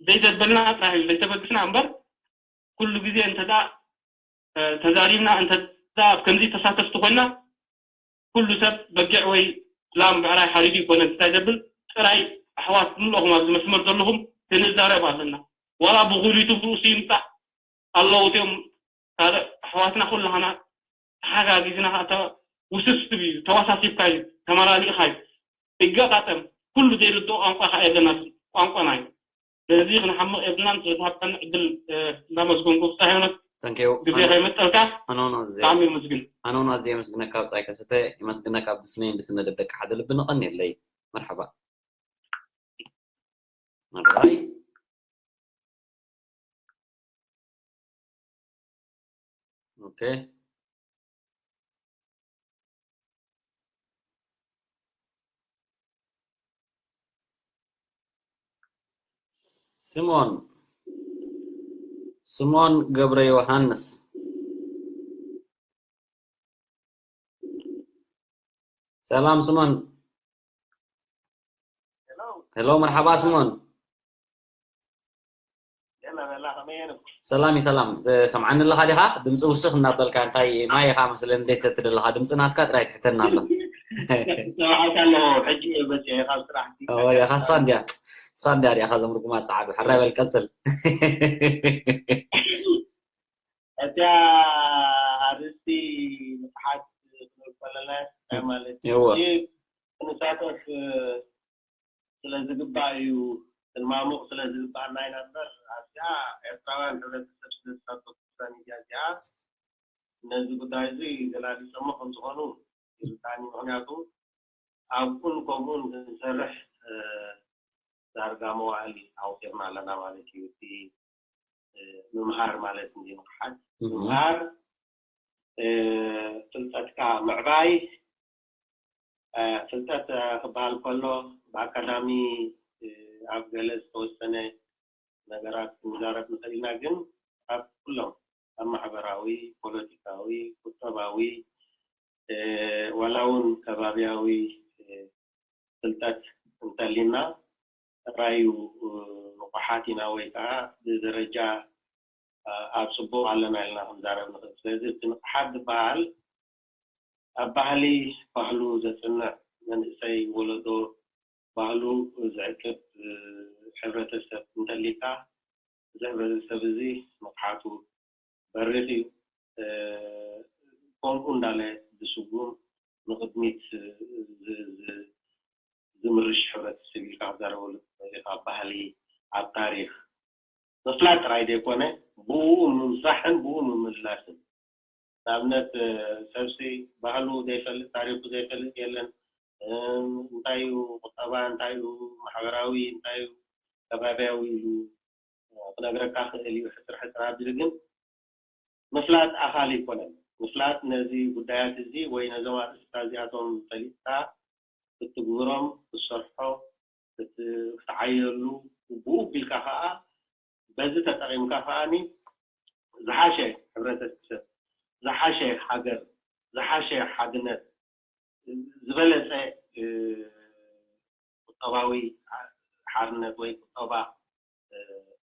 ዘይደበልና ጥራሕ እዩ ዘይተበግስና እምበር ኩሉ ግዜ እንተ ተዛሪብና እንተ ኣብ ከምዚ ተሳተፍቲ ኮይና ኩሉ ሰብ በጊዕ ወይ ላም ብዕራይ ሓሪዱ ይኮነ እንታይ ዘብል ጥራይ ኣሕዋት ምልኹም ኣብዚ መስመር ዘለኹም ክንዛረብ ኣለና ዋላ ብጉሊቱ ብርእሱ ይምፃእ ኣለዉ እቲኦም ካልእ ኣሕዋትና ኩላህና ተሓጋጊዝና ከዓ ውስብስብ እዩ ተዋሳሲብካ እዩ ተመላሊእካ እዩ ይገጣጠም ኩሉ ዘይርድኦ ቋንቋ ከዓ የለና ቋንቋና እዩ ስለዚ ክንሓምቕ የብልናን ስለዝሃብካኒ ዕድል እናመስገንኩ፣ ፍታሕ ዮናስ፣ Thank you. ግዜ ከይመጠልካ ኣኖኖ ብጣዕሚ የመስግን። ኣኖኖ ኣዝየ የመስግነካ፣ ብጻይ ከሰተ የመስግነካ፣ ብስመይን ብስመ ደቂ ሓደልቢ ንቐንየለይ። መርሓባ። መርሓባ። ኦኬ። ስሞን ስሞን ገብረ ዮሃንስ። ሰላም ስሞን። ሄሎ፣ መርሓባ ስሞን። ሰላም እዩ፣ ሰላም። ትሰምዓኒ ኣለኻ ዲኻ? ድምፂ ውስኽ እናበልካ፣ እንታይ ማይ ኢኻ መስለኒ ደይሰቲ ዘለኻ? ድምፂ ናትካ ጥራይ ትሕተና ኣሎ። ሰማዕካ ኣለኹ፣ ሕጂ እየ መፂአ ካብ ስራሕ። እወ፣ ዲኻ ሳንድያ፣ ሳንድያ ዲኻ፣ ዞም ርጉማት ጸዓዱ። ሕራይ በል፣ ቀጽል። እቲያ ኣርእስቲ ንቕሓት ክንብል ከለና እንታይ ማለት እዩ? እወ። እዚ ክንሳተፍ ስለ ዝግባእ እዩ፣ ክንማሙቕ ስለ ዝግባኣና ኢና እምበር፣ ኣብዚኣ ኤርትራውያን ሕብረተሰብ ስለ ዝሳተፉ እዛ ሚድያ እዚኣ ነዚ ጉዳይ እዚ ገላሊጾሞ ከም ዝኾኑ ይርዳእኒ። ምኽንያቱ ኣብኡን ከምኡን ክንሰርሕ፣ እ፣ ዳርጋ መዋእል ኣውፂእና ኣለና ማለት እዩ። እቲ፣ እ፣ ምምሃር ማለት እንዲ ንቕሓት። እህ። ምምሃር፣ እ፣ ፍልጠትካ ምዕባይ፣ እ፣ ፍልጠት፣ እ፣ ክበሃል ከሎ ብኣካዳሚ፣ እ፣ ኣብ ገለ ዝተወሰነ ነገራት ክንዛረብ ንኽእል ኢና፣ ግን ኣብ ኩሎም ኣብ ማሕበራዊ፣ ፖለቲካዊ፣ ቁጠባዊ፣ እ፣ ዋላ እውን ከባቢያዊ፣ እ፣ ፍልጠት እንተሊና ጥራይ እዩ፣ እ፣ ንቑሓት ኢና ወይ ከዓ ብደረጃ፣ እ፣ ኣብ ጽቡቕ ኣለና ኢልና ክንዛረብ ንኽእል። ስለዚ እቲ ንቕሓት ዝበሃል ኣብ ባህሊ፣ ባህሉ ዘጽንዕ መንእሰይ ወለዶ ባህሉ ዝዕቅብ፣ እ፣ ሕብረተሰብ እንተሊካ፣ እዚ ሕብረተሰብ እዚ ንቕሓቱ በሪኽ እዩ። እ፣ ከምኡ እንዳለ ዝስጉም ንቕድሚት ዝ-፣ ዝ-፣ ዝምርሽ ሕብረተሰብ ኢልካ ክትዛረበሉ ትኽእል ኢኻ። ኣብ ባህሊ፣ ኣብ ታሪኽ ምፍላጥ ጥራይ ዘይኮነ ብኡ ምምሳሕን ብኡ ምምልላስን። ንኣብነት፣ እ፣ ሰብሲ ባህሉ ዘይፈልጥ ታሪኹ ዘይፈልጥ የለን። እ፣ እንታይ እዩ ቁጠባ፣ እንታይ እዩ ማሕበራዊ፣ እንታይ እዩ ከባቢያዊ ኢሉ፣ እ፣ ክነግረካ ክእል እዩ ሕጽር ሕጽር ኣቢሉ፣ ግን ምፍላጥ ኣኻሊ ኣይኮነን። ምፍላጥ ነዚ ጉዳያት እዚ ወይ ነዞም ኣርእስታ እዚኣቶም ፈሊጥካ ክትትግብሮም፣ ክትሰርሖ፣ ክት-፣ ክትዓየሉ፣ ብኡ ቢልካ ከኣ በዚ ተጠቒምካ ከኣኒ ዝሓሸ ሕብረተሰብ፣ ዝሓሸ ሃገር፣ ዝሓሸ ሓድነት፣ ዝበለጸ፣ እ፣ ቁጠባዊ ሓርነት ወይ ቁጠባ፣ እ፣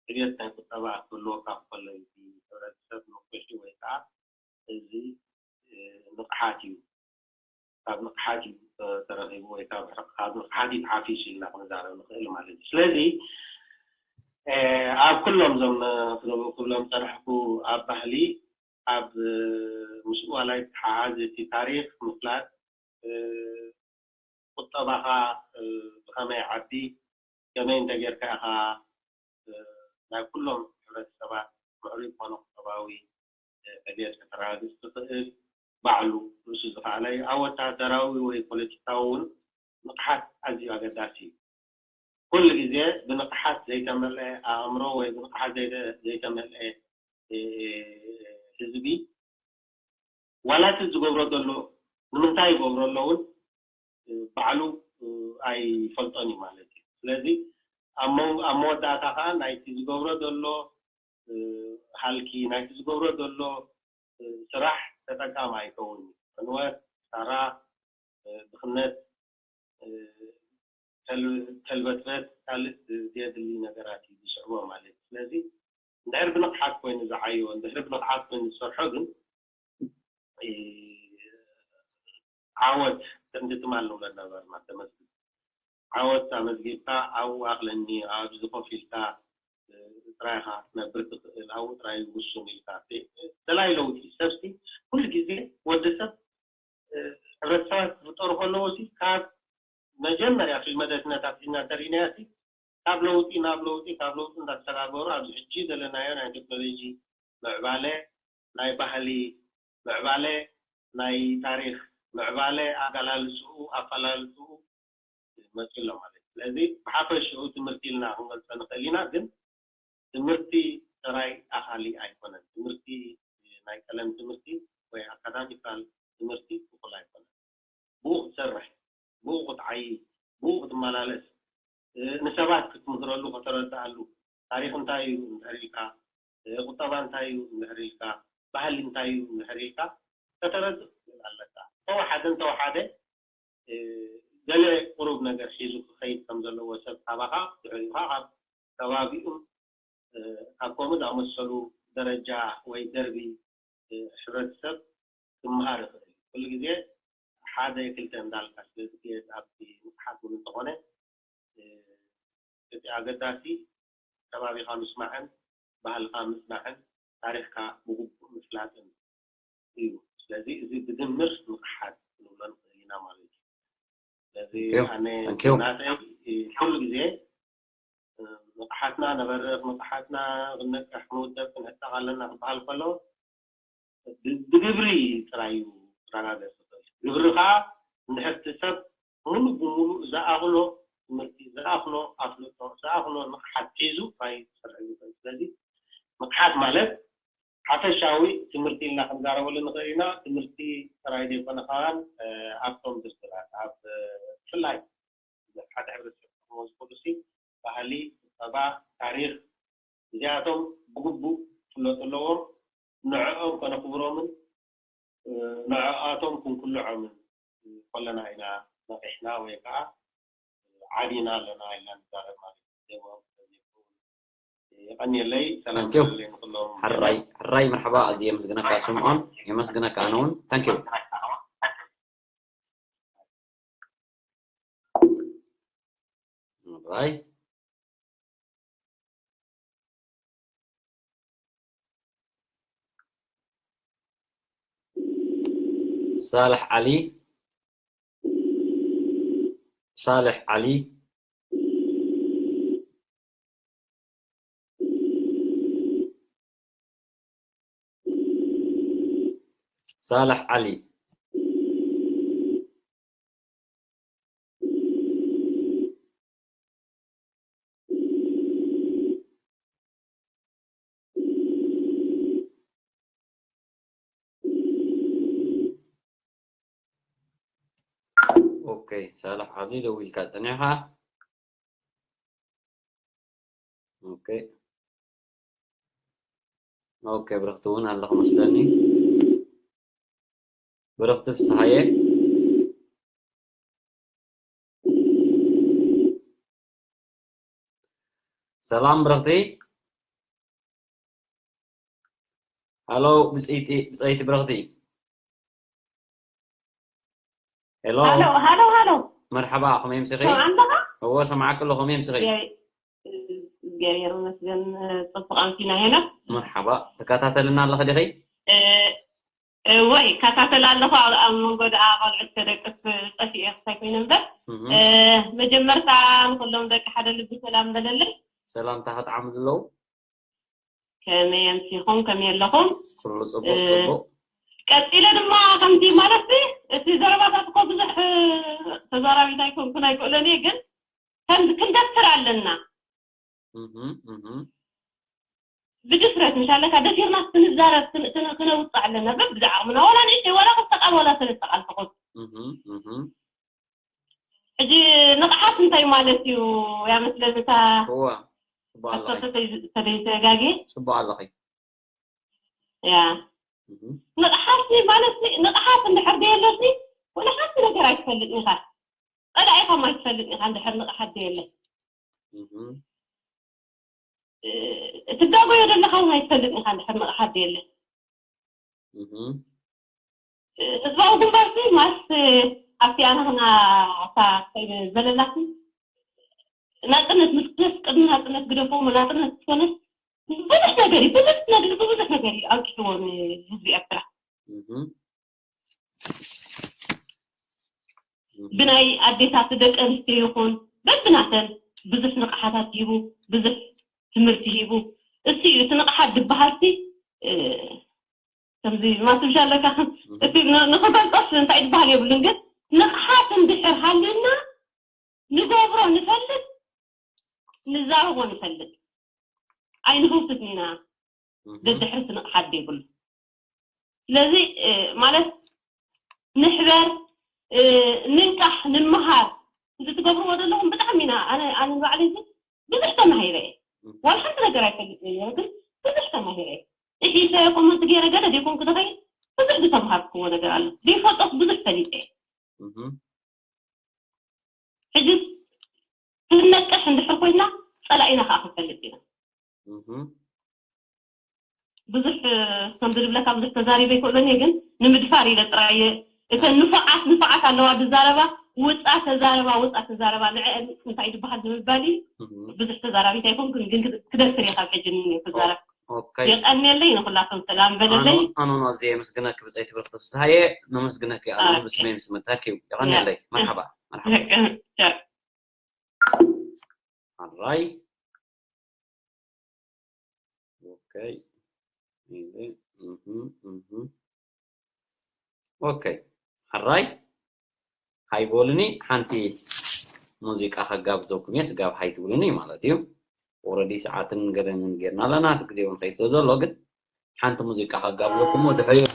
ዕብየት ናይ ቁጠባ ክህልወካ ከሎ እዩ። እቲ ሕብረተሰብ ንቑሕ ወይ ከዓ እዚ፣ እ፣ ንቕሓት እዩ። ካብ ንቕሓት እዩ፣ እ፣ ተረኺቡ ወይ ካብ ሕር-፣ ካብ ንቕሓት እዩ ተሓፊሱ ኢልና ክንዛረብ ንኽእል ማለት እዩ። ስለዚ፣ እ፣ ኣብ ኩሎም እዞም፣ እ፣ ክብሎ-፣ ክብሎም ዝጸናሕኩ ኣብ ባህሊ፣ ኣብ፣ እ፣ ምስኡ ዋላ ይተሓሓዝ እቲ ታሪኽ ምፍላጥ፣ እ፣ ቁጠባኻ፣ እ፣ ብኸመይ ዓቢ፣ ከመይ እንተጌርካ ኢኻ፣ እ፣ ናይ ኩሎም ሕብረተሰባት ምዕሩይ ዝኾነ ቁጠባዊ፣ እ፣ ዕብየት ከተረጋግጽ ትኽእል፣ ባዕሉ ርእሱ ዝኸኣለ እዩ። ኣብ ወተሃደራዊ ወይ ፖለቲካዊ እውን ንቕሓት ኣዝዩ ኣገዳሲ እዩ። ኩሉ ግዜ ብንቕሓት ዘይተመልአ ኣእምሮ ወይ ብንቕሓት ዘይተ-፣ ዘይተመልአ፣ እ፣ ህዝቢ ዋላ እቲ ዝገብሮ ዘሎ ንምንታይ ይገብሮ ኣሎ እውን፣ እ፣ ባዕሉ፣ እ፣ ኣይፈልጦን እዩ ማለት እዩ። ስለዚ ኣብ መው-፣ ኣብ መወዳእታ ከዓ ናይቲ ዝገብሮ ዘሎ፣ እ፣ ሃልኪ፣ ናይቲ ዝገብሮ ዘሎ፣ እ፣ ስራሕ ተጠቃሚ ኣይከውን እዩ። ዕንወት፣ ክሳራ፣ እ፣ ድኽነት፣ እ፣ ተል-፣ ተልበትበት፣ ካልእ ዝ-፣ ዘየድሊ ነገራት እዩ ዝስዕቦ ማለት እዩ። ስለዚ እንድሕር ብንቕሓት ኮይኑ ዝዓዮ፣ እንድሕር ብንቕሓት ኮይኑ ዝሰርሖ ግን፣ እ፣ ዓወት ክንዲ ትማል ንብሎ ነበርና፣ ተመስገን። ዓወት ኣመዝጊብካ፣ ኣብኡ ኣኽለኒ፣ ኣብዚ ኮፍ ኢልካ፣ እ፣ ጥራይ ኢኻ ክትነብር ትኽእል፣ ኣብኡ ጥራይ እዩ ውሱን ኢልካ። እ፣ ደላይ ለውጢ፣ ሰብሲ ኩሉ ግዜ ወዲ ሰብ፣ እ፣ ሕብረተሰባት ክፍጠሩ ከለዉ ሲ ካብ መጀመርያ ፊልም መደብነት ኣትሒዝና እንተሪእናዮ ሲ ካብ ለውጢ ናብ ለውጢ፣ ካብ ለውጢ እንዳተሰጋገሩ ኣብዚ ሕጂ ዘለናዮ ናይ ቴክኖሎጂ ምዕባለ፣ ናይ ባህሊ ምዕባለ፣ ናይ ታሪኽ ምዕባለ፣ ኣገላልፅኡ፣ ኣፈላልፅኡ መፂኡ ኣሎ ማለት እዩ። ስለዚ ብሓፈሽኡ ትምህርቲ ኢልና ክንገልፆ ንኽእል ኢና፣ ግን ትምህርቲ ጥራይ ኣኻሊ ኣይኮነን። ትምህርቲ፣ ናይ ቀለም ትምህርቲ ወይ ኣካዳሚካል ትምህርቲ እኹል ኣይኮነን። ብኡ ክትሰርሕ፣ ብኡ ክትዓይ፣ ብኡ ክትመላለስ፣ ንሰባት ክትምህረሉ፣ ከተረድኣሉ፣ ታሪኽ እንታይ እዩ እንድሕር ኢልካ፣ ቁጠባ እንታይ እዩ እንድሕር ኢልካ፣ ባህሊ እንታይ እዩ እንድሕር ኢልካ፣ ከተረድእ ክትኽእል ኣለካ። ተወሓደ እንተወሓደ፣ ገለ ቁሩብ ነገር ሒዙ ክኸይድ ከም ዘለዎ ሰብ ካባኻ፣ ድሕሪኡ ካብ ከባቢኡን ካብ ከምኡ ዝኣመሰሉ ደረጃ ወይ ደርቢ ሕብረተሰብ ክመሃር ይኽእል እዩ። ኩሉ ግዜ ሓደ ክልተ እንዳልካ ስለ ዝከየድ ኣብቲ ንቕሓት እውን እንተኾነ፣ እቲ ኣገዳሲ ከባቢኻ ምስማዕን ባህልኻ ምጽናዕን ታሪኽካ ብግቡእ ምፍላጥን እዩ። ስለዚ እዚ ብድምር ንቕሓት ክንብሎ ንኽእል ኢና ማለት እዩ። ስለዚ ኣነ ናተይ ኩሉ ግዜ ንቕሓትና ነበርኽ፣ ንቕሓትና ክንነቅሕ፣ ክንውደብ፣ ክንዕጠቕ ኣለና ክበሃል ከሎ ብግብሪ ጥራይ እዩ ክረጋገፅ ዝኽእል። ግብሪ ከዓ እንድሕር እቲ ሰብ ሙሉ ብሙሉ ዝኣኽሎ ትምህርቲ፣ ዝኣኽሎ ኣፍልጦ፣ ዝኣኽሎ ንቕሓት ሒዙ ጥራይ ክሰርሕ ዝኽእል። ስለዚ ንቕሓት ማለት ሓፈሻዊ ትምህርቲ ኢልና ክንዛረበሉ ንኽእል ኢና። ትምህርቲ ጥራይ ዘይኮነ ከዓን ኣብቶም ድርድራት ኣብ ብፍላይ ሓደ ሕብረተሰብ ክኾኑ ዝኽእሉ ሲ ባህሊ፣ ቁጠባ፣ ታሪኽ፣ እዚኣቶም ብግቡእ ክፍለጡ ኣለዎም። ንዕኦም ከነኽብሮምን ንዕኣቶም ክንኩልዖምን ከለና ኢና ነቒሕና ወይ ከዓ ዓዲና ኣለና ኢልና ንዛረብ ማለት እዩ። የቐንየለይ። ሰላም ይብለለይ ንኩሎም። ሕራይ ሕራይ፣ መርሓባ። ኣዝየ የመስግነካ ስምዖን፣ የመስግነካ ኣነ እውን። ታንኪዩ። ሕራይ። ሳልሕ ዓሊ፣ ሳልሕ ዓሊ። ሳልሕ ዓሊ። ኦኬ፣ ሳልሕ ዓሊ ደዊልካ ጸኒሕኻ። ኦኬ። ኦኬ፣ ብረኽቲ እውን ኣለኹ መስለኒ። ብረኽቲ ፍስሃየ። ሰላም ብረኽቲ። ሃሎ ብፀይቲ፣ ብፀይቲ ብረኽቲ። ሄሎ። ሃሎ፣ ሃሎ፣ ሃሎ። መርሓባ፣ ከመይ ኣምሲኺ? ሰምዓኒ ኣለኻ? እዎ፣ ሰምዓኪ ኣለኹ፣ ከመይ ኣምሲኺ? የይ፣ እግዚኣብሔር ይመስገን፣ ጽቡቕ ኣምሲና ሄኖክ። መርሓባ፣ ትከታተልና ኣለኺ ዲኺ? እ፣ እወ፣ ይከታተል ኣለኹ። ኣብ፣ ኣብ መንጎ ደኣ ቆልዑት ከደቅስ ጠፊኤ ክሳይ ኮይነ እምበር። እህ። እ፣ መጀመርታ ንኹሎም ደቂ ሓደ ልቢ ሰላም በለለይ። ሰላምታ ከጥዓሙ ኣለዉ። ከመይ ኣምሲኹም? ከመይ ኣለኹም? ኩሉ ጽቡቕ፣ እ፣ ጽቡቕ። ቀጺለ ድማ ከምቲ ማለት እቲ ዘረባታት እኮ ብዙሕ፣ እ፣ ተዛራቢት ኣይኮንኩን ኣይክእሎን እየ፣ ግን ከም ክንደፍር ኣለና። እህ፣ እህ። ብድፍረት ምሽ ኣለካ ደፊርና ክንዛረብ፣ ክን-፣ ክን-፣ ክነውጽእ ኣለና። በብዝዓቕምና፣ ዋላ ንእሽተይ፣ ዋላ ክልተ ቃል፣ ዋላ ሰለስተ ቃል ትኹን። እህ፣ እህ። ሕጂ ንቕሓት እንታይ ማለት እዩ? እያ መስለኒ እታ እዋ፣ ጽቡቕ ኣለኺ። ሓሳብ ተይ-፣ ተደይተጋጌ። ጽቡቕ ኣለኺ። ያ። እህ። ንቕሓት ማለት ንቕሓት እንድሕር ደየለሲ፣ ወላ ሓንቲ ነገር ኣይትፈልጥን ኢኻ። ጸላኢኻ ማይትፈልጥን ኢኻ እንድሕር ንቕሓት ደየለ። እህ። እ፣ እትጋጎዮ ዘለኻ እውን ኣይትፈልጥን ኢኻ እንድሕር ንቕሓት ደየለ። እህ። ህዝባዊ ግንባርሲ ማስ ኣብቲ ኣናህና ኣታ ዘለላሲ ናጽነት ምስ ቅድሚ ናጽነት ግደፎ፣ ናጽነት ዝኾነስ ብዙሕ ነገር እዩ፣ ብዙሕ ነገር፣ ብዙሕ ነገር እዩ ኣንቂሕዎ ንህዝቢ ኤርትራ። እህ። ብናይ ኣዴታት ደቂ ኣንስትዮ ይኹን በብናተን ብዙሕ ንቕሓታት ሂቡ፣ ብዙሕ ትምህርቲ ሂቡ። እሱ እዩ እቲ ንቕሓት ዝበሃልሲ ከምዚ ማስብሻ ኣለካ እቲ ንኽገልጾስ እንታይ ዝበሃል የብሉን፣ ግን ንቕሓት እንድሕር ሃልዩና ንገብሮ ንፈልጥ፣ ንዛረቦ ንፈልጥ፣ ኣይንህውትትን ኢና። ደድሕርቲ ንቕሓት ዘይብሉ። ስለዚ ማለት ንሕበር፣ ንንቃሕ፣ ንምሃር። እዚ ትገብርዎ ዘለኹም ብጣዕሚ ኢና፣ ኣነ ኣነ ንባዕለይ ግን ብዙሕ ተማሂረ እየ። ዋላ ሓንቲ ነገር ኣይፈልጥን እየ፣ ግን ብዙሕ ተማሂረ እየ። ጥሒሰ ኮመንት ገይረ ገለ ዘይኮንኩ ዝኸይድ፣ ብዙሕ ዝተምሃርክዎ ነገር ኣሎ። ዘይፈልጦስ ብዙሕ ፈሊጠ እየ። ሕጂ ክንነቅሕ እንድሕር ኮይና ጸላኢና ከዓ ክንፈልጥ ኢና። ብዙሕ ከም ዝብለካ ብዙሕ ተዛሪበ ይክእሎን እየ፣ ግን ንምድፋር ኢለ ጥራይ እየ። እተን ንፉዓት ንፉዓት ኣለዋ ዝዛረባ፣ ውፃ ተዛረባ፣ ውፃ ተዛረባ፣ ንዕአን እንታይ ዝበሃል ንምባል እዩ። ብዙሕ ተዛራቢት ኣይኮንኩን፣ ግን ክደፍር እየ ካብ ሕጂ ንንዮ ክዛረብ። ኦኬ። የቐንየለይ፣ ንኹላቶም ሰላም በለለይ። ኣነ ኣነ ኣዝየ የመስግነኪ ብፀይቲ ብርክቲ ፍስሃየ። ነመስግነኪ ኣነ ኦኬ። ብስመይ ምስ መጣኪ። የቐንየለይ። መርሓባ መርሓባ። ቻው። ኣራይ። ኦኬ። ኢለ፣ እህ፣ እህ። ኦኬ። ኣራይ። ሃይ በሉኒ፣ ሓንቲ ሙዚቃ ከጋብዘኩም እየ፣ ስጋብ ሃይ ትብሉኒ ማለት እዩ። ኦረዲ ሰዓትን ገለን እውን ጌርና ኣለና፣ እቲ ግዜ እውን ከይስእ ዘሎ፣ ግን ሓንቲ ሙዚቃ ከጋብዘኩም፣ ድሕሪኡ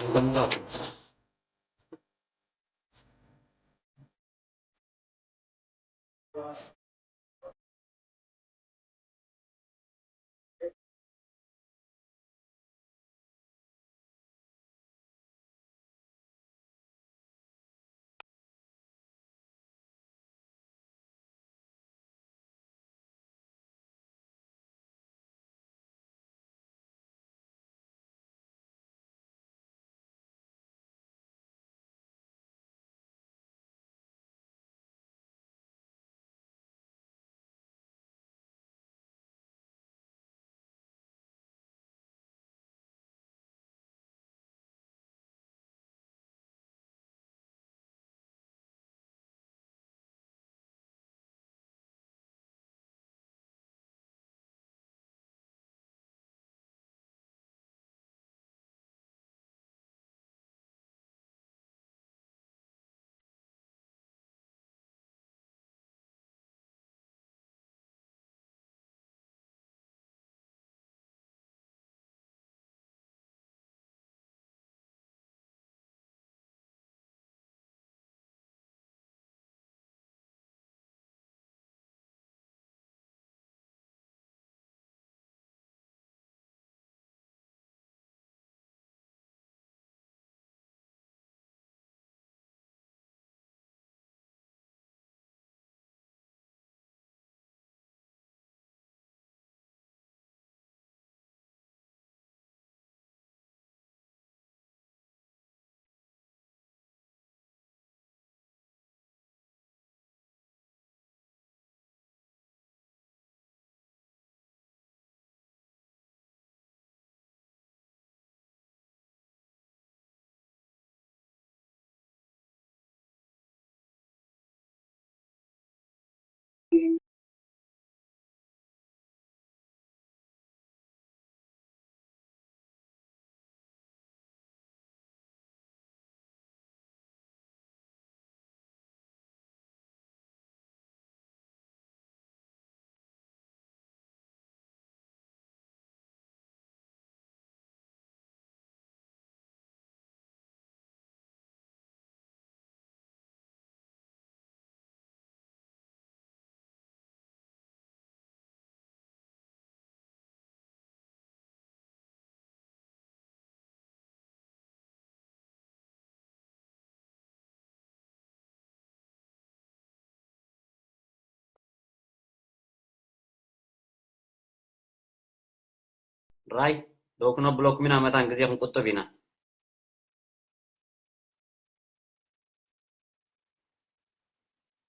ራይ ደው ክነብለኩም ኢና፣ መታን ግዜ ክንቁጥብ ኢና።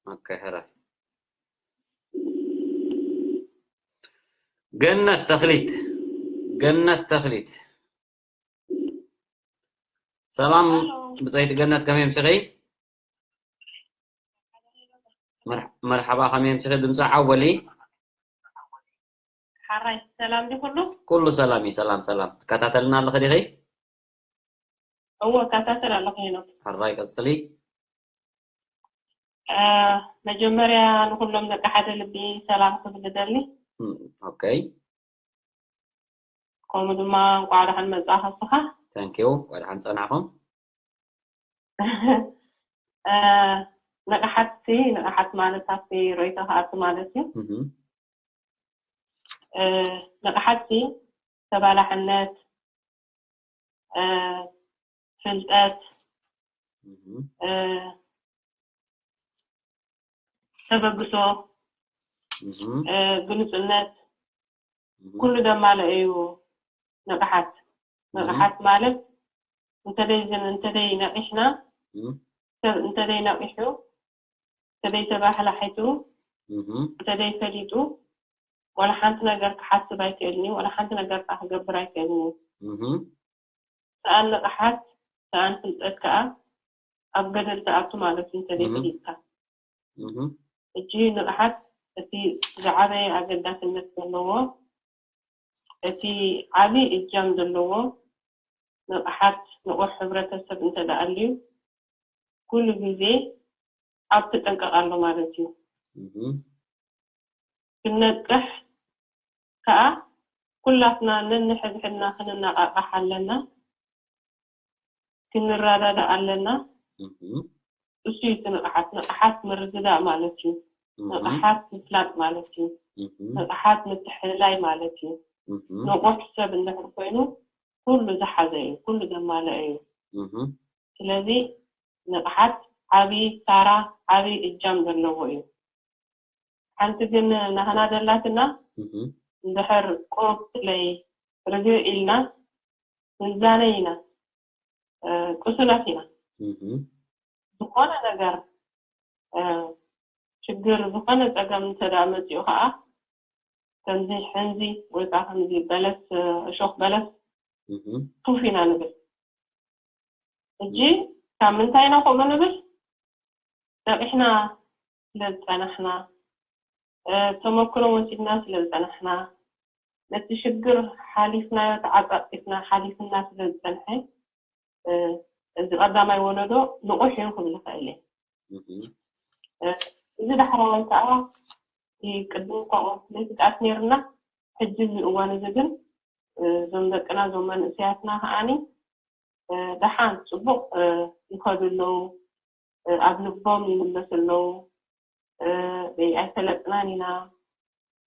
ኦኬ፣ ሕረፍ። ገነት ተኽሊት፣ ገነት ተኽሊት። ሰላም ሃሎ። ብፀይቲ ገነት፣ ከመይ ኣምሲኺ? መርሕ-፣ መርሓባ፣ ከመይ ኣምሲኺ? ድምፂ ዓው በሊ። ሓራይ ሰላም ዲ ኩሉ? ኩሉ ሰላም እዩ። ሰላም ሰላም። ትከታተልና ኣለኺ ዲኺ? እዎ እከታተል ኣለኹ ሄኖክ። ሓራይ ቀጽሊ። መጀመርያ ንኩሎም ደቂ ሓደ ልቢ ሰላም ክብል ደሊ። ኦኬይ። ከምኡ ድማ እንኳዕ ደሓን መጻእካ ንስኻ። Thank you። እንኳዕ ደሓን ጸናሕኩም። ንቕሓትሲ ንቕሓት ማለት ኣብቲ ርእይቶ ክኣቱ ማለት እዩ። ንቕሓትሲ ተባላሕነት፣ ፍልጠት፣ ተበግሶ፣ ግሉጽነት ኩሉ ደማለ እዩ። ንቕሓት ንቕሓት ማለት እንተደይ እንተደይ ነቒሕና ሰብ እንተደይ ነቒሑ እንተደይ ተባህላሒቱ እንተደይ ፈሊጡ ዋላ ሓንቲ ነገር ክሓስብ ኣይክእልን እዩ። ዋላ ሓንቲ ነገር ከዓ ክገብር ኣይክእልን እዩ። ሰኣን ንቕሓት ሰኣን ፍልጠት ከዓ ኣብ ገደል ትኣቱ ማለት እዩ። እንተደይ ፈሊጥካ ሕጂ ንቕሓት እቲ ዝዓበየ ኣገዳስነት ዘለዎ እቲ ዓቢ እጃም ዘለዎ ንቕሓት ንቑሕ ሕብረተሰብ እንተደኣ ኣልዩ ኩሉ ግዜ ኣብ ተጠንቀቕ ኣሎ ማለት እዩ። ክንነቅሕ ከኣ ኩላትና ነንሕድሕድና ክንነቓቓሕ ኣለና፣ ክንረዳዳእ ኣለና። እሱ እዩ እቲ ንቕሓት። ንቕሓት ምርድዳእ ማለት እዩ። ንቕሓት ምፍላጥ ማለት እዩ። ንቕሓት ምትሕልላይ ማለት እዩ። ንቑሕ ሰብ እንድሕር ኮይኑ ኩሉ ዝሓዘ እዩ፣ ኩሉ ዘማልአ እዩ። ስለዚ ንቕሓት ዓብዪ ታራ ዓብዪ እጃም ዘለዎ እዩ። ሓንቲ ግን ናህና ደላትና እንድሕር ቆብ ስለይ ርግእ ኢልና ንዛነ ኢና፣ ቅሱናት ኢና። ዝኾነ ነገር ሽግር ዝኾነ ፀገም እንተ ደኣ መፂኡ ከዓ ከምዚ ሕንዚ ወይ ከዓ ከምዚ በለስ እሾኽ በለስ ቱፍ ኢና ንብል። ሕጂ ካብ ምንታይ ኢና ከምኡ ንብል? ነቒሕና ስለ ዝፀናሕና፣ ተመክሮ ወሲድና ስለ ዝፀናሕና፣ ነቲ ሽግር ሓሊፍናዮ ተዓፃፂፍና ሓሊፍና ስለ ዝፀንሐ እዚ ቀዳማይ ወለዶ ንቑሕ እዩ ክብል ይኽእል እየ። እዚ ዳሕራዋይ ከዓ ቅድም እኳ ኮንፍሌክት ኣት ነርና ሕጂ እዚ እዋን እዚ ግን እዞም ደቅና እዞም መንእሰያትና ከዓኒ ደሓን ፅቡቕ ይኸዱ ኣለዉ፣ ኣብ ልቦም ይምለሱ ኣለዉ። ኣይሰለጥናን ኢና፣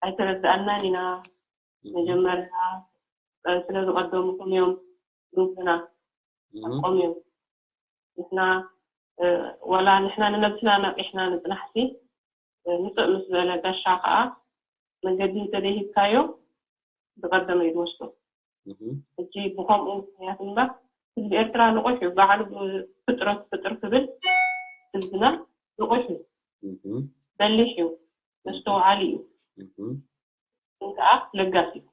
ኣይተረዳእናን ኢና። መጀመርያ ስለ ዝቐደሙኹም እዮም ልቦና ሓቆም እዮም። ንሕና ዋላ ንሕና ንነብስና ነቂሕና ንፅናሕሲ ምፅእ ምስ በለ ጋሻ ከዓ መገዲ እንተደይሂብካዮ ዝቐደመ እዩ ዝወስዶ። ሕጂ ብኸምኡ ምክንያት እምበር ህዝቢ ኤርትራ ንቑሕ እዩ። ባዕሉ ብፍጥረቱ ፍጥር ክብል ህዝብና ንቑሕ እዩ፣ በሊሕ እዩ፣ መስተውዓሊ እዩ፣ ግን ከዓ ለጋስ እዩ።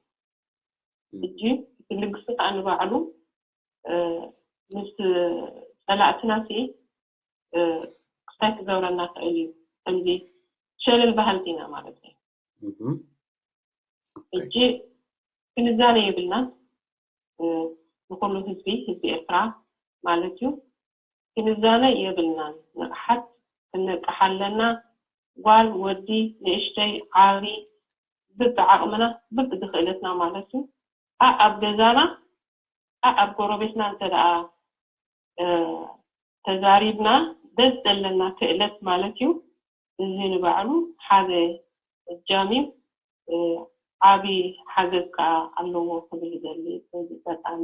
ሕጂ እቲ ልግሲ ከዓ ንባዕሉ ምስ ፀላእትና ሲ ክስታይ ክገብረና ክእል እዩ። ከምዚ ሸለል ባህልቲ ኢና ማለት እዩ። ሕጂ ክንዛነ የብልናን ንኩሉ ህዝቢ ህዝቢ ኤርትራ ማለት እዩ። ክንዛነ የብልናን። ንቕሓት ክንነቅሕ ኣለና። ጓል ወዲ ንእሽተይ ዓቢ ብብዓቕምና ብብድኽእለትና ማለት እዩ። ኣኣብ ገዛና ኣኣብ ጎረቤትና እንተ ደኣ ተዛሪብና ደስ ዘለና ክእለት ማለት እዩ። እዚ ንባዕሉ ሓደ እጃም እዩ። ዓቢ ሓገዝ ከዓ ኣለዎ ክብል ይደሊ። በዚ ኣጋጣሚ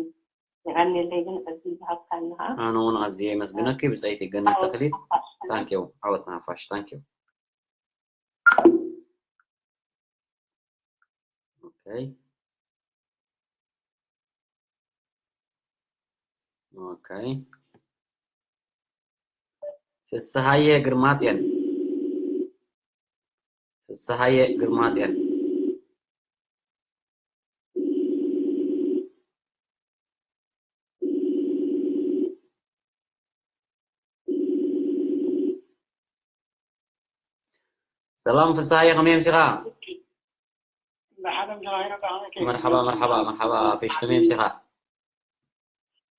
የቐንየለይ ግን ዕድል ዝሃብካኒ ከዓ። ኣነ እውን ኣዝየ የመስግነኪ ብፀይቲ ገነት ተኽሊት። ታንኪዩ ዓወት ንሓፋሽ። ታንኪዩ። ኦኬ ኦኬ። ፍስሃየ ግርማጽዮን ፍስሃየ ግርማጽዮን። ሰላም ፍስሃየ፣ ከመይ ኣምሲኻ? ብሓደ ምስ ረኣይና ብጣዕሚ ከይዱ። መርሓባ መርሓባ መርሓባ። ፊሽ ከመይ ምሲኻ?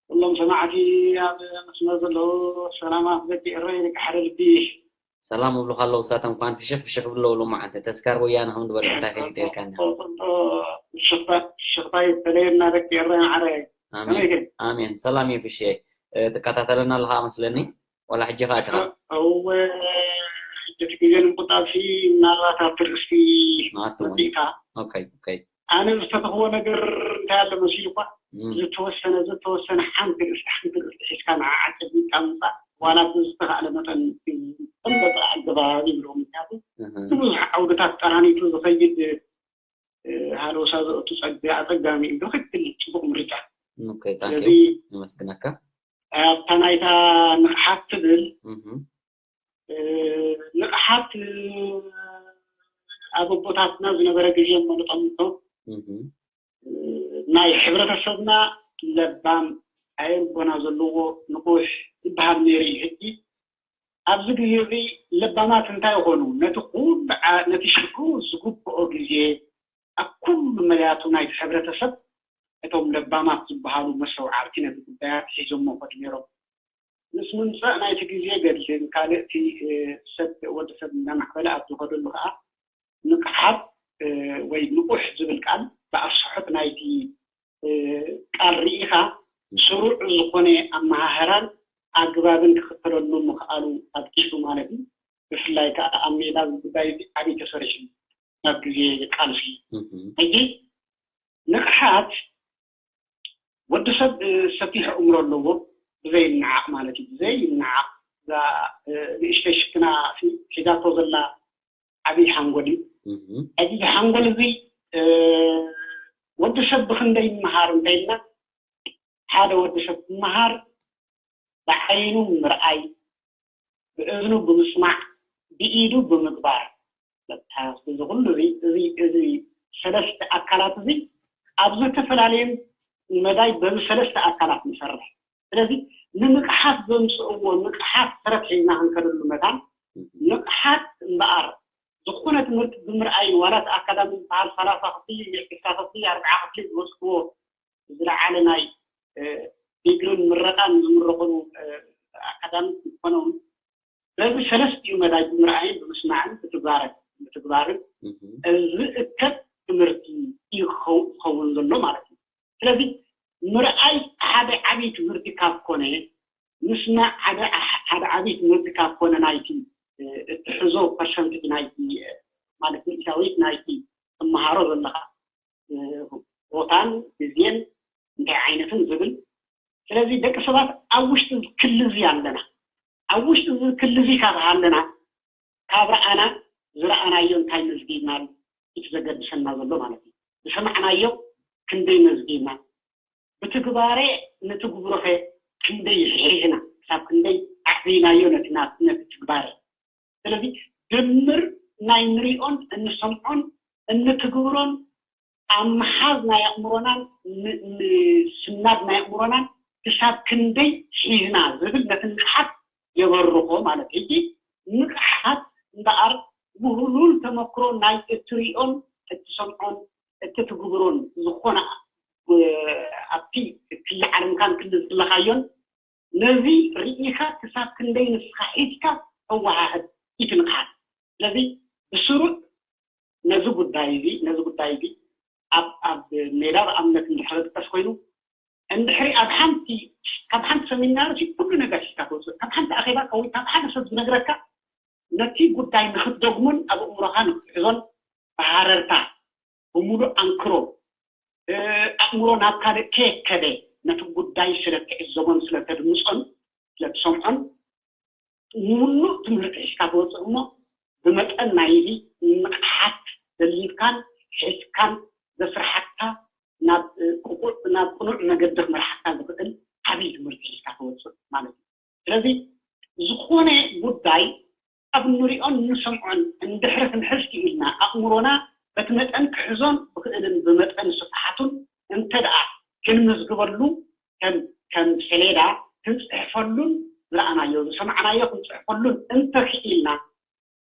ኩሎም ሰማዕቲ ኣብ መስመር ዘለዉ ሰላማት ደቂ ኤረይ ደቂ ሓደ ልቢ። ሰላም እብሉኻ ኣለዉ። እሳቶም እንኳን ፍሽኽ ፍሽኽ ብለዉ ሎማዓንቲ ተስካር ወያነ ከም ዝበልዑ እንታይ ከይዱ ተልካኒ? ፍሽኽታ ይፈለየና ደቂ ኤረይ ማዕረ። ከመይ ኣሜን ግን? ኣሜን። ሰላም እዩ ፍሽየ። እ፣ ትከታተለና ኣለኻ መስለኒ። ዋላ ሕጂ ኸኣ ትኻ? እወ፣ ሕጂ እቲ ግዜ ንምቁጣብ ሲ ምናልባት ኣብቲ ርእስቲ ንኣቱ እውን። መጺእካ። ኦኬ ኦኬ። ኣነ ዝተተኽዎ ነገር እንታይ ኣሎ መሲሉ እኳ እም፣ ዝተወሰነ ዝተወሰነ ሓንቲ ርእስቲ ሓንቲ ርእስቲ ሒዝካ ንዓ ዓጨቢጥካ ምምፃእ ዋላ ብዝተኻእለ መጠን ብዝበለፀ ኣገባብ ይብሎ። ምክንያቱ እህ፣ ብብዙሕ ዓውድታት ጠራኒቱ ዝኸይድ እ፣ ሃለውሳ ዘእቱ ጸጋ ኣጸጋሚ እዩ። ብትክክል ጽቡቕ ምርጫ። ኦኬ ታንክ ስለዚ ዩ። ነመስግነካ። ኣብታ ናይታ ንቕሓት ትብል እህ፣ እ፣ ንቕሓት እ፣ ኣብ ኣቦታትና ዝነበረ ግዜ መለጦም እቶም እህ፣ ናይ ሕብረተሰብና ለባም ኣየርቦና ዘለዎ ንቑሕ ዝበሃል ነይሩ እዩ። ሕጂ ኣብዚ ግዜ እዚ ለባማት እንታይ ይኾኑ? ነቲ ኩሉ ዓ- ነቲ ሽግሩ ዝግብኦ ግዜ ኣብ ኩሉ መዳያቱ ናይቲ ሕብረተሰብ እቶም ለባማት ዝበሃሉ መስተውዓልቲ ነቲ ጉዳያት ሒዞሞ ይኸዱ ነይሮም። ምስ ምምፃእ ናይቲ ግዜ ገድልን ካልእ እቲ እ፣ ሰብ ወዲ ሰብ እናማዕበለ ኣብ ዝኸደሉ ከዓ ንቕሓት እ፣ ወይ ንቑሕ ዝብል ቃል ብኣስሕት ናይቲ እ፣ ቃል ርኢኻ ስሩዕ ዝኾነ ኣመሃህራን ኣግባብን ክኽተለሉ ምኽኣሉ ኣብቂዑ ማለት እዩ። ብፍላይ ከዓ ኣብ ሜዳ እዚ ጉዳይ እዚ ዓብዪ ተሰሪሑ እዩ ኣብ ግዜ ቃልሲ። እህ፣ ሕጂ ንቕሓት ወዲ ሰብ እ፣ ሰፊሕ ኣእምሮ ኣለዎ፣ ብዘይ ይነዓቕ ማለት እዩ። ብዘይ ይነዓቕ እዛ እ፣ ንእሽተይ ሽክና ሒ- ሒዛቶ ዘላ ዓብዪ ሓንጎል እዩ። እህ፣ እዚ ሓንጎል እዚ እ፣ ወዲ ሰብ ብኽንደይ ይመሃር እንተኢልና ሓደ ወዲ ሰብ ክመሃር ብዓይኑ ምርኣይ፣ ብእዝኑ ብምስማዕ፣ ብኢዱ ብምግባር። በቃ እዚ ኩሉ እዚ እዚ እዚ ሰለስተ ኣካላት እዚ ኣብ ዝተፈላለየ መዳይ በዚ ሰለስተ ኣካላት ንሰርሕ። ስለዚ ንንቕሓት ዘምፅእዎ ንቕሓት ሰረት ሒዝና ክንከደሉ መታን ንቕሓት እምበኣር ዝኾነ ትምህርቲ ብምርኣይን ዋላ እቲ ኣካዳሚ ዝበሃል ሰላሳ ክፍሊ፣ ዕስራ ክፍሊ፣ ኣርብዓ ክፍሊ ዝበፅሕዎ ዝለዓለ ናይ እ፣ ዲግሪን ምረቃን ዝምረቕሉ እ፣ ኣካዳሚ ዝኾነ እውን በዚ ሰለስቲኡ መዳይ ብምርኣይን ብምስማዕን ብትግባርን ብትግባርን እህ፣ ዝእከብ ትምህርቲ እዩ ክኸው- ክኸውን ዘሎ ማለት እዩ። ስለዚ ምርኣይ ሓደ ዓብዪ ትምህርቲ ካብ ኮነ ምስማዕ ሓደ ሓደ ዓብዪ ትምህርቲ ካብ ኮነ ናይቲ እ፣ እትሕዞ ፐርሰንት ናይቲ እ፣ ማለት ሚእታዊት ናይቲ ትመሃሮ ዘለኻ እ፣ ቦታን ግዜን እንታይ ዓይነትን ዝብል። ስለዚ ደቂ ሰባት ኣብ ውሽጢ እዚ ክሊ እዚ ኣለና። ኣብ ውሽጢ እዚ ክሊ እዚ ካብ ሃለና ካብ ረኣና ዝረኣናዮ እንታይ መዝጊብናሉ እቲ ዘገድሰና ዘሎ ማለት እዩ። ዝሰማዕናዮ ክንደይ መዝጊብና ብትግባረ ንትግብሮኸ ክንደይ ሒዝና ክሳብ ክንደይ ኣዕብይናዮ ነቲ ናብ ነቲ ትግባረ። ስለዚ ድምር ናይ ንሪኦን እንሰምዖን እንትግብሮን ኣብ ምሓዝ ናይ ኣእምሮናን ን- ንስናድ ናይ ኣእምሮናን ክሳብ ክንደይ ሒዝና ዝብል ነቲ ንቕሓት የበርኾ ማለት እዩ። ሕጂ ንቕሓት እምበኣር ውህሉል ተመክሮ ናይ እትሪኦን እትሰምዖን እትትግብሮን ዝኾነ እ፣ ኣብቲ ክሊ ዓለምካን ክሊ ዘለኻዮን ነዚ ርኢኻ ክሳብ ክንደይ ንስኻ ሒዝካ ተወሃህድ እዩ እቲ ንቕሓት። ስለዚ ብስሩዕ ነዚ ጉዳይ እዚ ነዚ ጉዳይ እዚ ኣብ ኣብ ሜዳ ብኣብነት እንድሕር ክጥቀስ ኮይኑ እንድሕሪ ኣብ ሓንቲ ካብ ሓንቲ ሰሚናር እዚ ኩሉ ነገር ሒዝካ ትወፅእ ካብ ሓንቲ ኣኼባ ወይ ካብ ሓደ ሰብ ዝነግረካ ነቲ ጉዳይ ንክትደግሞን ኣብ ኣእምሮኻ ንክትሕዞን ብሃረርታ ብሙሉእ ኣንክሮ እ፣ ኣእምሮ ናብ ካልእ ከየከደ ነቲ ጉዳይ ስለ ትዕዘቦን ስለ ተድምፆን ስለ ትሰምዖን ምሉእ ትምህርቲ ሒዝካ ትወፅእ እሞ ብመጠን ናይዚ ንቕሓት ደሊብካን ሒዝካን ዘስርሓካ ናብ እ፣ ቅቁዕ ናብ ቅኑዕ መገዲ ክመርሓካ ዝኽእል ዓብዪ ትምህርቲ ሒዝካ ትወፅእ ማለት እዩ። ስለዚ ዝኾነ ጉዳይ ኣብ ንሪኦን ንሰምዖን እንድሕሪ ክንሕዝ ክኢልና ኣእምሮና በቲ መጠን ክሕዞን ብኽእልን ብመጠን ስፍሓቱን እንተ ደኣ ክንምዝግበሉ ከም ከም ሰሌዳ ክንፅሕፈሉን ዝረኣናዮ ዝሰማዕናዮ ክንፅሕፈሉን እንተኽኢልና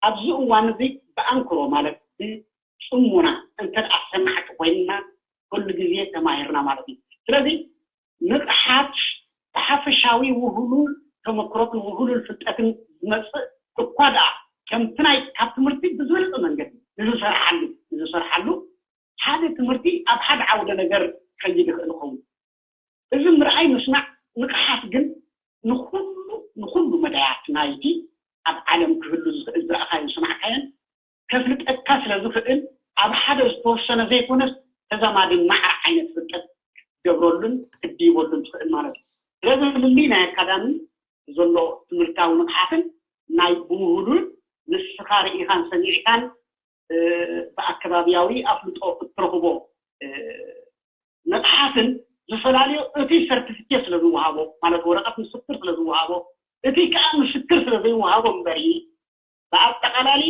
ኣብዚ እዋን እዚ ብኣንክሮ ማለት ብ- ጽሙና እንተ ደኣ ሰማዕቲ ኮይንና፣ ኩሉ ግዜ ተማሂርና ማለት እዩ። ስለዚ ንቕሓት ብሓፈሻዊ ውህሉል ተመክሮን ውህሉል ፍልጠትን ዝመጽእ እኳ ደኣ፣ ከምቲ ናይ ካብ ትምህርቲ ብዝበለጸ መንገዲ ንዝሰርሓሉ ንዝሰርሓሉ ሓደ ትምህርቲ ኣብ ሓደ ዓውደ ነገር ክኸይድ ይኽእል ይኸውን። እዚ ምርኣይ ምስማዕ ንቕሓት ግን ንኹሉ ንኹሉ መዳያት ናይቲ ኣብ ዓለም ክህሉ ዝኽእል ዝረኣኻዮን ዝሰማዕካዮን ከፍልጠካ ስለ ዝኽእል፣ ኣብ ሓደ ዝተወሰነ ዘይኮነስ ተዛማዲ ማዕረ ዓይነት ፍልጠት ክትገብረሉን ክትድይበሉን ትኽእል ማለት እዩ። ስለዚ ልሊ ናይ ኣካዳሚ ዘሎ ትምህርታዊ ንቕሓትን ናይ ብውህሉል ንስኻ ርኢኻን ሰሚዕካን ብኣከባቢያዊ ኣፍልጦ እትረኽቦ ንቕሓትን ዝፈላለዮ እቲ ሰርቲፊኬት ስለ ዝወሃቦ፣ ማለት ወረቐት ምስክር ስለ ዝወሃቦ፣ እቲ ከዓ ምስክር ስለ ዘይወሃቦ እምበሪ፣ ብኣጠቓላሊ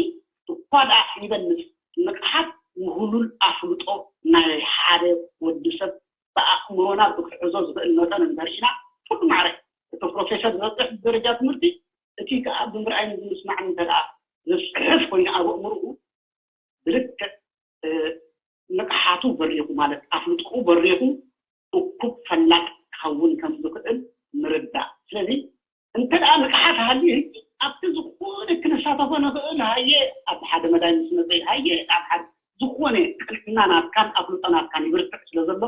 እኳ ደኣ ይበልፅ ንቕሓት ውህሉል ኣፍልጦ ናይ ሓደ ወዲ ሰብ ብኣእምሮና ብክሕዞ ዝኽእል መጠን እንተርኢና፣ ኩሉ ማዕረ እቲ ፕሮፌሰር ዝበፅሕ ደረጃ ትምህርቲ፣ እቲ ከዓ ብምርኣይን ብምስማዕን እንተ ደኣ ዝፅሕፍ ኮይኑ ኣብ ኣእምርኡ ብልክዕ ንቕሓቱ በሪኹ፣ ማለት ኣፍልጥኡ በሪኹ፣ እኩብ ፈላጥ ክኸውን ከም ዝኽእል ምርዳእ። ስለዚ እንተ ደኣ ንቕሓት ሃልዩ፣ ሕጂ ኣብቲ ዝኾነ ክንሳተፎ ንኽእል፣ ሃየ ኣብ ሓደ መዳይ ምስ መጸ፣ ሃየ ኣብ ሓደ ዝኾነ ቅንዕና ናትካን ኣፍልጦ ናትካን ይብርትዕ ስለ ዘሎ፣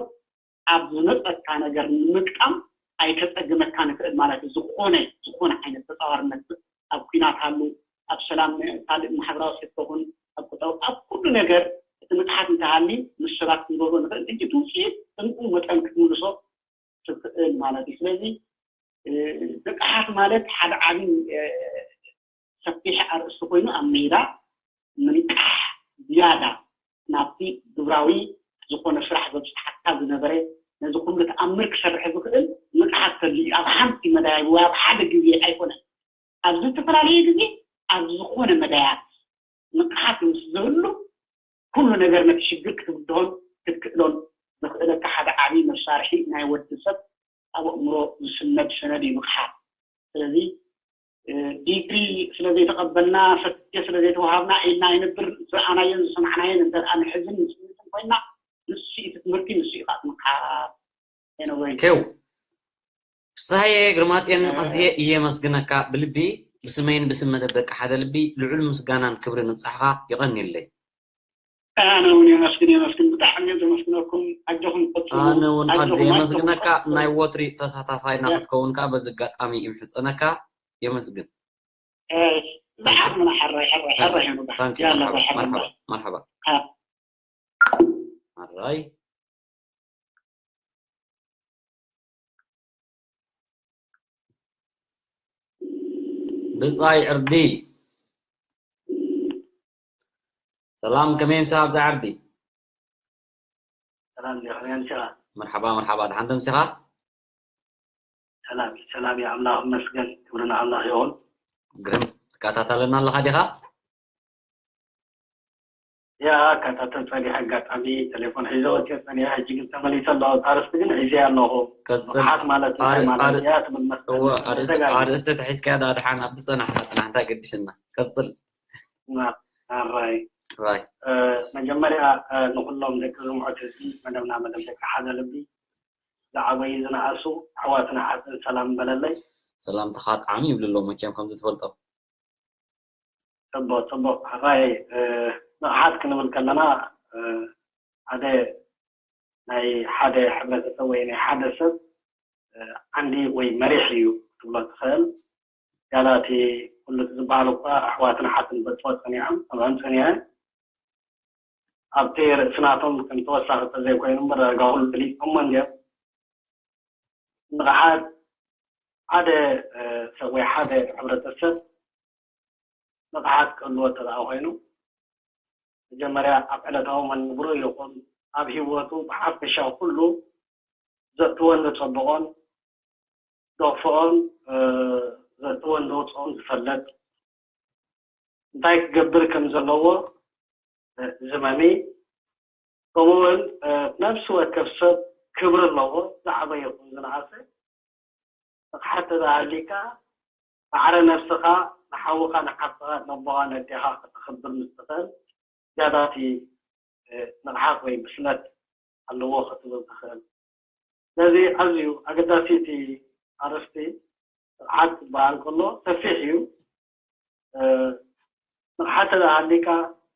ኣብ ዝመጸካ ነገር ንምግጣም ኣይከጸግመካን ይኽእል ማለት እዩ። ዝኾነ ዝኾነ ዓይነት ተጻዋርነት ኣብ ኲናት ሃሉ፣ ኣብ ሰላም ካልእ ማሕበራዊ ሕቶ ኹን ኣብ ቁጠባ ኣብ ኩሉ ነገር እቲ ንቕሓት እንተሃልዩ ምስ ሰባት ክንገብሮ ንኽእል። ሕጂ እቲ ውፅኢት እንኡ መጠን ክትምልሶ ትኽእል ማለት እዩ። ስለዚ ንቕሓት ማለት ሓደ ዓብዪ ሰፊሕ ኣርእስቲ ኮይኑ ኣብ ሜዳ ምንቃሕ ዝያዳ ናብቲ ግብራዊ ዝኾነ ስራሕ ዘብፅሓካ ዝነበረ ነዚ ኩሉ ተኣምር ክሰርሕ ዝኽእል ንቕሓት ተድልዩ ኣብ ሓንቲ መዳይ ወይ ኣብ ሓደ ግዜ ኣይኮነን። ኣብ ዝተፈላለየ ግዜ ኣብ ዝኾነ መዳያት ንቕሓት ምስ ዝህሉ ኩሉ ነገር ነቲ ሽግር ክትብድሆን ክትክእሎን ዘኽእለካ ሓደ ዓብዪ መሳርሒ ናይ ወዲ ሰብ ኣብ ኣእምሮ ዝስነድ ሰነድ እዩ ንቕሓት። ስለዚ ዲግሪ ስለ ዘይተቐበልና፣ ሰርቲፊኬት ስለ ዘይተዋሃብና ኢልና ኣይነብር። ዝረኣናዮን ዝሰማዕናዮን እንተ ደኣ ንሕዝን ንስምዕትን ኮይና፣ ንሱ እቲ ትምህርቲ ንሱ እዩ ከዓ እቲ ምክሓር። ኤነወይ። ሄው። ፍስሃየ ግርማጽዮን ኣዝየ እየ የመስግነካ ብልቢ፣ ብስመይን ብስም መደብ ደቂ ሓደ ልቢ ልዑል ምስጋናን ክብርን ንብጻሕኻ። የቐንየለይ። ኣነ እውን የመስግን የመስግን ብጣዕሚ እየ ዘመስግነኩም። ኣጆኹም ቀጽሉ። ኣነ እውን ኣዝየ ኣጆኹም የመስግነካ። ናይ ወትሪ ተሳታፋይና ክትከውን ከዓ በዚ ኣጋጣሚ ይምሕጸነካ። የመስግን። ብዓቕምና ሕራይ ሕራይ ሕራይ ይሁን። ታንኪ። ያላ መርሓባ። መርሓባ። ሕራይ። ብጻይ ዕርዲ። ሰላም፣ ከመይ ምሳኻ ብጻይ ዕርዲ? ሰላም፣ ከመይ ምሳኻ? መርሓባ፣ መርሓባ፣ ደሓን ተምሲኻ? ሰላም፣ ሰላም፣ ያ ኣምላኽ ይመስገን፣ ክብሪ ንኣምላኽ ይኹን። ግርም፣ ትከታተለና ኣለኻ ዲኻ? ያ፣ እከታተል ጸኒሐ፣ ኣጋጣሚ ቴሌፎን ሒዘ ወጺኤ ጸኒሐ፣ ሕጂ ግን ተመሊሰ ኣለኹ። ኣርእስቲ ግን ሒዘ ኣለኹ። ቀጽል። ንቕሓት ማለት እንታይ ኣር-፣ ማለት ኣር-፣ እያ ትብል መስለኒ። እወ፣ ኣርእስቲ፣ ተጋጊ። ኣርእስቲ ተሒዝካያ ደኣ ደሓን ኣብቲ ጸናሕካ ጽናሕ፣ እንታይ ገዲስና? ቀጽል። ማ-፣ ኣራይ። ራይ። እ፣ መጀመርያ፣ እ፣ ንኹሎም ደቂ ዝምዑት ህዝቢ መደብና መደብ ደቂ ሓደ ልቢ ዝዓበዩ ዝነኣሱ ኣሕዋትን ኣሓትን ሰላም በለለይ። ሰላምታኻ ጣዕሚ ይብሉ ኣለዉ መቸም ከምዚ ትፈልጦ። ጽቡቕ፣ ጽቡቕ። ሕራይ፣ እ፣ ንቕሓት ክንብል ከለና፣ እ፣ ሓደ ናይ ሓደ ሕብረተሰብ ወይ ናይ ሓደ ሰብ፣ እ፣ ዓንዲ ወይ መሪሕ እዩ ክትብሎ ትኽእል። ዝያዳ እቲ ኩሉ እቲ ዝበሃል እኳ ኣሕዋትን ኣሓትን በጽሖ ጸኒሖም፣ ከምኦም ጸኒሐ። ኣብቲ ርእሲ ናቶም ከም ተወሳኺ ተዘይኮይኑ እምበር፣ ዳርጋ ኩሉ ፈሊጦሞ እንድዮም። ንቕሓት ሓደ፣ እ፣ ሰብ ወይ ሓደ ሕብረተሰብ ንቕሓት ክህልዎ እንተ ደኣ ኮይኑ፣ መጀመርያ ኣብ ዕለታዊ መነብሩ ይኹን ኣብ ህይወቱ ብሓፈሻ ኩሉ ዘእትዎን ዘጸብቖን፣ ዘኽፍኦን፣ እ፣ ዘእትዎን ዘውጽኦን ዝፈልጥ፣ እንታይ ክገብር ከም ዘለዎ፣ እ፣ ዝመሚ፣ ከምኡ እውን፣ እ፣ ነፍሲ ወከፍ ሰብ ክብሪ ኣለዎ፣ ዝዓበየ ይኹን ዝነኣሰ። ንቕሓት ተዘይሃልዩካ፣ ማዕረ ነብስኻ፣ ንሓውኻ፣ ንሓፍትኻ፣ ነቦኻ፣ ነዴኻ ከተኽብር ምስ ትኽእል፣ ዝያዳ እቲ ንቕሓት ወይ ብስለት ኣለዎ ክትብል ትኽእል። ስለዚ ኣዝዩ ኣገዳሲ እቲ ኣርእስቲ። ንቕሓት ዝበሃል ከሎ ሰፊሕ እዩ። ንቕሓት ተደኣ ሃሊካ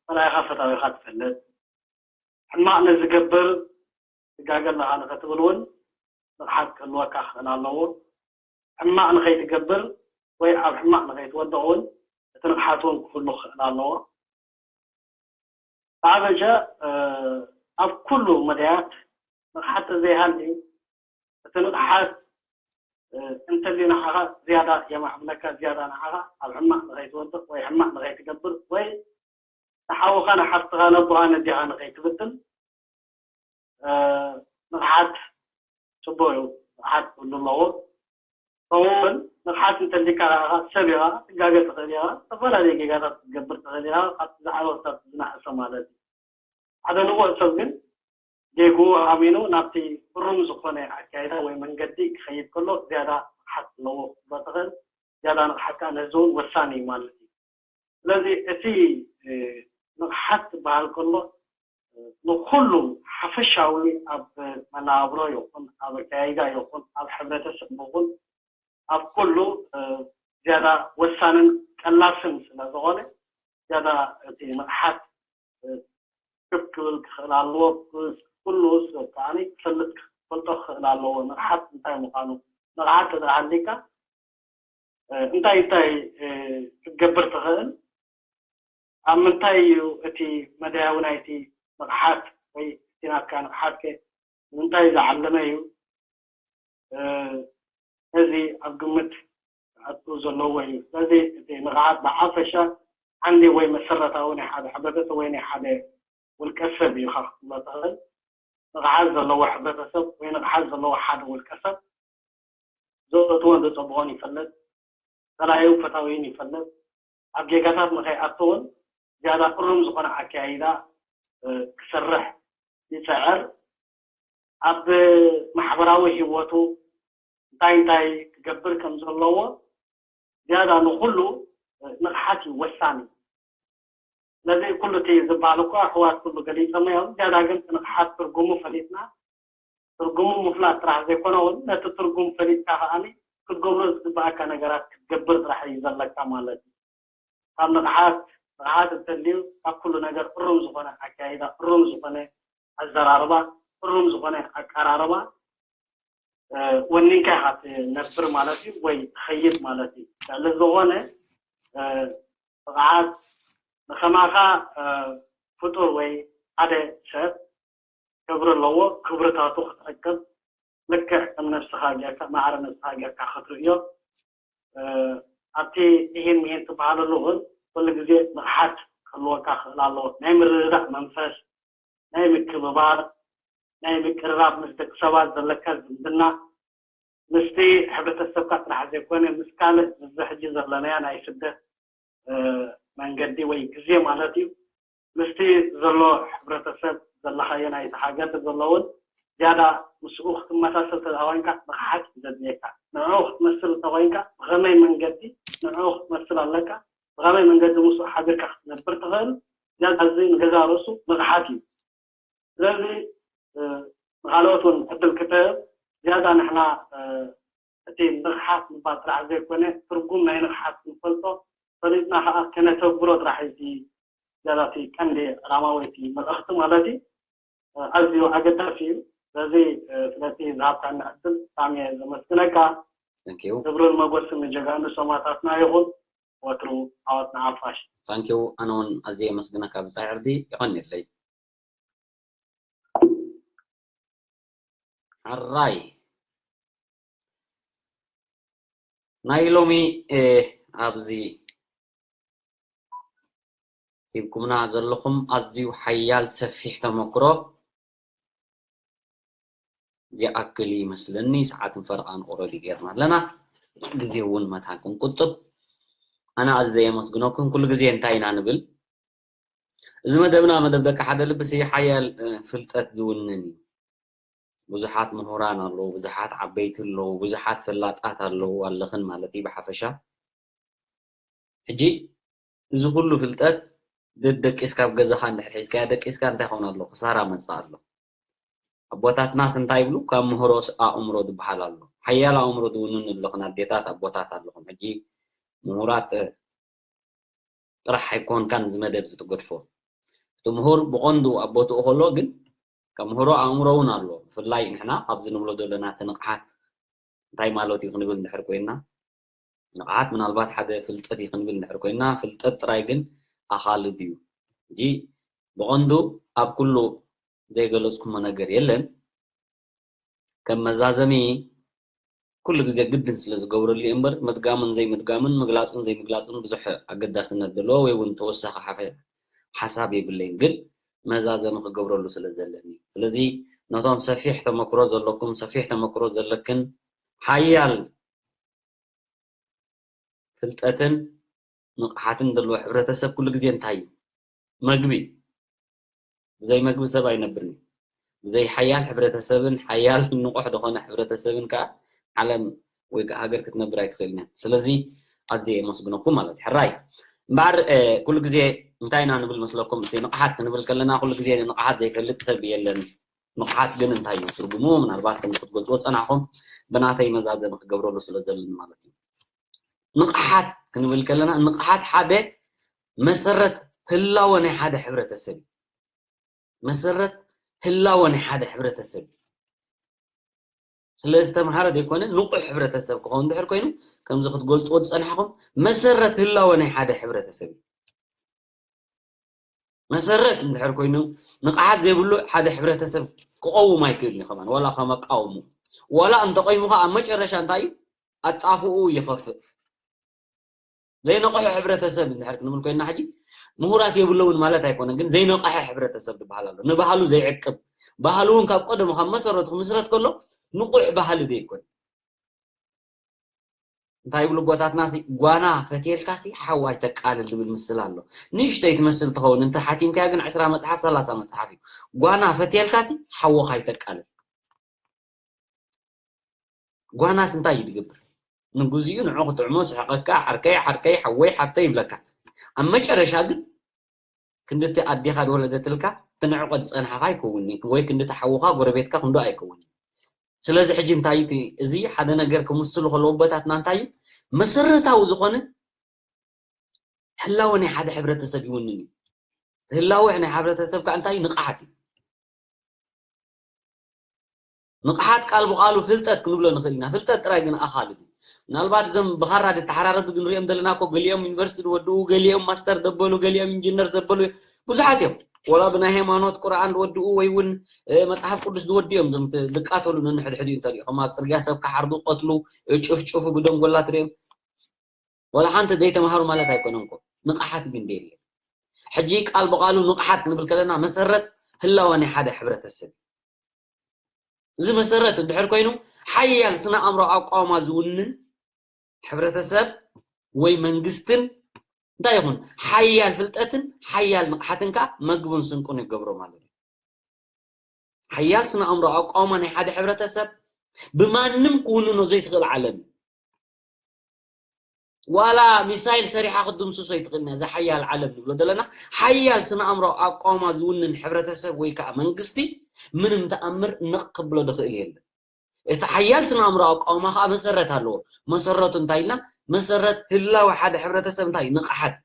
ጸላኢኻ ፈታዊኻ ትፈልጥ። ሕማቕ ንዝገብር ትጋገ ኣለኻ ንኸትብል እውን ንቕሓት ክህልወካ ክኽእል ኣለዎ። ሕማቕ ንኸይትገብር ወይ ኣብ ሕማቕ ንኸይትወድቕ እውን እቲ ንቕሓት እውን ክህሉ ክኽእል ኣለዎ። ብሓፈሻ ኣብ ኩሉ መዳያት ንቕሓት ተዘይሃልዩ እቲ ንቕሓት እንተልዩ ንዓኻ ዝያዳ የማዕብለካ፣ ዝያዳ ንዓኻ ኣብ ሕማቕ ንኸይትወድቕ ወይ ሕማቕ ንኸይትገብር ወይ ንሓውኻ ንሓፍትኻ ነቦኻ ነዲኻ ንኸይትብድል ንቕሓት ጽቡቕ እዩ። ንቕሓት ክህሉ ኣለዎ። ከምኡውን ንቕሓት እንተሊካ ከዓ ሰብ ኢኻ ትጋገ ትኽእል ኢኻ፣ ዝተፈላለዩ ጌጋታት ክትገብር ትኽእል ኢኻ፣ ካብቲ ዝዓበ ክሳብ ዝነኣሰ ማለት እዩ። ሓደ ንቑሕ ሰብ ግን ጌግኡ ኣሚኑ ናብቲ እሩም ዝኾነ ኣካይዳ ወይ መንገዲ ክኸይድ ከሎ ዝያዳ ንቕሓት ኣለዎ ክትብሎ ትኽእል። ዝያዳ ንቕሓት ከዓ ነዚ እውን ወሳኒ እዩ ማለት እዩ። ስለዚ እቲ ንቕሓት ዝበሃል ከሎ ንኩሉ ሓፈሻዊ ኣብ መነባብሮ ይኹን ኣብ ኣካያይዳ ይኹን ኣብ ሕብረተሰብ ይኹን ኣብ ኩሉ ዝያዳ ወሳንን ቀላስን ስለ ዝኾነ ዝያዳ እቲ ንቕሓት ክብ ክብል ክኽእል ኣለዎ። ኩሉ ሰብ ከዓ ክፈልጥ ክፈልጦ ክኽእል ኣለዎ ንቕሓት እንታይ ምዃኑ። ንቕሓት ተደኣ ሃሊካ እንታይ እንታይ ክትገብር ትኽእል? ኣብ ምንታይ እዩ እቲ መዳያዊ ናይቲ ንቕሓት ወይ እቲ ናትካ ንቕሓት ከ ንምንታይ ዝዓለመ እዩ? እዚ ኣብ ግምት ክኣቱ ዘለዎ እዩ። ስለዚ እቲ ንቕሓት ብሓፈሻ ዓንዲ ወይ መሰረታዊ ናይ ሓደ ሕብረተሰብ ወይ ናይ ሓደ ውልቀ ሰብ እዩ ኢኻ ክትብሎ ትኽእል። ንቕሓት ዘለዎ ሕብረተሰብ ወይ ንቕሓት ዘለዎ ሓደ ውልቀ ሰብ ዘእትዎን ዘጸብቖን ይፈልጥ፣ ጸላኢኡ ፈታዊኡን ይፈልጥ፣ ኣብ ጌጋታት ንኸይኣቱ እውን ዝያዳ እሩም ዝኾነ ኣካያይዳ ክሰርሕ ይጽዕር። ኣብ ማሕበራዊ ህይወቱ እንታይ እንታይ ክገብር ከም ዘለዎ ዝያዳ ንኹሉ ንቕሓት እዩ ወሳኒ። ስለዚ ኩሉ እቲ ዝበሃል እኮ ኣሕዋት ኩሉ ገሊጾሞ እዮም። ዝያዳ ግን ንቕሓት ትርጉሙ ፈሊጥና ትርጉሙ ምፍላጥ ጥራሕ ዘይኮነ እውን ነቲ ትርጉም ፈሊጥካ ከዓኒ ክትገብሮ ዝግባኣካ ነገራት ክትገብር ጥራሕ እዩ ዘለካ ማለት እዩ። ካብ ንቕሓት ንቕሓት እንተልዩ ካብ ኩሉ ነገር እሩም ዝኾነ ኣካይዳ እሩም ዝኾነ ኣዘራርባ እሩም ዝኾነ ኣቀራርባ ወኒንካ ኢኻ ትነብር ማለት እዩ ወይ ትኸይድ ማለት እዩ። ልዕሊ ዝኾነ ብቕዓት ንኸማኻ ፍጡር ወይ ሓደ ሰብ ክብሪ ኣለዎ። ክብርታቱ ክትዕቅብ ልክዕ ከም ነብስኻ ጌርካ ማዕረ ነብስኻ ጌርካ ክትርእዮ ኣብቲ እሂን ምሂን ትበሃለሉ እውን ኩሉ ግዜ ንቕሓት ክህልወካ ክኽእል ኣለዎ። ናይ ምርድዳእ መንፈስ ናይ ምክብባር ናይ ምቅርራብ ምስ ደቂ ሰባት ዘለካ ዝምድና ምስቲ ሕብረተሰብካ ጥራሕ ዘይኮነ ምስ ካልእ እዚ ሕጂ ዘለናያ ናይ ስደት መንገዲ ወይ ግዜ ማለት እዩ ምስቲ ዘሎ ሕብረተሰብ ዘለኻዮ ናይቲ ሃገር ዘለውን ዝያዳ ምስኡ ክትመሳሰል ተኮይንካ ብሓቂ ዘድልየካ ንዕኡ ክትመስል እንተኮይንካ ብኸመይ መንገዲ ንዕኡ ክትመስል ኣለካ ብኸመይ መንገዲ ምስኡ ሓቢርካ ክትነብር ትኽእል ዝያዳ እዚ ንገዛ ርእሱ ንቕሓት እዩ ስለዚ ንኻልኦት እውን ዕድል ክትህብ ዝያዳ ንሕና እቲ ንቕሓት ምባል ጥራሕ ዘይኮነ ትርጉም ናይ ንቕሓት ክንፈልጦ ፈሊጥና ከዓ ከነተግብሮ ጥራሕ እዩ ዝያዳ እቲ ቀንዲ ዕላማ ወይ እቲ መልእኽቲ ማለት እዩ ኣዝዩ ኣገዳሲ እዩ ስለዚ ስለቲ ዝሃብካኒ ዕድል ብጣዕሚ እየ ዘመስግነካ ክብርን መጎስን ንጀጋኑ ሰማእታትና ይኹን ወትሩ ዓወት ንሓፋሽ ታንኪው ኣነ እውን ኣዝየ የመስግነካ ብፃይ ዕርዲ ይቐንየለይ ሓራይ ናይ ሎሚ ኣብዚ ሂብኩምና ዘለኹም ኣዝዩ ሓያል ሰፊሕ ተመክሮ ይኣክል ይመስለኒ ሰዓትን ፈረቓን ኦረዲ ጌርና ኣለና ግዜ እውን መታን ክንቁጥብ ኣነ ኣዝዘ የመስግነኩም ኩሉ ግዜ እንታይ ኢና ንብል እዚ መደብና መደብ ደቂ ሓደ ልብሲ ሓያል ፍልጠት ዝውንን እዩ ብዙሓት ምሁራን ኣለዉ ብዙሓት ዓበይቲ ኣለዉ ብዙሓት ፈላጣት ኣለዉ ኣለኽን ማለት እዩ ብሓፈሻ ሕጂ እዚ ኩሉ ፍልጠት ደቂስካ ኣብ ገዛኻ እንድሕር ሒዝካያ ደቂስካ እንታይ ኾን ኣሎ ክሳራ መጻእ ኣሎ። ኣቦታትናስ እንታይ ይብሉ ካብ ምህሮስ ኣእምሮ ዝበሃል ኣሎ። ሓያል ኣእምሮ ዝውንን ኣለኹን ኣዴታት ኣቦታት ኣለኹም ሕጂ ምሁራት ጥራሕ ኣይኮንካን እዚ መደብ እዚ ትገድፎ። እቲ ምሁር ብቐንዱ ኣብ ቦትኡ ከሎ ግን ከም ምህሮ ኣእምሮ እውን ኣሎ። ብፍላይ ንሕና ኣብዚ ንብሎ ዘለና እቲ ንቕሓት እንታይ ማለት እዩ ክንብል እንድሕር ኮይና ንቕሓት ምናልባት ሓደ ፍልጠት እዩ ክንብል እንድሕር ኮይና ፍልጠት ጥራይ ግን ኣኻልድ እዩ። ሕጂ ብቐንዱ ኣብ ኩሉ ዘይገለጽኩሞ ነገር የለን። ከም መዛዘሚ ኩሉ ግዜ ግድን ስለ ዝገብረሉ እየ እምበር ምድጋምን ዘይምድጋምን ምግላፅን ዘይምግላፅን ብዙሕ ኣገዳስነት ዘለዎ ወይ እውን ተወሳኺ ሓፈ ሓሳብ የብለይን ግን መዛዘሚ ክገብረሉ ስለ ዘለኒ ስለዚ ነቶም ሰፊሕ ተመክሮ ዘለኩም ሰፊሕ ተመክሮ ዘለክን ሓያል ፍልጠትን ንቕሓትን ዘለዎ ሕብረተሰብ ኩሉ ግዜ እንታይ እዩ? መግቢ እዩ። ብዘይ መግቢ ሰብ ኣይነብርን እዩ። ብዘይ ሓያል ሕብረተሰብን ሓያል ንቑሕ ዝኾነ ሕብረተሰብን ከዓ ዓለም ወይ ከዓ ሃገር ክትነብር ኣይትኽእልን እያ። ስለዚ ኣዝየ የመስግነኩም ማለት እዩ። ሕራይ እምበኣር ኩሉ ግዜ እንታይ ኢና ንብል መስለኩም? እቲ ንቕሓት ክንብል ከለና ኩሉ ግዜ ንቕሓት ዘይፈልጥ ሰብ የለን። ንቕሓት ግን እንታይ እዩ ትርጉሙ? ምናልባት ከም ክትገልፅዎ ዝፀናሕኹም ብናተይ መዛዘሚ ክገብረሉ ስለ ዘለኒ ማለት እዩ። ንቕሓት ክንብል ከለና ንቕሓት ሓደ መሰረት ህላወ ናይ ሓደ ሕብረተሰብ እዩ። መሰረት ህላወ ናይ ሓደ ሕብረተሰብ እዩ። ስለ ዝተምሃረ ዘይኮነ ንቑሕ ሕብረተሰብ ክኸውን ድሕር ኮይኑ ከምዚ ክትገልፅዎ ዝፀናሕኹም መሰረት ህላወ ናይ ሓደ ሕብረተሰብ እዩ። መሰረት እንድሕር ኮይኑ ንቕሓት ዘይብሉ ሓደ ሕብረተሰብ ክቐውም ኣይክእልን እዩ ከማን ዋላ ከመቃወሙ ዋላ እንተቆይሙ ከዓ ኣብ መጨረሻ እንታይ እዩ ኣጣፍኡ ይኸፍእ ዘይነቕሑ ሕብረተሰብ እንድሕር ክንብል ኮይና ሕጂ ምሁራት የብለውን ማለት ኣይኮነን ግን ዘይነቕሐ ሕብረተሰብ ዝበሃል ኣሎ ንባህሉ ዘይዕቅብ ባህሉ እውን ካብ ቀደሙ ካብ መሰረቱ ክምስረት ከሎ ንቑሕ ባህሊ ዘይኮነ እንታይ ይብሉ ኣቦታትና ሲ ጓና ፈትየልካ ሲ ሓው ኣይተቃልል ዝብል ምስላ ኣሎ። ንእሽተይ ትመስል ትኸውን እንተ ሓቲምካያ ግን ዕስራ መጽሓፍ ሰላሳ መጽሓፍ እዩ። ጓና ፈትየልካ ሲ ሓወኻ ኣይተቃልል። ጓናስ እንታይ እዩ ዝገብር? ንግዚኡ ንዑ ክጥዕሞ ስሕቀካ ዓርከይ ዓርከይ ሓወይ ሓብተይ ይብለካ። ኣብ መጨረሻ ግን ክንድቲ ኣዴኻ ዝወለደትልካ ትንዕቆ ዝፀንሓኻ ኣይከውን ወይ ክንድቲ ሓውኻ ጎረቤትካ ክንዶ ኣይከውን። ስለዚ ሕጂ እንታይ እዩ እዚ ሓደ ነገር ክምስሉ ከለዉ ኣቦታትና እንታይ እዩ መሰረታዊ ዝኾነ ህላወ ናይ ሓደ ሕብረተሰብ ይውንን እዩ። ህላወ ናይ ሕብረተሰብ ከዓ እንታይ እዩ ንቕሓት እዩ። ንቕሓት ቃል ብቓሉ ፍልጠት ክንብሎ ንኽእል ኢና። ፍልጠት ጥራይ ግን ኣኻልድ እዩ። ምናልባት እዞም ብኻራ ዝተሓራረዱ ንሪኦም ዘለና እኮ ገሊኦም ዩኒቨርሲቲ ዝወድኡ፣ ገሊኦም ማስተር ዘበሉ፣ ገሊኦም ኢንጂነር ዘበሉ ብዙሓት እዮም። ወላ ብናይ ሃይማኖት ቁርኣን ዝወድኡ ወይ እውን መፅሓፍ ቅዱስ ዝወድኡ እዮም እዞም ዝቃተሉ ነንሕድሕዲኡ እንተሪኢኹም ኣብ ፅርግያ ሰብ ክሓርዱ፣ ክቐትሉ፣ ጭፍጭፉ ብደንጎላ ትሪኦም። ወላ ሓንቲ ዘይተምሃሩ ማለት ኣይኮነን እኮ ንቕሓት ግን ደየለ። ሕጂ ቃል ብቓሉ ንቕሓት ክንብል ከለና መሰረት ህላወ ናይ ሓደ ሕብረተሰብ እዚ መሰረት እንድሕር ኮይኑ ሓያል ስነ ኣእምሮ ኣቋውማ ዝውንን ሕብረተሰብ ወይ መንግስትን እንታይ ይኹን ሓያል ፍልጠትን ሓያል ንቕሓትን ከዓ መግቡን ስንቁን ይገብሮ ማለት እዩ። ሓያል ስነ ኣእምሮ ኣቋውማ ናይ ሓደ ሕብረተሰብ ብማንም ክውንኖ ዘይትኽእል ዓለም እዩ። ዋላ ሚሳይል ሰሪሓ ክትድምስሶ ይትኽእል እያ። እዚ ሓያል ዓለም ንብሎ ዘለና ሓያል ስነ ኣእምሮ ኣቋውማ ዝውንን ሕብረተሰብ ወይ ከዓ መንግስቲ ምንም ተኣምር ነቕ ክብሎ ዝኽእል የለን። እቲ ሓያል ስነ ኣእምሮ ኣቋውማ ከዓ መሰረት ኣለዎ። መሰረቱ እንታይ ኢልና? መሰረት ህላዊ ሓደ ሕብረተሰብ እንታይ ንቕሓት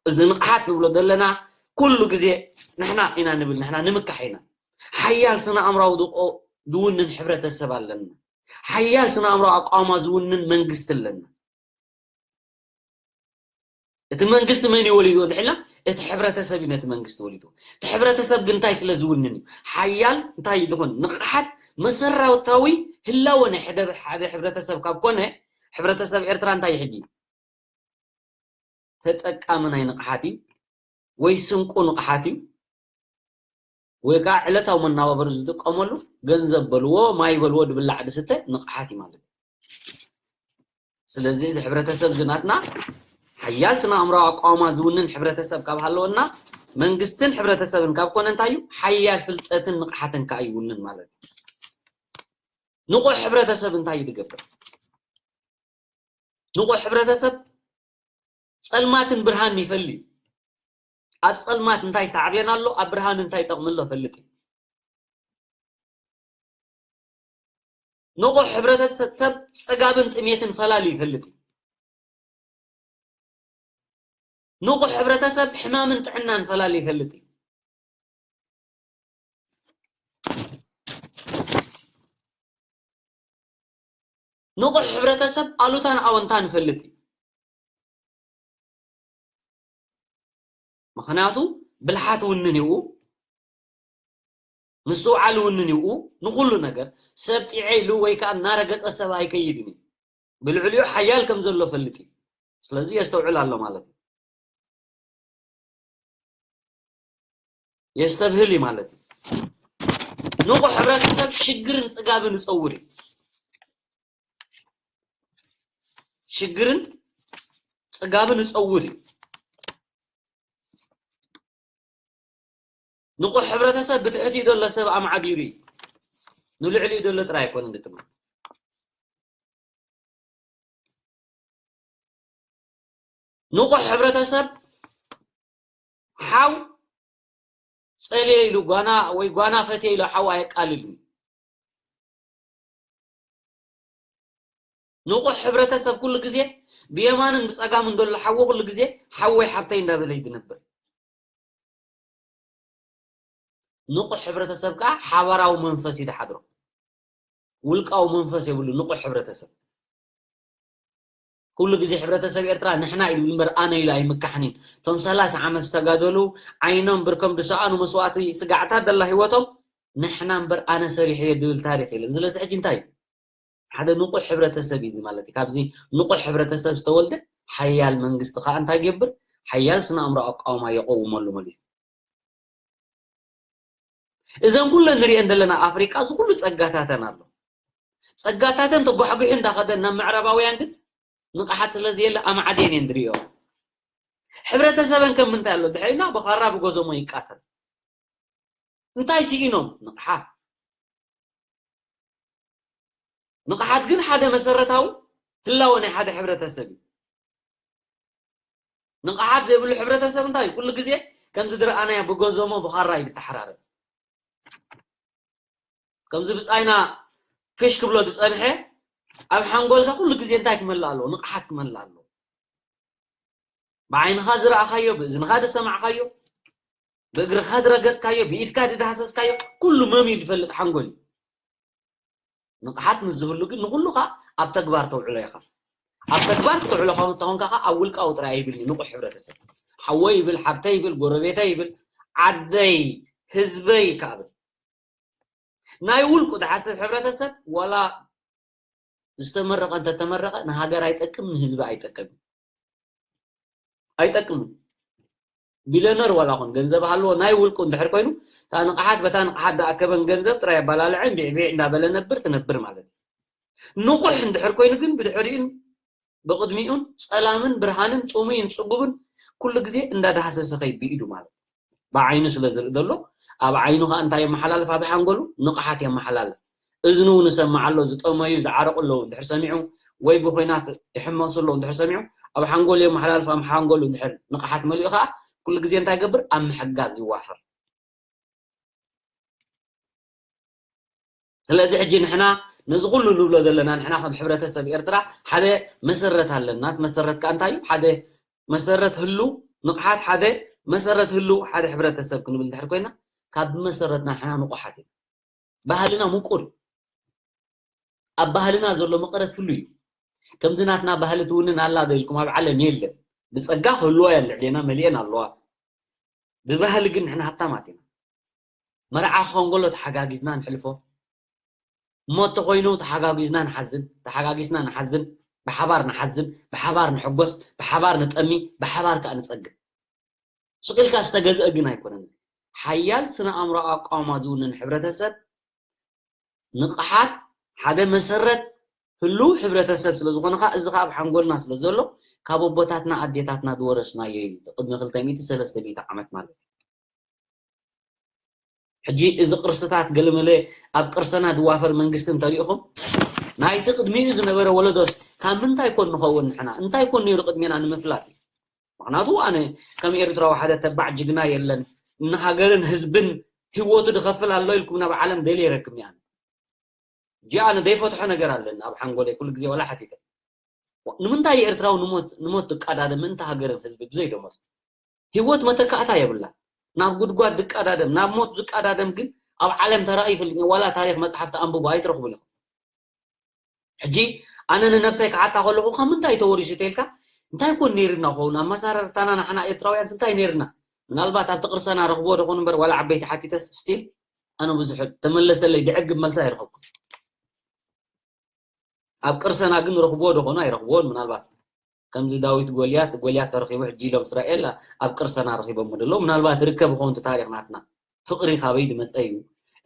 እዚ ንቕሓት ንብሎ ዘለና ኩሉ ግዜ ንሕና ኢና ንብል ንሕና ንምካሕ ኢና ሓያል ስነ ኣእምራዊ ድቆ ዝውንን ሕብረተሰብ ኣለና ሓያል ስነ ኣእምራዊ ኣቋማ ዝውንን መንግስቲ ኣለና እቲ መንግስቲ መን እዩ ወሊድዎ ድሕልና እቲ ሕብረተሰብ እዩ ነቲ መንግስቲ ወሊድዎ እቲ ሕብረተሰብ ግን እንታይ ስለ ዝውንን እዩ ሓያል እንታይ ዝኹን ንቕሓት መሰረታዊ ህላወ ናይ ሓደ ሕብረተሰብ ካብ ኮነ ሕብረተሰብ ኤርትራ እንታይ ሕጂ ተጠቃሚ ናይ ንቕሓት እዩ ወይ ስንቁ ንቕሓት እዩ ወይ ከዓ ዕለታዊ መናባበሩ ዝጥቀመሉ ገንዘብ በልዎ ማይ በልዎ ድብላዕ ድስተ ንቕሓት እዩ ማለት እዩ ስለዚ እዚ ሕብረተሰብ ዝናትና ሓያል ስነ ኣእምራዊ ኣቋውማ ዝውንን ሕብረተሰብ ካብ ሃለወና መንግስትን ሕብረተሰብን ካብ ኮነ እንታይ እዩ ሓያል ፍልጠትን ንቕሓትን ከዓ ይውንን ማለት እዩ ንቑሕ ሕብረተሰብ እንታይ እዩ ዝገብር ንቑሕ ሕብረተሰብ ጸልማትን ብርሃን ይፈሊ። ኣብ ጸልማት እንታይ ሳዕቤን ኣሎ፣ ኣብ ብርሃን እንታይ ጠቕሚ ኣሎ ፈልጥ እዩ። ንቑሕ ሕብረተሰብ ጸጋብን ጥሜትን ፈላሊ ይፈልጥ እዩ። ንቑሕ ሕብረተሰብ ሕማምን ጥዕናን ፈላሊ ይፈልጥ እዩ። ንቑሕ ሕብረተሰብ ኣሉታን ኣወንታን ይፈልጥ እዩ። ምኽንያቱ ብልሓት ውንን ይኡ፣ ምስትውዓል ውንን ይኡ። ንኹሉ ነገር ሰብ ጢዐ ኢሉ ወይ ከዓ እናረገጸ ሰብ ኣይከይድን እዩ። ብልዕሊኡ ሓያል ከም ዘሎ ፈልጥ እዩ። ስለዚ የስተውዕል ኣሎ ማለት እዩ። የስተብህል እዩ ማለት እዩ። ንቑሕ ሕብረተሰብ ሽግርን ጽጋብን ይጸውር እዩ። ሽግርን ጽጋብን ይጸውር እዩ። ንቑሕ ሕብረተሰብ ብትሕቲኡ ዘሎ ሰብ ኣማዕዲሩ እዩ። ንልዕሊኡ ዘሎ ጥራይ ኣይኮነን ድጥማ። ንቑሕ ሕብረተሰብ ሓው ጸልየ ኢሉ ጓና ወይ ጓና ፈትየ ኢሉ ሓው ኣየቃልልን። ንቑሕ ሕብረተሰብ ኩሉ ግዜ ብየማንን ብጸጋምን ዘሎ ሓዉ ኩሉ ግዜ ሓወይ ሓብተይ እንዳበለ እዩ ዝነብር። ንቑሕ ሕብረተሰብ ከዓ ሓባራዊ መንፈስ እዩ ዝሓድሮ። ውልቃዊ መንፈስ የብሉ ንቑሕ ሕብረተሰብ። ኩሉ ግዜ ሕብረተሰብ ኤርትራ ንሕና ኢሉ እምበር ኣነ ኢሉ ኣይምካሕን እዩ። እቶም ሰላሳ ዓመት ዝተጋደሉ ዓይኖም ብርኮም ዝሰኣኑ መስዋእቲ ስጋዕታት ዘላ ህይወቶም ንሕና እምበር ኣነ ሰሪሐዮ ዝብል ታሪኽ የለን። ስለዚ ሕጂ እንታይ እዩ? ሓደ ንቑሕ ሕብረተሰብ እዩ እዚ ማለት እዩ። ካብዚ ንቑሕ ሕብረተሰብ ዝተወልደ ሓያል መንግስቲ ከዓ እንታይ ይገብር? ሓያል ስነ ኣእምሮ ኣቃውማ የቐውመሉ ማለት እዩ። እዘን ኩለን ንሪኤን ዘለና ኣፍሪቃ እዚ ኩሉ ጸጋታተን ኣሎ። ጸጋታተን ተጓሕጒሑ እንዳኸደ ናብ ምዕራባውያን ግን ንቕሓት ስለ ዘየለ ኣማዕድየን እየን ዝሪኦ። ሕብረተሰበን ከም ምንታይ ኣሎ? ድሕሪና ብኻራ ብጎዘሞ ይቃተል። እንታይ ስኢኖም? ንቕሓት። ንቕሓት ግን ሓደ መሰረታዊ ህላወ ናይ ሓደ ሕብረተሰብ እዩ። ንቕሓት ዘይብሉ ሕብረተሰብ እንታይ እዩ? ኩሉ ግዜ ከምዚ ዝረኣናዮ ብጎዘሞ ብኻራ እዩ ዝተሓራረብ። ከምዚ ብጻይና ፍሽ ክብሎ ዝጸንሐ ኣብ ሓንጎልካ ኩሉ ግዜ እንታይ ክመልእ ኣለዎ? ንቕሓት ክመልእ ኣለዎ። ብዓይንኻ ዝረኣኻዮ፣ ብእዝንኻ ዝሰማዕካዮ፣ ብእግርኻ ዝረገጽካዮ፣ ብኢድካ ዝዳህሰስካዮ ኩሉ መም እዩ ዝፈልጥ ሓንጎል እዩ። ንቕሓት ምስ ዝህሉ ግን ንኹሉ ኸኣ ኣብ ተግባር ተውዕሎ ኢኻ። ኣብ ተግባር ክተውዕሎ ከም እንተኾንካ ኸኣ ኣብ ውልቃዊ ጥራይ ይብል ንቑሕ ሕብረተሰብ። ሓወይ ይብል፣ ሓፍተይ ይብል፣ ጎረቤተይ ይብል፣ ዓደይ፣ ህዝበይ ከኣ ብል። ናይ ውልቁ ዝሓስብ ሕብረተሰብ ዋላ ዝተመረቐ እንተተመረቐ ንሃገር ኣይጠቅም፣ ንህዝቢ ኣይጠቅም። ኣይጠቅምን። ቢልዮነር ዋላ ኹን ገንዘብ ሃልዎ ናይ ውልቁ እንድሕር ኮይኑ እታ ንቕሓት በታ ንቕሓት ዝኣከበን ገንዘብ ጥራይ ኣባላልዐን ቢዕቢዕ እንዳበለ ነብር ትነብር ማለት እዩ። ንቑሕ እንድሕር ኮይኑ ግን ብድሕሪኡን ብቕድሚኡን ጸላምን ብርሃንን ጥሙይን ጽጉብን ኩሉ ግዜ እንዳዳህሰሰ ከይድ ብኢዱ ማለት እዩ። ብዓይኑ ስለ ዝርኢ ዘሎ ኣብ ዓይኑ ኸዓ እንታይ የመሓላልፍ? ኣብ ሓንጎሉ ንቕሓት የመሓላልፍ። እዝኑ እውን ይሰምዕ ኣሎ፣ ዝጠመዩ ዝዓረቑ ኣለዉ እንድሕር ሰሚዑ ወይ ብኹናት ይሕመሱ ኣለዉ እንድሕር ሰሚዑ ኣብ ሓንጎሉ የመሓላልፍ። ኣብ ሓንጎሉ እንድሕር ንቕሓት መሊኡ ኸዓ ኩሉ ግዜ እንታይ ይገብር? ኣብ ምሕጋዝ ይዋፈር። ስለዚ ሕጂ ንሕና ነዚ ኩሉ ንብሎ ዘለና ንሕና ከም ሕብረተሰብ ኤርትራ ሓደ መሰረት ኣለና። እቲ መሰረት ከኣ እንታይ እዩ? ሓደ መሰረት ህሉ ንቕሓት ሓደ መሰረት ህሉ ሓደ ሕብረተሰብ ክንብል እንድሕር ኮይና ካብ መሰረትና ንሕና ንቑሓት ኢና። ባህልና ምቁር እዩ። ኣብ ባህልና ዘሎ መቐረት ህሉ እዩ። ከምዚ ናትና ባህሊ ትውንን ኣላ ዶ ኢልኩም ኣብ ዓለም የለን። ብጸጋ ክህልዋ እየን ልዕሌና መሊኤን ኣለዋ። ብባህሊ ግን ንሕና ሃብታማት ኢና። መርዓ ክኸውን ከሎ ተሓጋጊዝና ንሕልፎ። ሞት ተኾይኑ ተሓጋጊዝና ንሓዝን፣ ተሓጋጊዝና ንሓዝን፣ ብሓባር ንሓዝን፣ ብሓባር ንሕጎስ፣ ብሓባር ንጠሚ፣ ብሓባር ከኣ ንጸግብ። ስቕ ኢልካ ዝተገዝአ ግን ኣይኮነን። ሓያል ስነ ኣእምሮ ኣቃውማ ዝውንን ሕብረተሰብ ንቕሓት ሓደ መሰረት ህሉው ሕብረተሰብ ስለ ዝኾነ ኸዓ፣ እዚ ኸዓ ኣብ ሓንጎልና ስለ ዘሎ፣ ካብ ኣቦታትና ኣዴታትና ዝወረስናዮ እዩ። ቅድሚ ክልተ ሚእቲ ሰለስተ ሚእቲ ዓመት ማለት እዩ። ሕጂ እዚ ቅርስታት ገለመለ ኣብ ቅርሰና ዝዋፈር መንግስቲ እንተሪኢኹም፣ ናይቲ ቅድሚኡ ዝነበረ ወለዶስ ካብ ምንታይ ኮን ንኸውን ንሕና? እንታይ ኮን ነይሩ ቅድሜና ንምፍላጥ እዩ? ምክንያቱ ኣነ ከም ኤርትራዊ ሓደ ተባዕ ጅግና የለን፣ ንሃገርን ህዝብን ህይወቱ ዝኸፍል ኣሎ ኢልኩም ናብ ዓለም ደልየ ይረክብኒ። ኣነ ጂ ኣነ ዘይፈትሖ ነገር ኣለኒ ኣብ ሓንጎለይ ኩሉ ግዜ ወላ ሓቲተ። ንምንታይ ኤርትራዊ ንሞት ንሞት ዝቀዳደም ምእንቲ ሃገርን ህዝቢ ብዘይ ደሞዝ? ህይወት መተካእታ የብላ። ናብ ጉድጓድ ዝቀዳደም ናብ ሞት ዝቀዳደም ግን ኣብ ዓለም ተራእዩ ይፈልጥ ዋላ ታሪክ መጽሓፍቲ ኣንብቡ ኣይትረኽቡን ኢኹም። ሕጂ ኣነ ንነብሰይ ክሓታ ከለኹ ካብ ምንታይ ተወሪሱ ተልካ እንታይ ኮን ነይርና ኸውን ኣመሳረርታና ንሓና ኤርትራውያን እንታይ ነይርና? ምናልባት ኣብቲ ቅርሰና ረኽቦ ደኾን እምበር ዋላ ዓበይቲ ሓቲተስ ስቲል ኣነ ብዙሕ ተመለሰለይ ድዕግብ መልሳ ይረኸብኩ። ኣብ ቅርሰና ግን ረኽብዎ ደኾኑ ኣይረኽብዎን ምናልባት ከምዚ ዳዊት ጎልያት ጎልያት ተረኺቡ ሕጂ ኢሎም እስራኤል ኣብ ቅርሰና ረኺቦም ደሎ ምናልባት ርከብ ኾንቱ ታሪኽ ናትና ፍቕሪ ካበይ ድመፀ እዩ?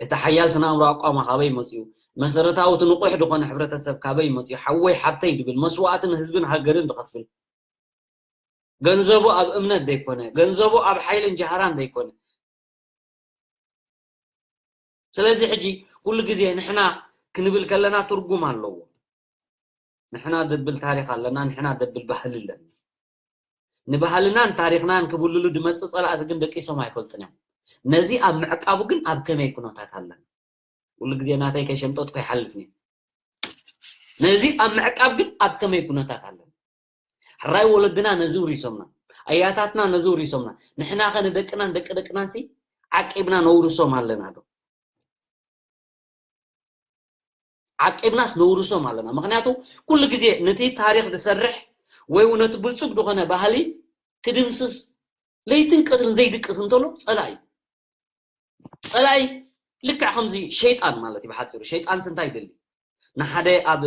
እቲ ሓያል ስነ ኣእምሮ ኣቋማ ካበይ መፅኡ? መሰረታዊ እቲ ንቑሕ ዝኾነ ሕብረተሰብ ካበይ መፅኡ? ሓወይ ሓብተይ ድብል መስዋእትን ህዝብን ሃገርን ድኸፍል ገንዘቡ ኣብ እምነት ዘይኮነ ገንዘቡ ኣብ ሓይልን ጃህራን ዘይኮነ ስለዚ ሕጂ ኩሉ ግዜ ንሕና ክንብል ከለና ትርጉም ኣለዎ። ንሕና ደብል ታሪኽ ኣለና፣ ንሕና ደብል ባህሊ ኣለና። ንባህልናን ታሪኽናን ክብልሉ ድመጽእ ጸላእቲ ግን ደቂሶም ኣይፈልጥን እዮም። ነዚ ኣብ ምዕቃቡ ግን ኣብ ከመይ ኩነታት ኣለና? ኩሉ ግዜ ናተይ ከይሸምጠጥኩ ይሓልፍኒ። ነዚ ኣብ ምዕቃብ ግን ኣብ ከመይ ኩነታት ኣለና? ሕራይ ወለድና ነዚ ውሪሶምና፣ ኣያታትና ነዚ ውሪሶምና፣ ንሕና ኸ ንደቅናን ደቂ ደቅናን ሲ ዓቂብና ነውርሶም ኣለና ዶ? ዓቂብናስ ነውርሶም ኣለና። ምኽንያቱ ኩሉ ግዜ ነቲ ታሪኽ ዝሰርሕ ወይ እውን ነቲ ብልጹግ ዝኾነ ባህሊ ክድምስስ ለይትን ቀትርን ዘይድቅስ እንተሎ ጸላኢ እዩ። ጸላኢ ልክዕ ከምዚ ሸይጣን ማለት እዩ ብሓፂሩ። ሸይጣንስ እንታይ ይደሊ? ንሓደ ኣብ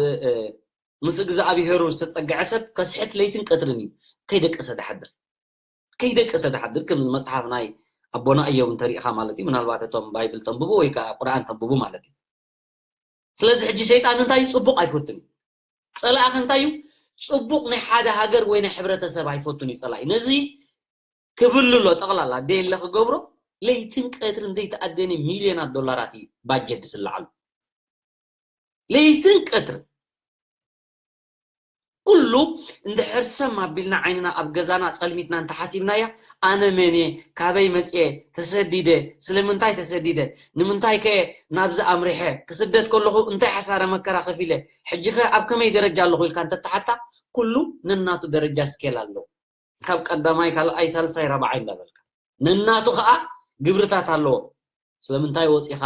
ምስ እግዚኣብሄሩ ዝተፀግዐ ሰብ ከስሕት ለይትን ቀትርን እዩ ከይደቀሰ ድሓድር። ከይደቀሰ ድሓድር ከም መፅሓፍ ናይ ኣቦና እዮም እንተሪኢኻ ማለት እዩ። ምናልባት እቶም ባይብል ተንብቡ ወይ ከዓ ቁርኣን ተንብቡ ማለት እዩ። ስለዚ ሕጂ ሰይጣን እንታይ እዩ ፅቡቅ ኣይፈቱን እዩ። ፀላእኺ እንታይ እዩ ፅቡቅ ናይ ሓደ ሃገር ወይ ናይ ሕብረተሰብ ኣይፈቱን እዩ ፀላኢ። ነዚ ክብልሎ ጠቕላላ ደየለ ክገብሮ ለይትን ቀትርን ዘይተኣደነ ሚልዮናት ዶላራት እዩ ባጀት ዝስልዓሉ። ለይትን ቀትርን ኩሉ እንድሕር ሰም ኣቢልና ዓይንና ኣብ ገዛና ጸልሚትና እንተሓሲብናያ ኣነ መን እየ ካበይ መፅየ ተሰዲደ ስለምንታይ ተሰዲደ ንምንታይ ከ ናብዚ ኣምሪሐ ክስደት ከለኹ እንታይ ሓሳረ መከራ ከፊለ ሕጂ ከ ኣብ ከመይ ደረጃ ኣለኹ ኢልካ እንተተሓታ ኩሉ ነናቱ ደረጃ ስኬል ኣለዎ ካብ ቀዳማይ ካልኣይ ሳልሳይ ራብዓይ እንዳበልካ ነናቱ ከዓ ግብርታት ኣለዎ ስለምንታይ ወፂኻ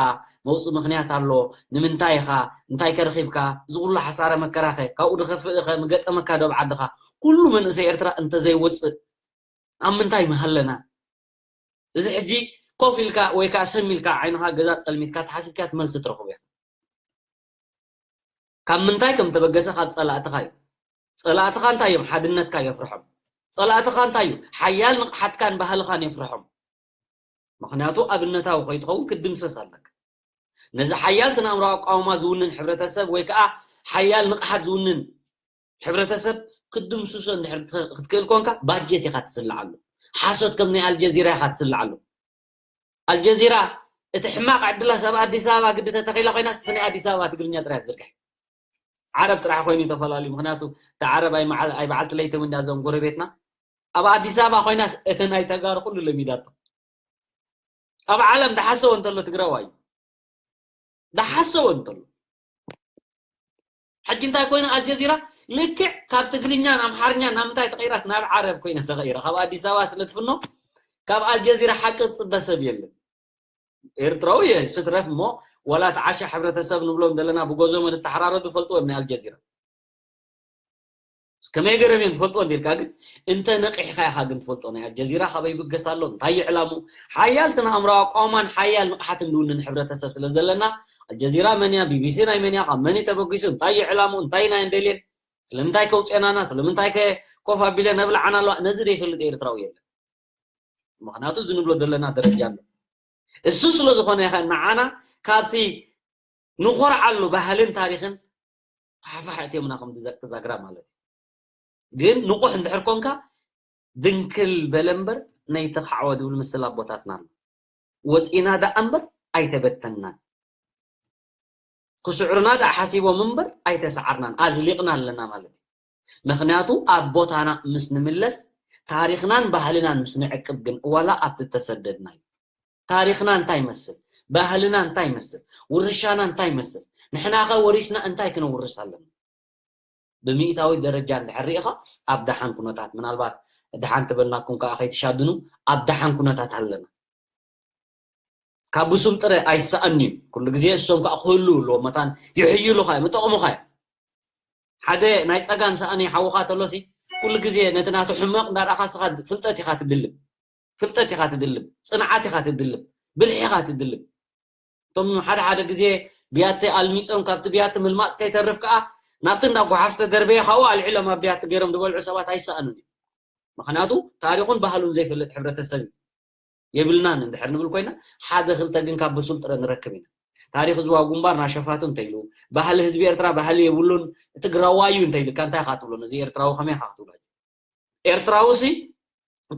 መውፅእ ምክንያት ኣሎ ንምንታይ ኢኻ እንታይ ከረኺብካ እዚ ኩሉ ሓሳረ መከራኸ ካብኡ ድኸፍእ ኸ ምገጠመካ ዶብ ዓድኻ ኩሉ መንእሰይ ኤርትራ እንተዘይወፅእ ኣብ ምንታይ ምሃለና እዚ ሕጂ ኮፍ ኢልካ ወይ ከዓ ሰም ኢልካ ዓይንኻ ገዛ ፀልሚትካ ተሓሲብካ ትመልሲ ትረኽቡ ኢኻ ካብ ምንታይ ከም ተበገሰ ካብ ፀላእትኻ እዩ ፀላእትኻ እንታይ እዮም ሓድነትካ የፍርሖም ፀላእትኻ እንታይ እዩ ሓያል ንቕሓትካን ባህልኻን የፍርሖም ምኽንያቱ ኣብነታዊ ከይትኸውን ክትድምሰስ ኣለካ ነዚ ሓያል ስነ ኣእምሮ ኣቋውማ ዝውንን ሕብረተሰብ ወይ ከዓ ሓያል ንቕሓት ዝውንን ሕብረተሰብ ክትድምስሶ እንድሕር ክትክእል ኮንካ ባጀት ኢኻ ትስልዓሉ ሓሶት ከም ናይ ኣልጀዚራ ኢኻ ትስልዓሉ ኣልጀዚራ እቲ ሕማቕ ዕድላ ሰብ ኣዲስ ኣበባ ግዲ ተተኺላ ኮይና ስቲ ናይ ኣዲስ ኣበባ ትግርኛ ጥራይ ትዝርግሕ ዓረብ ጥራሕ ኮይኑ ተፈላለዩ ምክንያቱ እቲ ዓረብ ኣይ በዓልቲ ለይተ ምንዳ እዞም ጎረቤትና ኣብ ኣዲስ ኣበባ ኮይና እቲ ናይ ተጋሩ ኩሉ ለሚዳቶ ኣብ ዓለም ዳሓሰወ እንተሎ ትግራዋይ ዳሓሰወ እንተሎ ሕጂ እንታይ ኮይነ ኣልጀዚራ ልክዕ ካብ ትግርኛን ኣምሓርኛን ናብ ምንታይ ተቐይራስ ናብ ዓረብ ኮይነ ተቐይራ ካብ ኣዲስ ኣበባ ስለ ትፍኖ ካብ ኣልጀዚራ ሓቂ ዝፅበ ሰብ የለን ኤርትራዊ እየ ስትረፍ እሞ ዋላ እቲ ዓሻ ሕብረተሰብ ንብሎም ዘለና ብጎዞም ንተሓራረዱ ፈልጥዎም ናይ ኣልጀዚራ ከመይ ገረም እዮም ትፈልጥዎ እንዲልካ ግን እንተ ነቂሕካ ኢኻ ግን ትፈልጦ ናይ ኣልጀዚራ ካበይ ይብገስ ኣሎ እንታይ እዩ ዕላሙ ሓያል ስነ ኣእምራዊ ኣቋውማን ሓያል ንቕሓትን ዝውንን ሕብረተሰብ ስለ ዘለና ኣልጀዚራ መን እያ ቢቢሲ ናይ መን እያ ካብ መን እዩ ተበጊሱ እንታይ እዩ ዕላሙ እንታይ ኢና እንደልየን ስለምንታይ ከውፅኤናና ስለምንታይ ከ ኮፍ ኣቢለ ነብልዓና ኣለዋ ነዚ ዘይፈልጥ ኤርትራዊ የለን ምኽንያቱ እዚ ንብሎ ዘለና ደረጃ ኣሎ እሱ ስለ ዝኾነ ኢኻ ንዓና ካብቲ ንኾርዓሉ ባህልን ታሪኽን ፋሕፋሕ እትዮምና ከም ዛግራ ማለት እዩ ግን ንቑሕ እንድሕር ኮንካ ድንክል በለ እምበር ነይተኻዕወ ዝብል ምስል ኣቦታትና ኣሎ ወፂና ደኣ እምበር ኣይተበተንናን ክስዕሩና ደኣ ሓሲቦም እምበር ኣይተሰዓርናን ኣዝሊቕና ኣለና ማለት እዩ ምኽንያቱ ኣብ ቦታና ምስ ንምለስ ታሪኽናን ባህልናን ምስ ንዕቅብ ግን ዋላ ኣብቲ እተሰደድናዮ ታሪኽና እንታይ ይመስል፣ ባህልና እንታይ ይመስል፣ ውርሻና እንታይ ይመስል፣ ንሕናኸ ወሪስና እንታይ ክነውርስ ኣለና? ብሚእታዊ ደረጃ እንድሕር ርኢኻ ኣብ ደሓን ኩነታት፣ ምናልባት ደሓን ተበልናኩም ከዓ ከይትሻድኑ፣ ኣብ ደሓን ኩነታት ኣለና። ካብ ብሱም ጥረ ኣይሰኣን እዩ። ኩሉ ግዜ እሶም ከዓ ክህሉ ኣለዎ። መታን ይሕይሉኻ እዮም፣ ይጠቕሙኻ እዮም። ሓደ ናይ ጸጋም ሰኣኒ ሓውኻ ተሎሲ ኩሉ ግዜ ነቲ ናቱ ሕመቕ እንዳረኣኻ ስኻ ፍልጠት ኢኻ ትድልብ። ፍልጠት ኢኻ ትድልብ፣ ጽንዓት ኢኻ ትድልብ፣ ብልሒ ኢኻ ትድልብ። እቶም ሓደ ሓደ ግዜ ብያቲ ኣልሚጾም ካብቲ ብያቲ ምልማጽ ከይተርፍ ከኣ ናብቲ እንዳ ጓሓፍ ዝተደርበየ ካብኡ ኣልዒሎም ኣብ ብያቲ ገይሮም ዝበልዑ ሰባት ኣይሰኣኑን እዮም። ምኽንያቱ ታሪኹን ባህሉን ዘይፈልጥ ሕብረተሰብ እዩ። የብልናን እንድሕር ንብል ኮይና ሓደ ክልተ ግን ካብ ብሱል ጥረ ንረክብ ኢና። ታሪኽ ዝዋ ግንባር ናሸፋቱ እንተኢሉ፣ ባህሊ ህዝቢ ኤርትራ ባህሊ የብሉን፣ ትግራዋይ እዩ እንተኢልካ እንታይ ኢኻ ትብሎ? ነዚ ኤርትራዊ ከመይ ኢኻ ክትብሎ? ኤርትራውሲ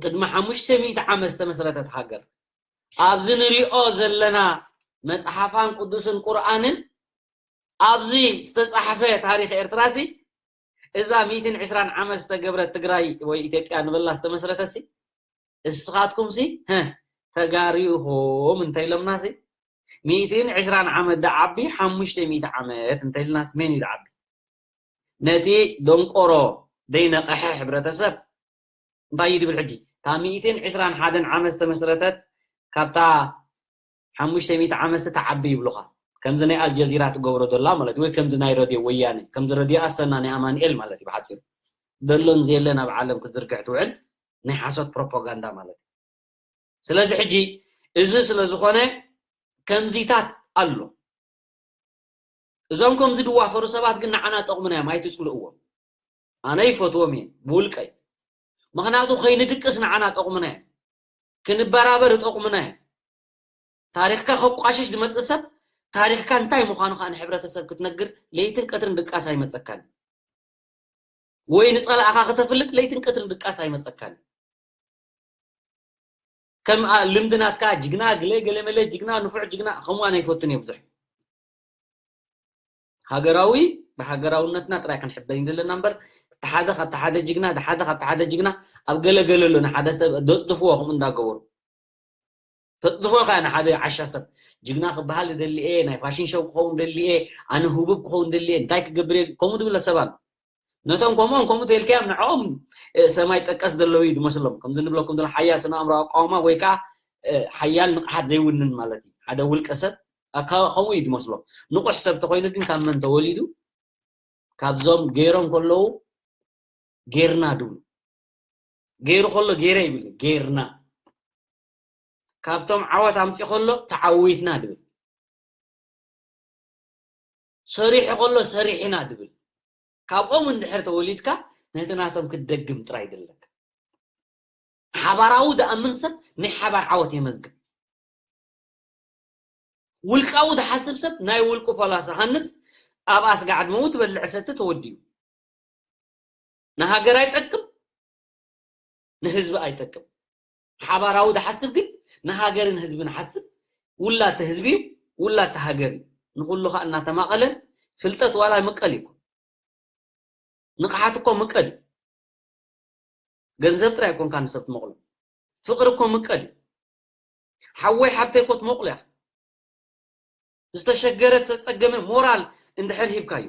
ቅድሚ ሓሙሽተ ሚእቲ ዓመት ዝተመስረተት ሃገር፣ ኣብዚ ንሪኦ ዘለና መጽሓፋን ቅዱስን ቁርኣንን ኣብዚ ዝተጻሕፈ ታሪኽ ኤርትራሲ እዛ ሚእትን ዕስራን ዓመት ዝተገብረት ትግራይ ወይ ኢትዮጵያ ንበላ ዝተመስረተሲ እስኻትኩምሲ፣ ህ፣ ተጋሩ ኢኹም እንተኢሎምናሲ፣ ሚእትን ዕስራን ዓመት ደዓቢ፣ ሓሙሽተ ሚእቲ ዓመት እንተኢልናስ መን እዩ ደዓቢ? ነቲ ደንቆሮ ደይነቐሐ ሕብረተሰብ እንታይ እዩ ድብል ሕጂ? እታ ሚእትን ዕስራን ሓደን ዓመት ዝተመስረተት ካብታ ሓሙሽተ ሚእቲ ዓመት ዝተዓቢ ይብሉኻ። ከምዚ ናይ ኣልጀዚራ ትገብሮ ዘላ ማለት እዩ፣ ወይ ከምዚ ናይ ረድዮ ወያነ፣ ከምዚ ረድዮ ኣሰና ናይ ኣማኑኤል ማለት እዩ ብሓፂሩ። ዘሎን ዘየለን ኣብ ዓለም ክትዝርግሕ ትውዕል ናይ ሓሶት ፕሮፓጋንዳ ማለት እዩ። ስለዚ ሕጂ እዚ ስለ ዝኾነ ከምዚታት ኣሎ። እዞም ከምዚ ድዋፈሩ ሰባት ግን ንዓና ጠቕሙና እዮም፣ ኣይትጽልእዎም። ኣነ ይፈትዎም እየ ብውልቀይ። ምኽንያቱ ከይንድቅስ ንዓና ጠቕሙና እዮም። ክንበራበር ይጠቕሙና እዮም። ታሪኽካ ከቋሽሽ ዝመጽእ ሰብ ታሪኽካ እንታይ ምዃኑ ከዓ ንሕብረተሰብ ክትነግር ለይትን ቀትርን ድቃስ ኣይመጸካን። ወይ ንጸላእኻ ከተፍልጥ ለይትን ቀትርን ድቃስ ኣይመጸካን። ከም ኣ- ልምዲ ናትካ ጅግና ግለ ገለ መለ ጅግና ንፉዕ ጅግና ከምኡ ኣነ ይፈትን እየ ብዙሕ። ሃገራዊ ብሃገራውነትና ጥራይ ክንሕበን ዘለና እምበር እቲ ሓደ ካብቲ ሓደ ጅግና፣ እቲ ሓደ ካብቲ ሓደ ጅግና ኣብ ገለ ገለ ኣሎ ንሓደ ሰብ ደጥድፍዎ ከምኡ እንዳገበሩ። ተጥድፎ ኢኻ ንሓደ ዓሻ ሰብ ጅግና ክበሃል ደሊኤ፣ ናይ ፋሽን ሾው ክኸውን ደሊኤ፣ ኣነ ህቡብ ክኸውን ደሊኤ፣ እንታይ ክገብር እየ ከምኡ ድብለ ሰብ ኣሎ። ነቶም ከምኦም ከምኡ ተልካዮም ንዕኦም እ፣ ሰማይ ጠቀስ ዘለዉ እዩ ዝመስሎም። ከምዚ ንብለኩም ዘሎ ሓያል ስነ ኣእምሮ ኣቃውማ ወይ ከዓ እ፣ ሓያል ንቕሓት ዘይውንን ማለት እዩ። ሓደ ውልቀ ሰብ ኣካ- ከምኡ እዩ ዝመስሎም። ንቑሕ ሰብ ተኾይኑ ግን ካብ መን ተወሊዱ? ካብዞም ገይሮም ከለዉ ጌርና ድብሉ። ገይሩ ከሎ ገይረ ይብል፣ ጌርና። ካብቶም ዓወት ኣምፂ ከሎ ተዓዊትና ድብል። ሰሪሑ ከሎ ሰሪሕና ድብል። ካብኦም እንድሕር ተወሊድካ ነቲ ናቶም ክትደግም ጥራይ ደለካ። ሓባራዊ ደኣምን ሰብ ናይ ሓባር ዓወት የመዝግብ። ውልቃዊ ዝሓስብ ሰብ ናይ ውልቁ ፖላስ ሃንጽ ኣብ ኣስጋዕ ዕድመኡ ትበልዕ ሰቲ ተወዲኡ። ንሃገር ኣይጠቅም፣ ንህዝቢ ኣይጠቅም። ሓባራዊ ዝሓስብ ግን ንሃገርን ህዝብን ሓስብ። ውላተ ህዝቢ እዩ፣ ውላተ ሃገር እዩ። ንኹሉ ኸኣ እናተማቐለ ፍልጠት ዋላ ምቀል እዩ። ንቕሓት እኮ ምቀል እዩ። ገንዘብ ጥራይ ኣይኮንካ ንሰብ ትመቕሎ። ፍቕሪ እኮ ምቀል እዩ። ሓወይ ሓብተይ እኮ ትመቕሎ እያ። ዝተሸገረ ዝተጸገመ ሞራል እንድሕር ሂብካዮ፣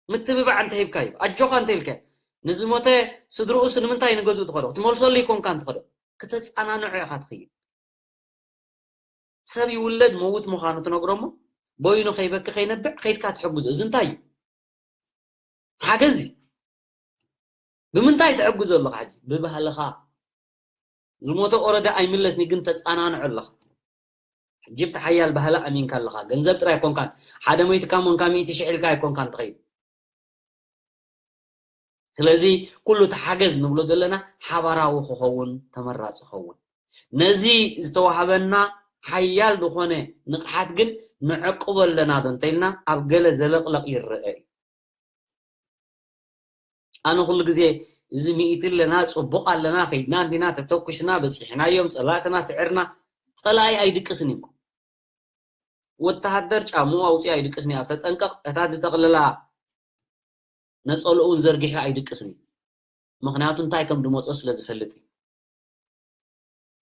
ምትብባዕ እንተ ሂብካዮ፣ ኣጆኻ እንተ ኢልካዮ፣ ንዝሞተ ስድርኡስ ንምንታይ ንገዝኡ ትኸዶ? ክትመልሰሉ ይኮንካ እንትኸዶ፣ ክተጸናንዖ ኢኻ ትኽይድ። ሰብ ይውለድ መውት ምዃኑ ትነግሮ እሞ፣ በይኑ ከይበኪ ከይነብዕ ከይድካ ትሕግዞ። እዚ እንታይ እዩ? ሓገዝ እዩ። ብምንታይ ትሕግዞ ኣለኻ ሕጂ? ብባህልኻ። ዝሞተ ኦረዳ ኣይምለስኒ ግን ተጸናንዖ ኣለኻ። ሕጂ ብቲ ሓያል ባህሊ ኣሚንካ ኣለኻ። ገንዘብ ጥራይ ኣይኮንካን። ሓደ ሞይትካ እሞ እንካ ሚእቲ ሽሕ ኢልካ ኣይኮንካን ትኸይድ። ስለዚ ኩሉ እቲ ሓገዝ ንብሎ ዘለና ሓባራዊ ክኸውን ተመራጺ ይኸውን። ነዚ ዝተዋህበና ሓያል ዝኾነ ንቕሓት ግን ንዕቅቦ ኣለና ዶ እንተኢልና ኣብ ገለ ዘለቕለቕ ይረአ እዩ። ኣነ ኩሉ ግዜ እዚ ሚእቲ ኣለና፣ ጽቡቕ ኣለና፣ ከይድና እንዲና፣ ተተኩስና፣ በጺሕናዮም፣ ጸላእትና ስዕርና፣ ጸላኢ ኣይድቅስን እዩ። ወተሃደር ጫምኡ ኣውጺኡ ኣይድቅስን እዩ። ኣብ ተጠንቀቕ፣ እታ ዝጠቕልላ ነጸልኡ እውን ዘርጊሑ ኣይድቅስን እዩ። ምኽንያቱ እንታይ ከም ድመጾ ስለ ዝፈልጥ እዩ።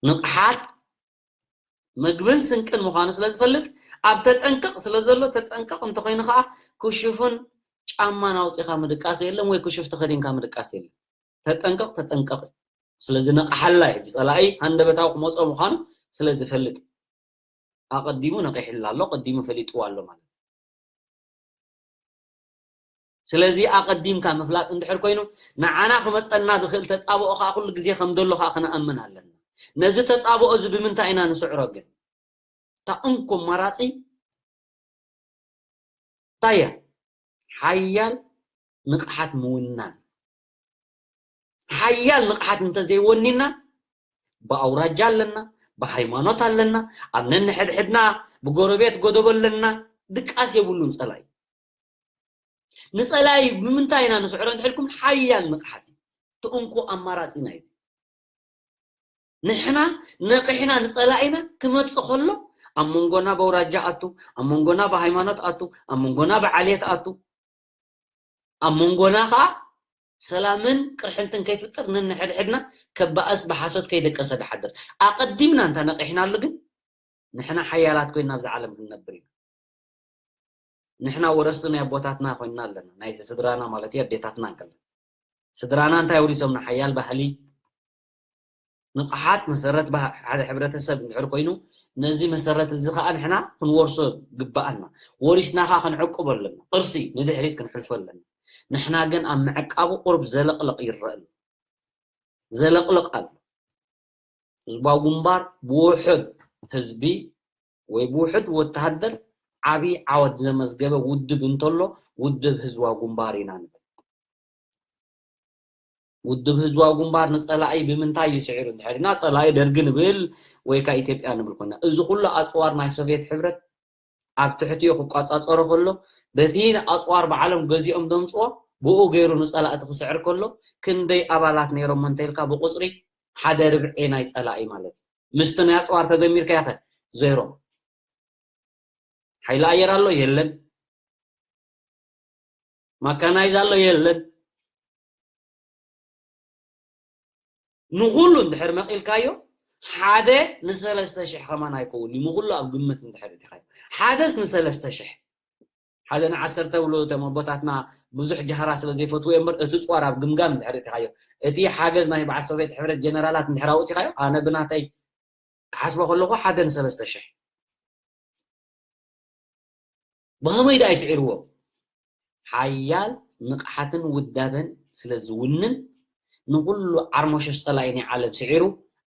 ንቕሓት ምግብን ስንቅን ምዃኑ ስለ ዝፈልጥ፣ ኣብ ተጠንቀቕ ስለ ዘሎ፣ ተጠንቀቕ እንተኾይኑ ከዓ ክሹፍን ጫማን ኣውፂኻ ምድቃስ የለን ወይ ክሹፍ ተኸዲንካ ምድቃስ የለን። ተጠንቀቕ፣ ተጠንቀቕ። ስለዚ ነቕሓላ እዩ። ሕጂ ፀላኢ ሃንደበታዊ ክመፆ ምዃኑ ስለ ዝፈልጥ ኣቐዲሙ ነቒሕላ ኣሎ፣ ቀዲሙ ፈሊጥዋ ኣሎ ማለት እዩ። ስለዚ ኣቐዲምካ ምፍላጥ እንድሕር ኮይኑ፣ ንዓና ክመፀና ዝኽእል ተፃብኦ ከዓ ኩሉ ግዜ ከም ዘሎ ከዓ ክንኣምን ኣለና። ነዚ ተፃብኦ እዚ ብምንታይ ኢና ንስዕሮ ግን? እታ እንኮ ኣማራፂ እንታይ እያ? ሓያል ንቕሓት ምውናን። ሓያል ንቕሓት እንተዘይወኒና፣ ብኣውራጃ ኣለና፣ ብሃይማኖት ኣለና፣ ኣብ ነንሕድሕድና ብጎረቤት ጎደቦ ኣለና፣ ድቃስ የብሉን ጸላኢ። ንጸላኢ ብምንታይ ኢና ንስዕሮ እንተልኩም፣ ሓያል ንቕሓት እዩ። እቲ እንኮ ኣማራጺና እዩ። ንሕና ነቒሕና ንጸላኢና ክመጽእ ከሎ፣ ኣብ መንጎና ብኣውራጃ ኣቱ፣ ኣብ መንጎና ብሃይማኖት ኣቱ፣ ኣብ መንጎና ብዓሌት ኣቱ፣ ኣብ መንጎና ኸኣ ሰላምን ቅርሕንትን ከይፍጠር ነንሕድሕድና ከባእስ ብሓሶት ከይደቀሰ ድሓድር። ኣቐዲምና እንተ ነቒሕናሉ ግን ንሕና ሓያላት ኮይንና ኣብዚ ዓለም ክንነብር ኢና። ንሕና ወረስቲ ናይ ኣቦታትና ኮይንና ኣለና፣ ናይ ስድራና ማለት እዩ፣ ኣዴታትና እንከለና። ስድራና እንታይ ወሪሶምና? ሓያል ባህሊ፣ ንቕሓት መሰረት ባህ-፣ ሓደ ሕብረተሰብ እንድሕር ኮይኑ፣ ነዚ መሰረት እዚ ኸኣ ንሕና ክንወርሶ ግብኣና። ወሪስና ኸኣ ክንዕቅቦ ኣለና። ቅርሲ ንድሕሪት ክንሕልፎ ኣለና። ንሕና ግን ኣብ ምዕቃቡ ቁሩብ ዘለቕለቕ ይረአ ኣሎ። ዘለቕለቕ ኣሎ። ህዝባዊ ግንባር ብውሑድ ህዝቢ ወይ ብውሑድ ወተሃደር ዓብዪ ዓወት ዘመዝገበ ውድብ እንተሎ፣ ውድብ ህዝባዊ ግንባር ኢና ንብል። ውድብ ህዝባዊ ግንባር ንጸላኢ ብምንታይ እዩ ስዒሩ? እንድሕር ኢልና፣ ጸላኢ ደርጊ ንብል ወይ ከኣ ኢትዮጵያ ንብል ኮይና፣ እዚ ኩሉ ኣጽዋር ናይ ሶቭየት ሕብረት ኣብ ትሕቲኡ ክቋጻጸሮ ከሎ፣ በቲ ኣጽዋር ባዕሎም ገዚኦም ዘምጽኦ፣ ብኡ ገይሩ ንጸላእቲ ክስዕር ከሎ፣ ክንደይ ኣባላት ነይሮሞ እንተኢልካ፣ ብቁጽሪ ሓደ ርብዒ ናይ ጸላኢ ማለት እዩ። ምስቲ ናይ ኣጽዋር ተደሚርካዮ ከ? ዜሮ። ሓይሊ ኣየር ኣሎ? የለን። ማካናይዝ ኣሎ? የለን። ንኹሉ እንድሕር መቒልካዮ፣ ሓደ ንሰለስተ ሽሕ ከማን ኣይከውን እዩ። ንኹሉ ኣብ ግምት እንድሕር እቲኻዮ። ሓደስ ንሰለስተ ሽሕ። ሓደ ንዓሰርተ ብሉ፣ እቶም ኣቦታትና ብዙሕ ጃህራ ስለ ዘይፈትዉ እዮም እምበር፣ እቲ ጾር ኣብ ግምጋም እንድሕር እቲኻዮ። እቲ ሓገዝ ናይ በዓል ሶቭየት ሕብረት ጀነራላት እንድሕር ኣውጢኻዮ፣ ኣነ ብናተይ ክሓስቦ ከለኹ ሓደ ንሰለስተ ሽሕ። ብኸመይ ደኣ ይስዒርዎ? ሓያል ንቕሓትን ውዳበን ስለ ዝውንን፣ ንኹሉ ዓርሞሸሽ ጸላኢ ናይ ዓለም ስዒሩ፣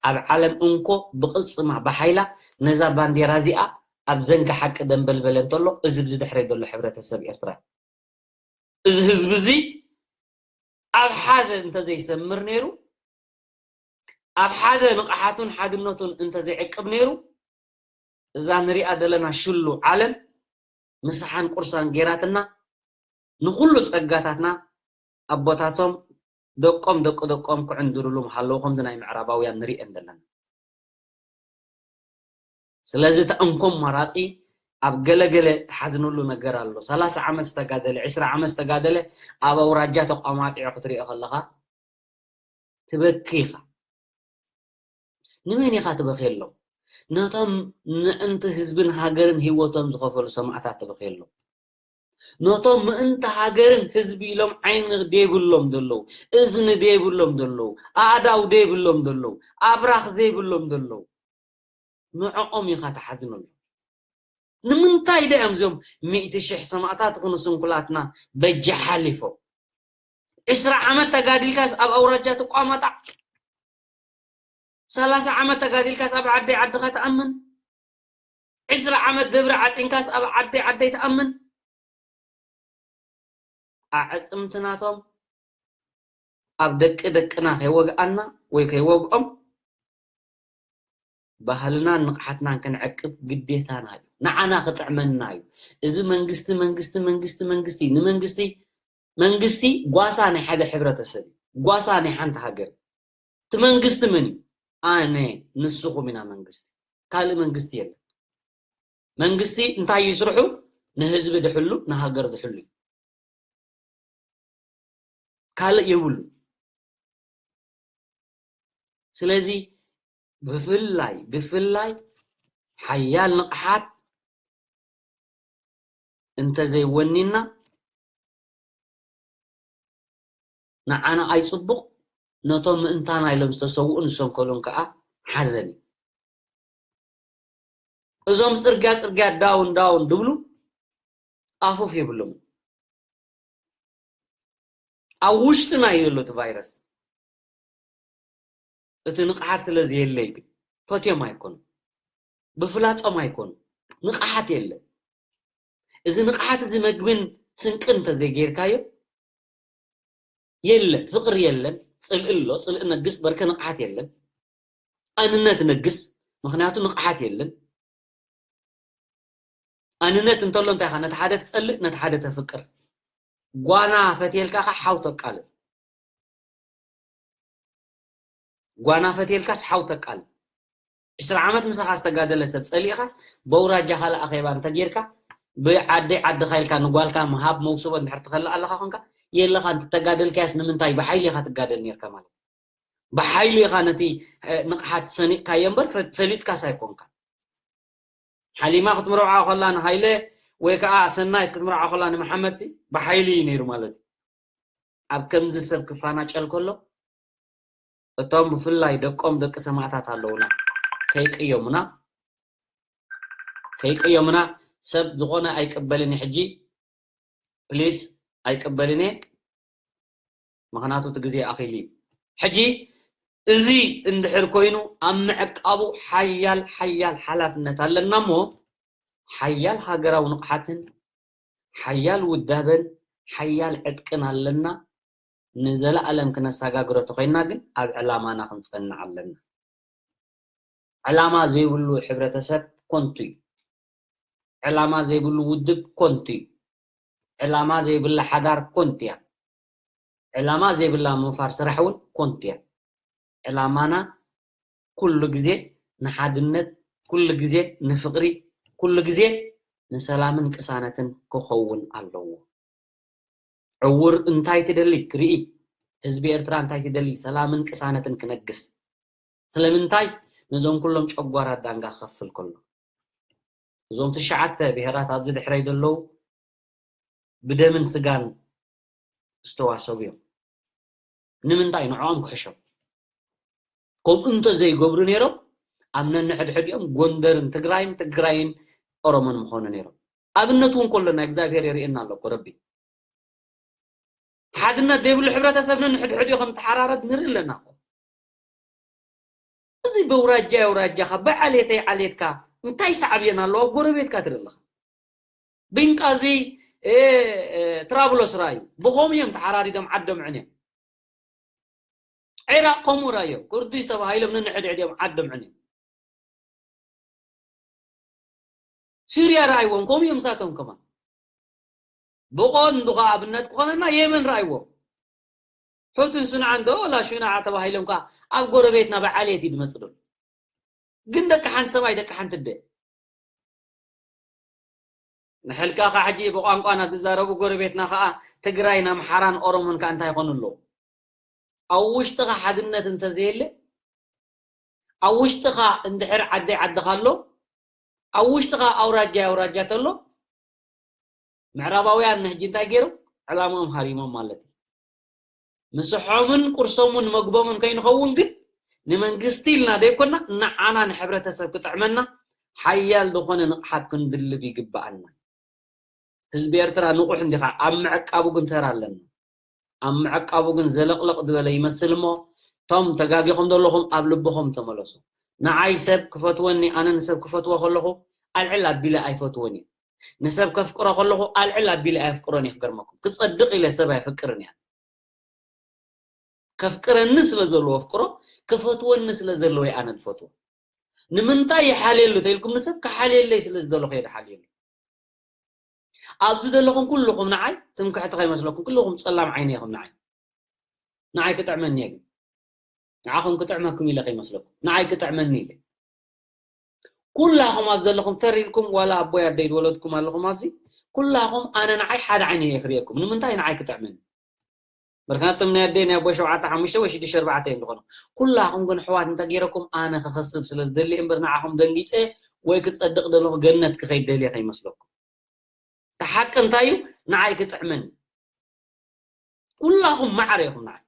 ኣብ ዓለም እንኮ ብቕልጽማ ብሓይላ ነዛ ባንዴራ እዚኣ ኣብ ዘንጊ ሓቂ ደንበልበለ እንተሎ፣ እዚ ብዚ ድሕረይ ዘሎ ሕብረተሰብ ኤርትራ፣ እዚ ህዝቢ እዚ ኣብ ሓደ እንተዘይሰምር ነይሩ፣ ኣብ ሓደ ንቕሓቱን ሓድነቱን እንተዘይዕቅብ ነይሩ፣ እዛ ንሪኣ ዘለና ሽሉ ዓለም ምሳሓን ቁርሳን ጌራትና፣ ንኹሉ ጸጋታትና ኣቦታቶም ደቆም ደቂ ደቆም ክዕንድሩሉ ምሃለዉ፣ ከምዚ ናይ ምዕራባውያን ንሪኤን ዘለና። ስለዚ እቲ እንኮ ኣማራጺ ኣብ ገለገለ ትሓዝነሉ ነገር ኣሎ። ሰላሳ ዓመት ዝተጋደለ፣ ዕስራ ዓመት ዝተጋደለ ኣብ ኣውራጃ ተቋማጢዑ ክትሪኦ ከለኻ ትበኪ ኢኻ። ንመን ኢኻ ትበኽየሎም? ነቶም ምእንቲ ህዝብን ሃገርን ህይወቶም ዝኸፈሉ ሰማእታት ትበኽየሎም። ነቶም ምእንቲ ሃገርን ህዝቢ ኢሎም ዓይኒ ደይብሎም ዘለዉ፣ እዝኒ ደይብሎም ዘለዉ፣ ኣእዳው ደይብሎም ዘለዉ፣ ኣብራኽ ዘይብሎም ዘለዉ፣ ንዕኦም ኢኻ ትሓዝነሎም። ንምንታይ ዶ እዮም እዞም ሚእቲ ሽሕ ሰማእታት ይኹኑ ስንኩላትና በጃ ሓሊፎም? ዕስራ ዓመት ተጋዲልካስ ኣብ ኣውራጃ ትቋማጣዕ? ሰላሳ ዓመት ተጋዲልካስ ኣብ ዓደይ ዓድኻ ትኣምን? ዕስራ ዓመት ደብሪ ዓጢንካስ ኣብ ዓደይ ዓደይ ትኣምን? ኣዕጽምትናቶም ኣብ ደቂ ደቅና ከይወግኣና ወይ ከይወግኦም ባህልናን ንቕሓትናን ክንዕቅብ ግዴታና እዩ። ንዓና ክጥዕመና እዩ። እዚ መንግስቲ፣ መንግስቲ፣ መንግስቲ፣ መንግስቲ፣ ንመንግስቲ፣ መንግስቲ ጓሳ ናይ ሓደ ሕብረተሰብ እዩ። ጓሳ ናይ ሓንቲ ሃገር። እቲ መንግስቲ መን እዩ? ኣነ፣ ንስኹም ኢና መንግስቲ። ካልእ መንግስቲ የለን። መንግስቲ እንታይ እዩ ስርሑ? ንህዝቢ ድሕሉ፣ ንሃገር ድሕሉ እዩ። ካልእ የብሉ። ስለዚ ብፍላይ ብፍላይ ሓያል ንቕሓት እንተዘይወኒና ንዓና ኣይፅቡቕ፣ ነቶም ምእንታና ኢሎም ዝተሰውኡን ዝሰንከሉን ከዓ ሓዘን እዩ። እዞም ፅርግያ ፅርግያ ዳውን ዳውን ድብሉ ኣፉፍ የብሎም። ኣብ ውሽጥና እዩ ዘሎ እቲ ቫይረስ። እቲ ንቕሓት ስለ ዘየለይ ግን ፈትዮም ኣይኮኑ፣ ብፍላጦም ኣይኮኑ። ንቕሓት የለን። እዚ ንቕሓት እዚ መግብን ስንቅን እንተዘይጌርካዮ የለን፣ ፍቕሪ የለን፣ ፅልኢ ኣሎ፣ ፅልኢ ነግስ፣ በርከ ንቕሓት የለን። ኣንነት ነግስ፣ ምኽንያቱ ንቕሓት የለን። ኣንነት እንተሎ እንታይ ኢኻ? ነቲ ሓደ ትጸልእ፣ ነቲ ሓደ ተፍቅር። ጓና ፈትየልካ ኸዓ ሓው ተቃልል። ጓና ፈትየልካስ ሓው ተቃልል። ዕስራ ዓመት ምሳኻ ዝተጋደለ ሰብ ጸሊእኻስ በውራጃ ካልእ ኣኼባ እንተጌርካ ብዓደይ ዓድኻ ኢልካ ንጓልካ ምሃብ መውስቦ እንድሕር ትኸልእ ኣለኻ ኾንካ የለኻን ትተጋደልካያስ ንምንታይ ብሓይሊ ኢኻ ትጋደል ኔርካ ማለት እዩ። ብሓይሊ ኢኻ ነቲ ንቕሓት ሰኒቕካዮ እምበር ፈሊጥካስ ኣይኮንካ። ሓሊማ ክትምርዖ ከላ ንሃይለ ወይ ከዓ ሰናይት ክትምርዖ ከላ ንመሓመድ ሲ ብሓይሊ እዩ ነይሩ ማለት እዩ። ኣብ ከምዚ ሰብ ክፋናጨል ከሎ እቶም ብፍላይ ደቆም ደቂ ሰማእታት ኣለውና ከይቅየሙና ከይቅየሙና ሰብ ዝኾነ ኣይቅበልን ሕጂ ፕሊስ ኣይቅበልን እየ። ምኽንያቱ እቲ ግዜ ኣኺሉ እዩ። ሕጂ እዚ እንድሕር ኮይኑ ኣብ ምዕቃቡ ሓያል ሓያል ሓላፍነት ኣለና እሞ ሓያል ሃገራዊ ንቕሓትን ሓያል ውዳበን ሓያል ዕጥቅን ኣለና። ንዘለኣለም ክነሰጋግሮ ተኾይንና ግን ኣብ ዕላማና ክንጸንዕ ኣለና። ዕላማ ዘይብሉ ሕብረተሰብ ኮንቱ እዩ። ዕላማ ዘይብሉ ውድብ ኮንቱ እዩ። ዕላማ ዘይብላ ሓዳር ኮንቱ እያ። ዕላማ ዘይብላ ምንፋር ስራሕ እውን ኮንቱ እያ። ዕላማና ኩሉ ግዜ ንሓድነት፣ ኩሉ ግዜ ንፍቕሪ፣ ኩሉ ግዜ ንሰላምን ቅሳነትን ክኸውን ኣለዎ። ዕውር እንታይ ትደሊ ክርኢ፣ ህዝቢ ኤርትራ እንታይ ትደሊ፣ ሰላምን ቅሳነትን ክነግስ። ስለምንታይ ነዞም ኩሎም ጨጓራ ዳንጋ ክኸፍል ከሎ እዞም ትሽዓተ ብሄራት ኣብዚ ድሕረይ ዘለዉ ብደምን ስጋን ዝተዋሰቡ እዮም። ንምንታይ ንዕኦም ክሕሾም? ከምኡ እንተዘይገብሩ ነይሮም ኣብ ነንሕድሕዲኦም ጎንደርን ትግራይን ትግራይን ኦሮሞን ምኾኑ ነይሮም። ኣብነት እውን ከሎና እግዚኣብሔር የርእየና ኣሎ እኮ ረቢ። ሓድነት ዘይብሉ ሕብረተሰብ ነንሕድሕዲኡ ከም ተሓራረድ ንርኢ ኣለና እኮ። እዚ በውራጃ የውራጃኻ ብዓሌተይ ዓሌትካ እንታይ ሳዕብየን ኣለዎ? ኣብ ጎረቤትካ ትርኢ ኣለኻ። ብንቃዚ ትራብሎስ ራዩ ብኸምኡ እዮም ተሓራሪዶም ዓዶም ዕንዮም። ዒራቕ ከምኡ ራዮ ኩርዲሽ ተባሂሎም ነንሕድሕድ እዮም ዓዶም ዕንዮም። ሲርያ ራይዎም ከምኡ እዮም ሳቶም ከማን። ብቐንዱ ኸዓ ኣብነት ክኾነና የመን ራይዎም። ሑትን ሱንዓን ዶ ወላ ሹናዓ ተባሂሎም ከኣ ኣብ ጎረቤትና ብዓሌት እዩ ዝመጽእ ዘሎ። ግን ደቂ ሓንቲ ሰብኣይ ደቂ ሓንቲ ኣደ። ንሕልካ ኸዓ ሕጂ ብቋንቋና ዝዛረቡ ጎረቤትና ኸዓ ትግራይን ኣምሓራን ኦሮሞን ከኣ እንታይ ይኾኑ ኣለዉ? ኣብ ውሽጥኻ ሓድነት እንተዘየለ፣ ኣብ ውሽጥኻ እንድሕር ዓደይ ዓድኻ ኣሎ፣ ኣብ ውሽጥኻ ኣውራጃይ ኣውራጃ ተሎ፣ ምዕራባውያን ንሕጂ እንታይ ገይሮም? ዕላማኦም ሃሪሞም ማለት እዩ። ምስሖምን ቁርሶምን መግቦምን ከይንኸውን ግን ንመንግስቲ ኢልና ዘይኮና ንዓና ንሕብረተሰብ ክጥዕመና ሓያል ዝኾነ ንቕሓት ክንድልብ ይግብኣና። ህዝቢ ኤርትራ ንቑሕ እንዲኻ ኣብ ምዕቃቡ ግን ተራ ኣለና። ኣብ ምዕቃቡ ግን ዘለቕለቕ ዝበለ ይመስል እሞ እቶም ተጋጊኹም ዘለኹም ኣብ ልብኹም ተመለሱ። ንዓይ ሰብ ክፈትወኒ ኣነ ንሰብ ክፈትዎ ከለኹ ኣልዕል ኣቢለ ኣይፈትዎን እየ። ንሰብ ከፍቅሮ ከለኹ ኣልዕል ኣቢለ ኣየፍቅሮን እየ። ክገርመኩም ክጸድቕ ኢለ ሰብ ኣየፍቅርን እየ። ከፍቅረኒ ስለ ዘለዎ ኣፍቅሮ ክፈትወኒ ስለ ዘለዎ ኣነ ዝፈትዎ። ንምንታይ ይሓልየሉ ተኢልኩም ንሰብ ክሓልየለይ ስለ ዝደለኹ እየ ዝሓልየሉ። ኣብዚ ዘለኹም ኩልኹም ንዓይ ትምክሕቲ ከይመስለኩም ኩልኹም ጸላም ዓይነ ኢኹም ንዓይ። ንዓይ ክጥዕመኒ እየ ግን ንዓኹም ክጥዕመኩም ኢለ ከይመስለኩም ንዓይ ክጥዕመኒ ኢለ ኩላኹም ኣብ ዘለኹም ተሪርኩም ዋላ ኣቦይ ኣደይ ዝወለድኩም ኣለኹም ኣብዚ ኩላኹም ኣነ ንዓይ ሓደ ዓይነ እየ ክርእየኩም ንምንታይ ንዓይ ክጥዕመኒ ምክንያቱም ናይ ኣደይ ናይ ኣቦይ ሸውዓተ ሓሙሽተ ወይ ሽዱሽተ ኣርባዕተ እዮም ዝኾኑ። ኩላኹም ግን ኣሕዋት እንተገይረኩም ኣነ ክኸስብ ስለ ዝደሊ እምበር ንዓኹም ደንጊፀ ወይ ክፀድቕ ደለኹ ገነት ክኸይድ ደልየ ከይመስለኩም። እቲ ሓቂ እንታይ እዩ? ንዓይ ክጥዕመኒ። ኩላኹም ማዕረ ኢኹም ንዓይ።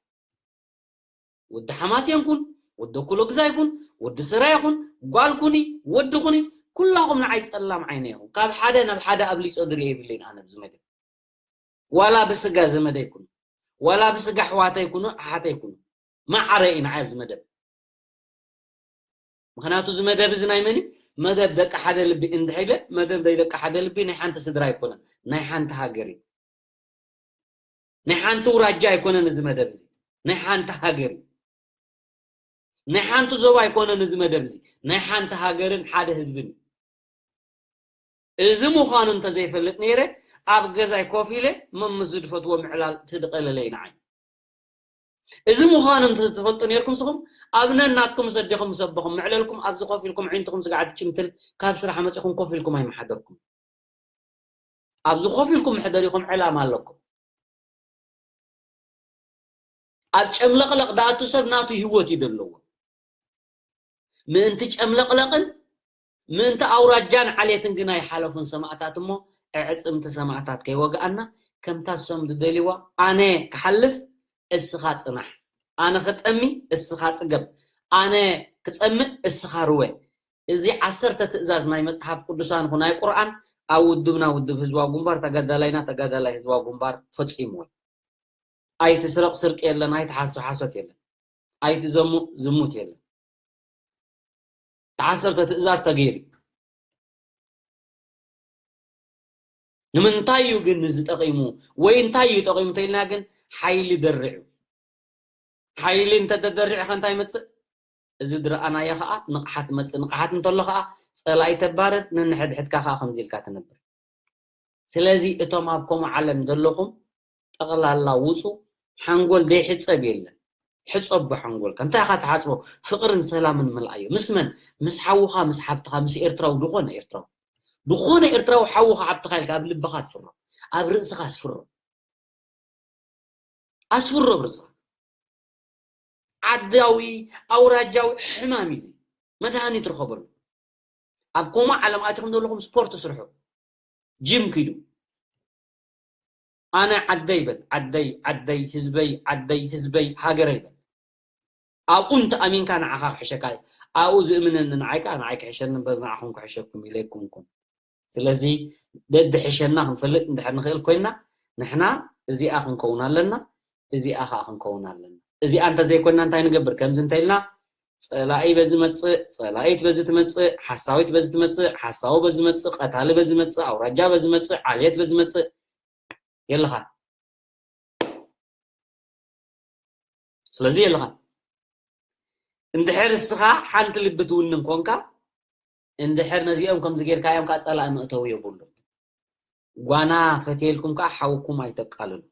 ወዲ ሓማሴን ኩን፣ ወዲ ኩሎ ግዛይ ኩን፣ ወዲ ስረ ይኹን፣ ጓል ኩኒ፣ ወዲ ኩኒ፣ ኩላኹም ንዓይ ፀላም ዓይነ ኢኹም። ካብ ሓደ ናብ ሓደ ኣብሊፆ ዝሪኦ የብለይን ኣነ ኣብዚ መደብ። ዋላ ብስጋ ዘመደይ ኩኑ፣ ዋላ ብስጋ ኣሕዋተይ ኩኑ፣ ኣሓተይ ኩኑ፣ ማዕረ እዩ ንዓይ ኣብዚ መደብ። ምክንያቱ እዚ መደብ እዚ ናይ መን እዩ? መደብ ደቂ ሓደ ልቢ እንድሕር ኢለ፣ መደብ ናይ ደቂ ሓደ ልቢ ናይ ሓንቲ ስድራ ኣይኮነን፣ ናይ ሓንቲ ሃገር እዩ። ናይ ሓንቲ ውራጃ ኣይኮነን እዚ መደብ እዚ፣ ናይ ሓንቲ ሃገር እዩ። ናይ ሓንቲ ዞባ ኣይኮነን እዚ መደብ እዚ፣ ናይ ሓንቲ ሃገርን ሓደ ህዝብን እዩ። እዚ ምዃኑ እንተዘይፈልጥ ነይረ፣ ኣብ ገዛይ ኮፍ ኢለ መምስ ዝድፈትዎ ምዕላል ትድቐለለይ ንዓይ። እዚ ምዃኑ እንተዝትፈልጡ ነይርኩም ንስኹም ኣብ ነናትኩም ምስ ኣዴኹም ምስ ኣቦኹም ምዕለልኩም ኣብዚ ኮፍ ኢልኩም ኣዒንትኹም ስጋዕ ትጭምትል ካብ ስራሕ መጺኹም ኮፍ ኢልኩም ኣይምሓደርኩም። ኣብዚ ኮፍ ኢልኩም መሕደሪኹም ዕላማ ኣለኩም። ኣብ ጨምለቕለቕ ዝኣቱ ሰብ ናቱ ህይወት እዩ ዘለዎ። ምእንቲ ጨምለቕለቕን ምእንቲ ኣውራጃን ዓሌትን ግና ይሓለፉን ሰማእታት እሞ ኣዕፅምቲ ሰማእታት ከይወግኣና ከምታ እሶም ዝደልይዋ ኣነ ክሓልፍ እስኻ ፅናሕ፣ ኣነ ክጠሚ እስኻ ፅገብ፣ ኣነ ክፀምእ እስኻ ርወ። እዚ ዓሰርተ ትእዛዝ ናይ መፅሓፍ ቅዱሳን ይኹን ናይ ቁርኣን ኣብ ውድብና ውድብ ህዝባዊ ግንባር ተጋዳላይና ተጋዳላይ ህዝባዊ ግንባር ፈፂምዎ። ኣይትስረቕ ስርቂ የለን፣ ኣይትሓሱ ሓሶት የለን፣ ኣይትዘሙ ዝሙት የለን። እቲ ዓሰርተ ትእዛዝ ተገይሩ እዩ። ንምንታይ እዩ ግን እዚ ጠቒሙ ወይ እንታይ እዩ ጠቒሙ እንተኢልና ግን ሓይሊ ደርዕ እዩ። ሓይሊ እንተተደሪዕካ እንታይ ይመፅእ? እዚ ዝረኣናዮ ከዓ ንቕሓት መፅእ። ንቕሓት እንተሎ ከዓ ፀላኢ ተባርር፣ ነንሕድሕድካ ከዓ ከምዚ ኢልካ ትነብር። ስለዚ እቶም ኣብ ከምኡ ዓለም ዘለኹም ጠቕላላ ውፁ፣ ሓንጎል ዘይሕፀብ የለን። ሕፀቦ ሓንጎልካ። እንታይ ኢኻ ትሓፅቦ? ፍቕርን ሰላምን ምልኣዮ። ምስ መን? ምስ ሓውኻ፣ ምስ ሓብትኻ፣ ምስ ኤርትራዊ፣ ዝኾነ ኤርትራዊ። ዝኾነ ኤርትራዊ ሓውኻ ሓብትኻ ኢልካ ኣብ ልብኻ ኣስፍሮ። ኣብ ርእስኻ ኣስፍሮ። ኣስፍሮ ኣብ ርእስኻ። ዓዳዊ፣ ኣውራጃዊ ሕማም እዩ እዚ። መድሃኒት ርኸበሉ። ኣብ ከምኡ ዓለም ኣቲኹም ዘለኹም ስፖርት ስርሑ። ጂም ኪዱ። ኣነ ዓደይ በል፣ ዓደይ፣ ዓደይ፣ ህዝበይ፣ ዓደይ፣ ህዝበይ፣ ሃገረይ በል። ኣብኡ እንተ ኣሚንካ ንዓኻ ክሕሸካ እዩ። ኣብኡ ዝእምነኒ ንዓይ ከኣ ንዓይ ክሕሸኒ እምበር ንዓኹም ክሕሸኩም ኢለ ኣይኮንኩን። ስለዚ ደድሕሸና ክንፈልጥ እንድሕር ንኽእል ኮይና ንሕና እዚኣ ክንከውን ኣለና፣ እዚኣ ከኣ ክንከውን ኣለና። እዚኣ እንተዘይኮይና እንታይ ንገብር? ከምዚ እንተኢልና ጸላኢ በዚ መጽእ፣ ጸላኢት በዚ ትመጽእ፣ ሓሳዊት በዚ ትመጽእ፣ ሓሳዊ በዚ መጽእ፣ ቀታሊ በዚ መጽእ፣ ኣውራጃ በዚ መጽእ፣ ዓሌት በዚ መጽእ የለኻ። ስለዚ የለኻ። እንድሕር እስኻ ሓንቲ ልቢ ትውንን ኮንካ፣ እንድሕር ነዚኦም ከምዚ ጌርካዮም ከዓ ጸላኢ መእተዊ የብሉ። ጓና ፈትየልኩም ከዓ ሓውኩም ኣይተቃልሉ።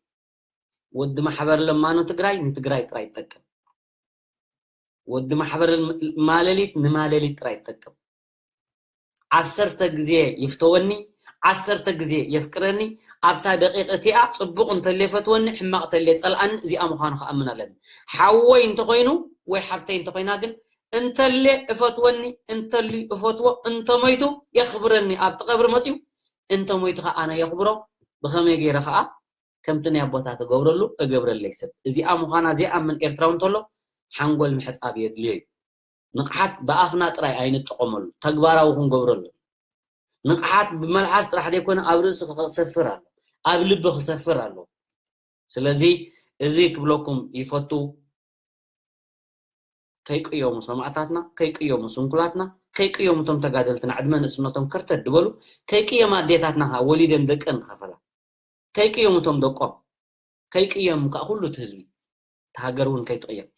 ወዲ ማሕበር ለማኖ ትግራይ ንትግራይ ጥራይ ይጠቅም። ወዲ ማሕበር ማለሊት ንማለሊት ጥራይ ይጠቅም። ዓሰርተ ግዜ ይፍተወኒ፣ ዓሰርተ ግዜ የፍቅረኒ፣ ኣብታ ደቂቕ እቲኣ ጽቡቕ እንተልየ ፈትወኒ፣ ሕማቕ ተልየ ጸልኣኒ፣ እዚኣ ምዃኑ ክኣምን ኣለኒ። ሓወይ እንተኾይኑ ወይ ሓብተይ እንተኾይና ግን እንተልየ እፈትወኒ፣ እንተልዩ እፈትዎ፣ እንተሞይቱ የኽብረኒ፣ ኣብቲ ቀብሪ መፅዩ እንተሞይቱ ከዓ ኣነ የኽብሮ። ብኸመይ ገይረ ከዓ ከምቲ ናይ ኣቦታት እገብረሉ እገብረለይ ሰብ። እዚኣ ምዃና ዘይኣምን ኤርትራዊ እንተሎ ሓንጎል ምሕፃብ የድልዮ እዩ። ንቕሓት ብኣፍና ጥራይ ኣይንጠቐመሉ፣ ተግባራዊ ክንገብረሉ። ንቕሓት ብመልሓስ ጥራሕ ዘይኮነ ኣብ ርእሲ ክሰፍር ኣሎ፣ ኣብ ልቢ ክሰፍር ኣሎ። ስለዚ እዚ ክብለኩም ይፈቱ፣ ከይቅየሙ ሰማእታትና፣ ከይቅየሙ ስንኩላትና፣ ከይቅየሙ እቶም ተጋደልትና ዕድመ ንእስነቶም ከርተት ድበሉ፣ ከይቅየማ ኣዴታትና ከዓ ወሊደን ደቀን ዝኸፈላ፣ ከይቅየሙ እቶም ደቆም፣ ከይቅየም ከዓ ኩሉ እቲ ህዝቢ፣ እቲ ሃገር እውን ከይትቕየም።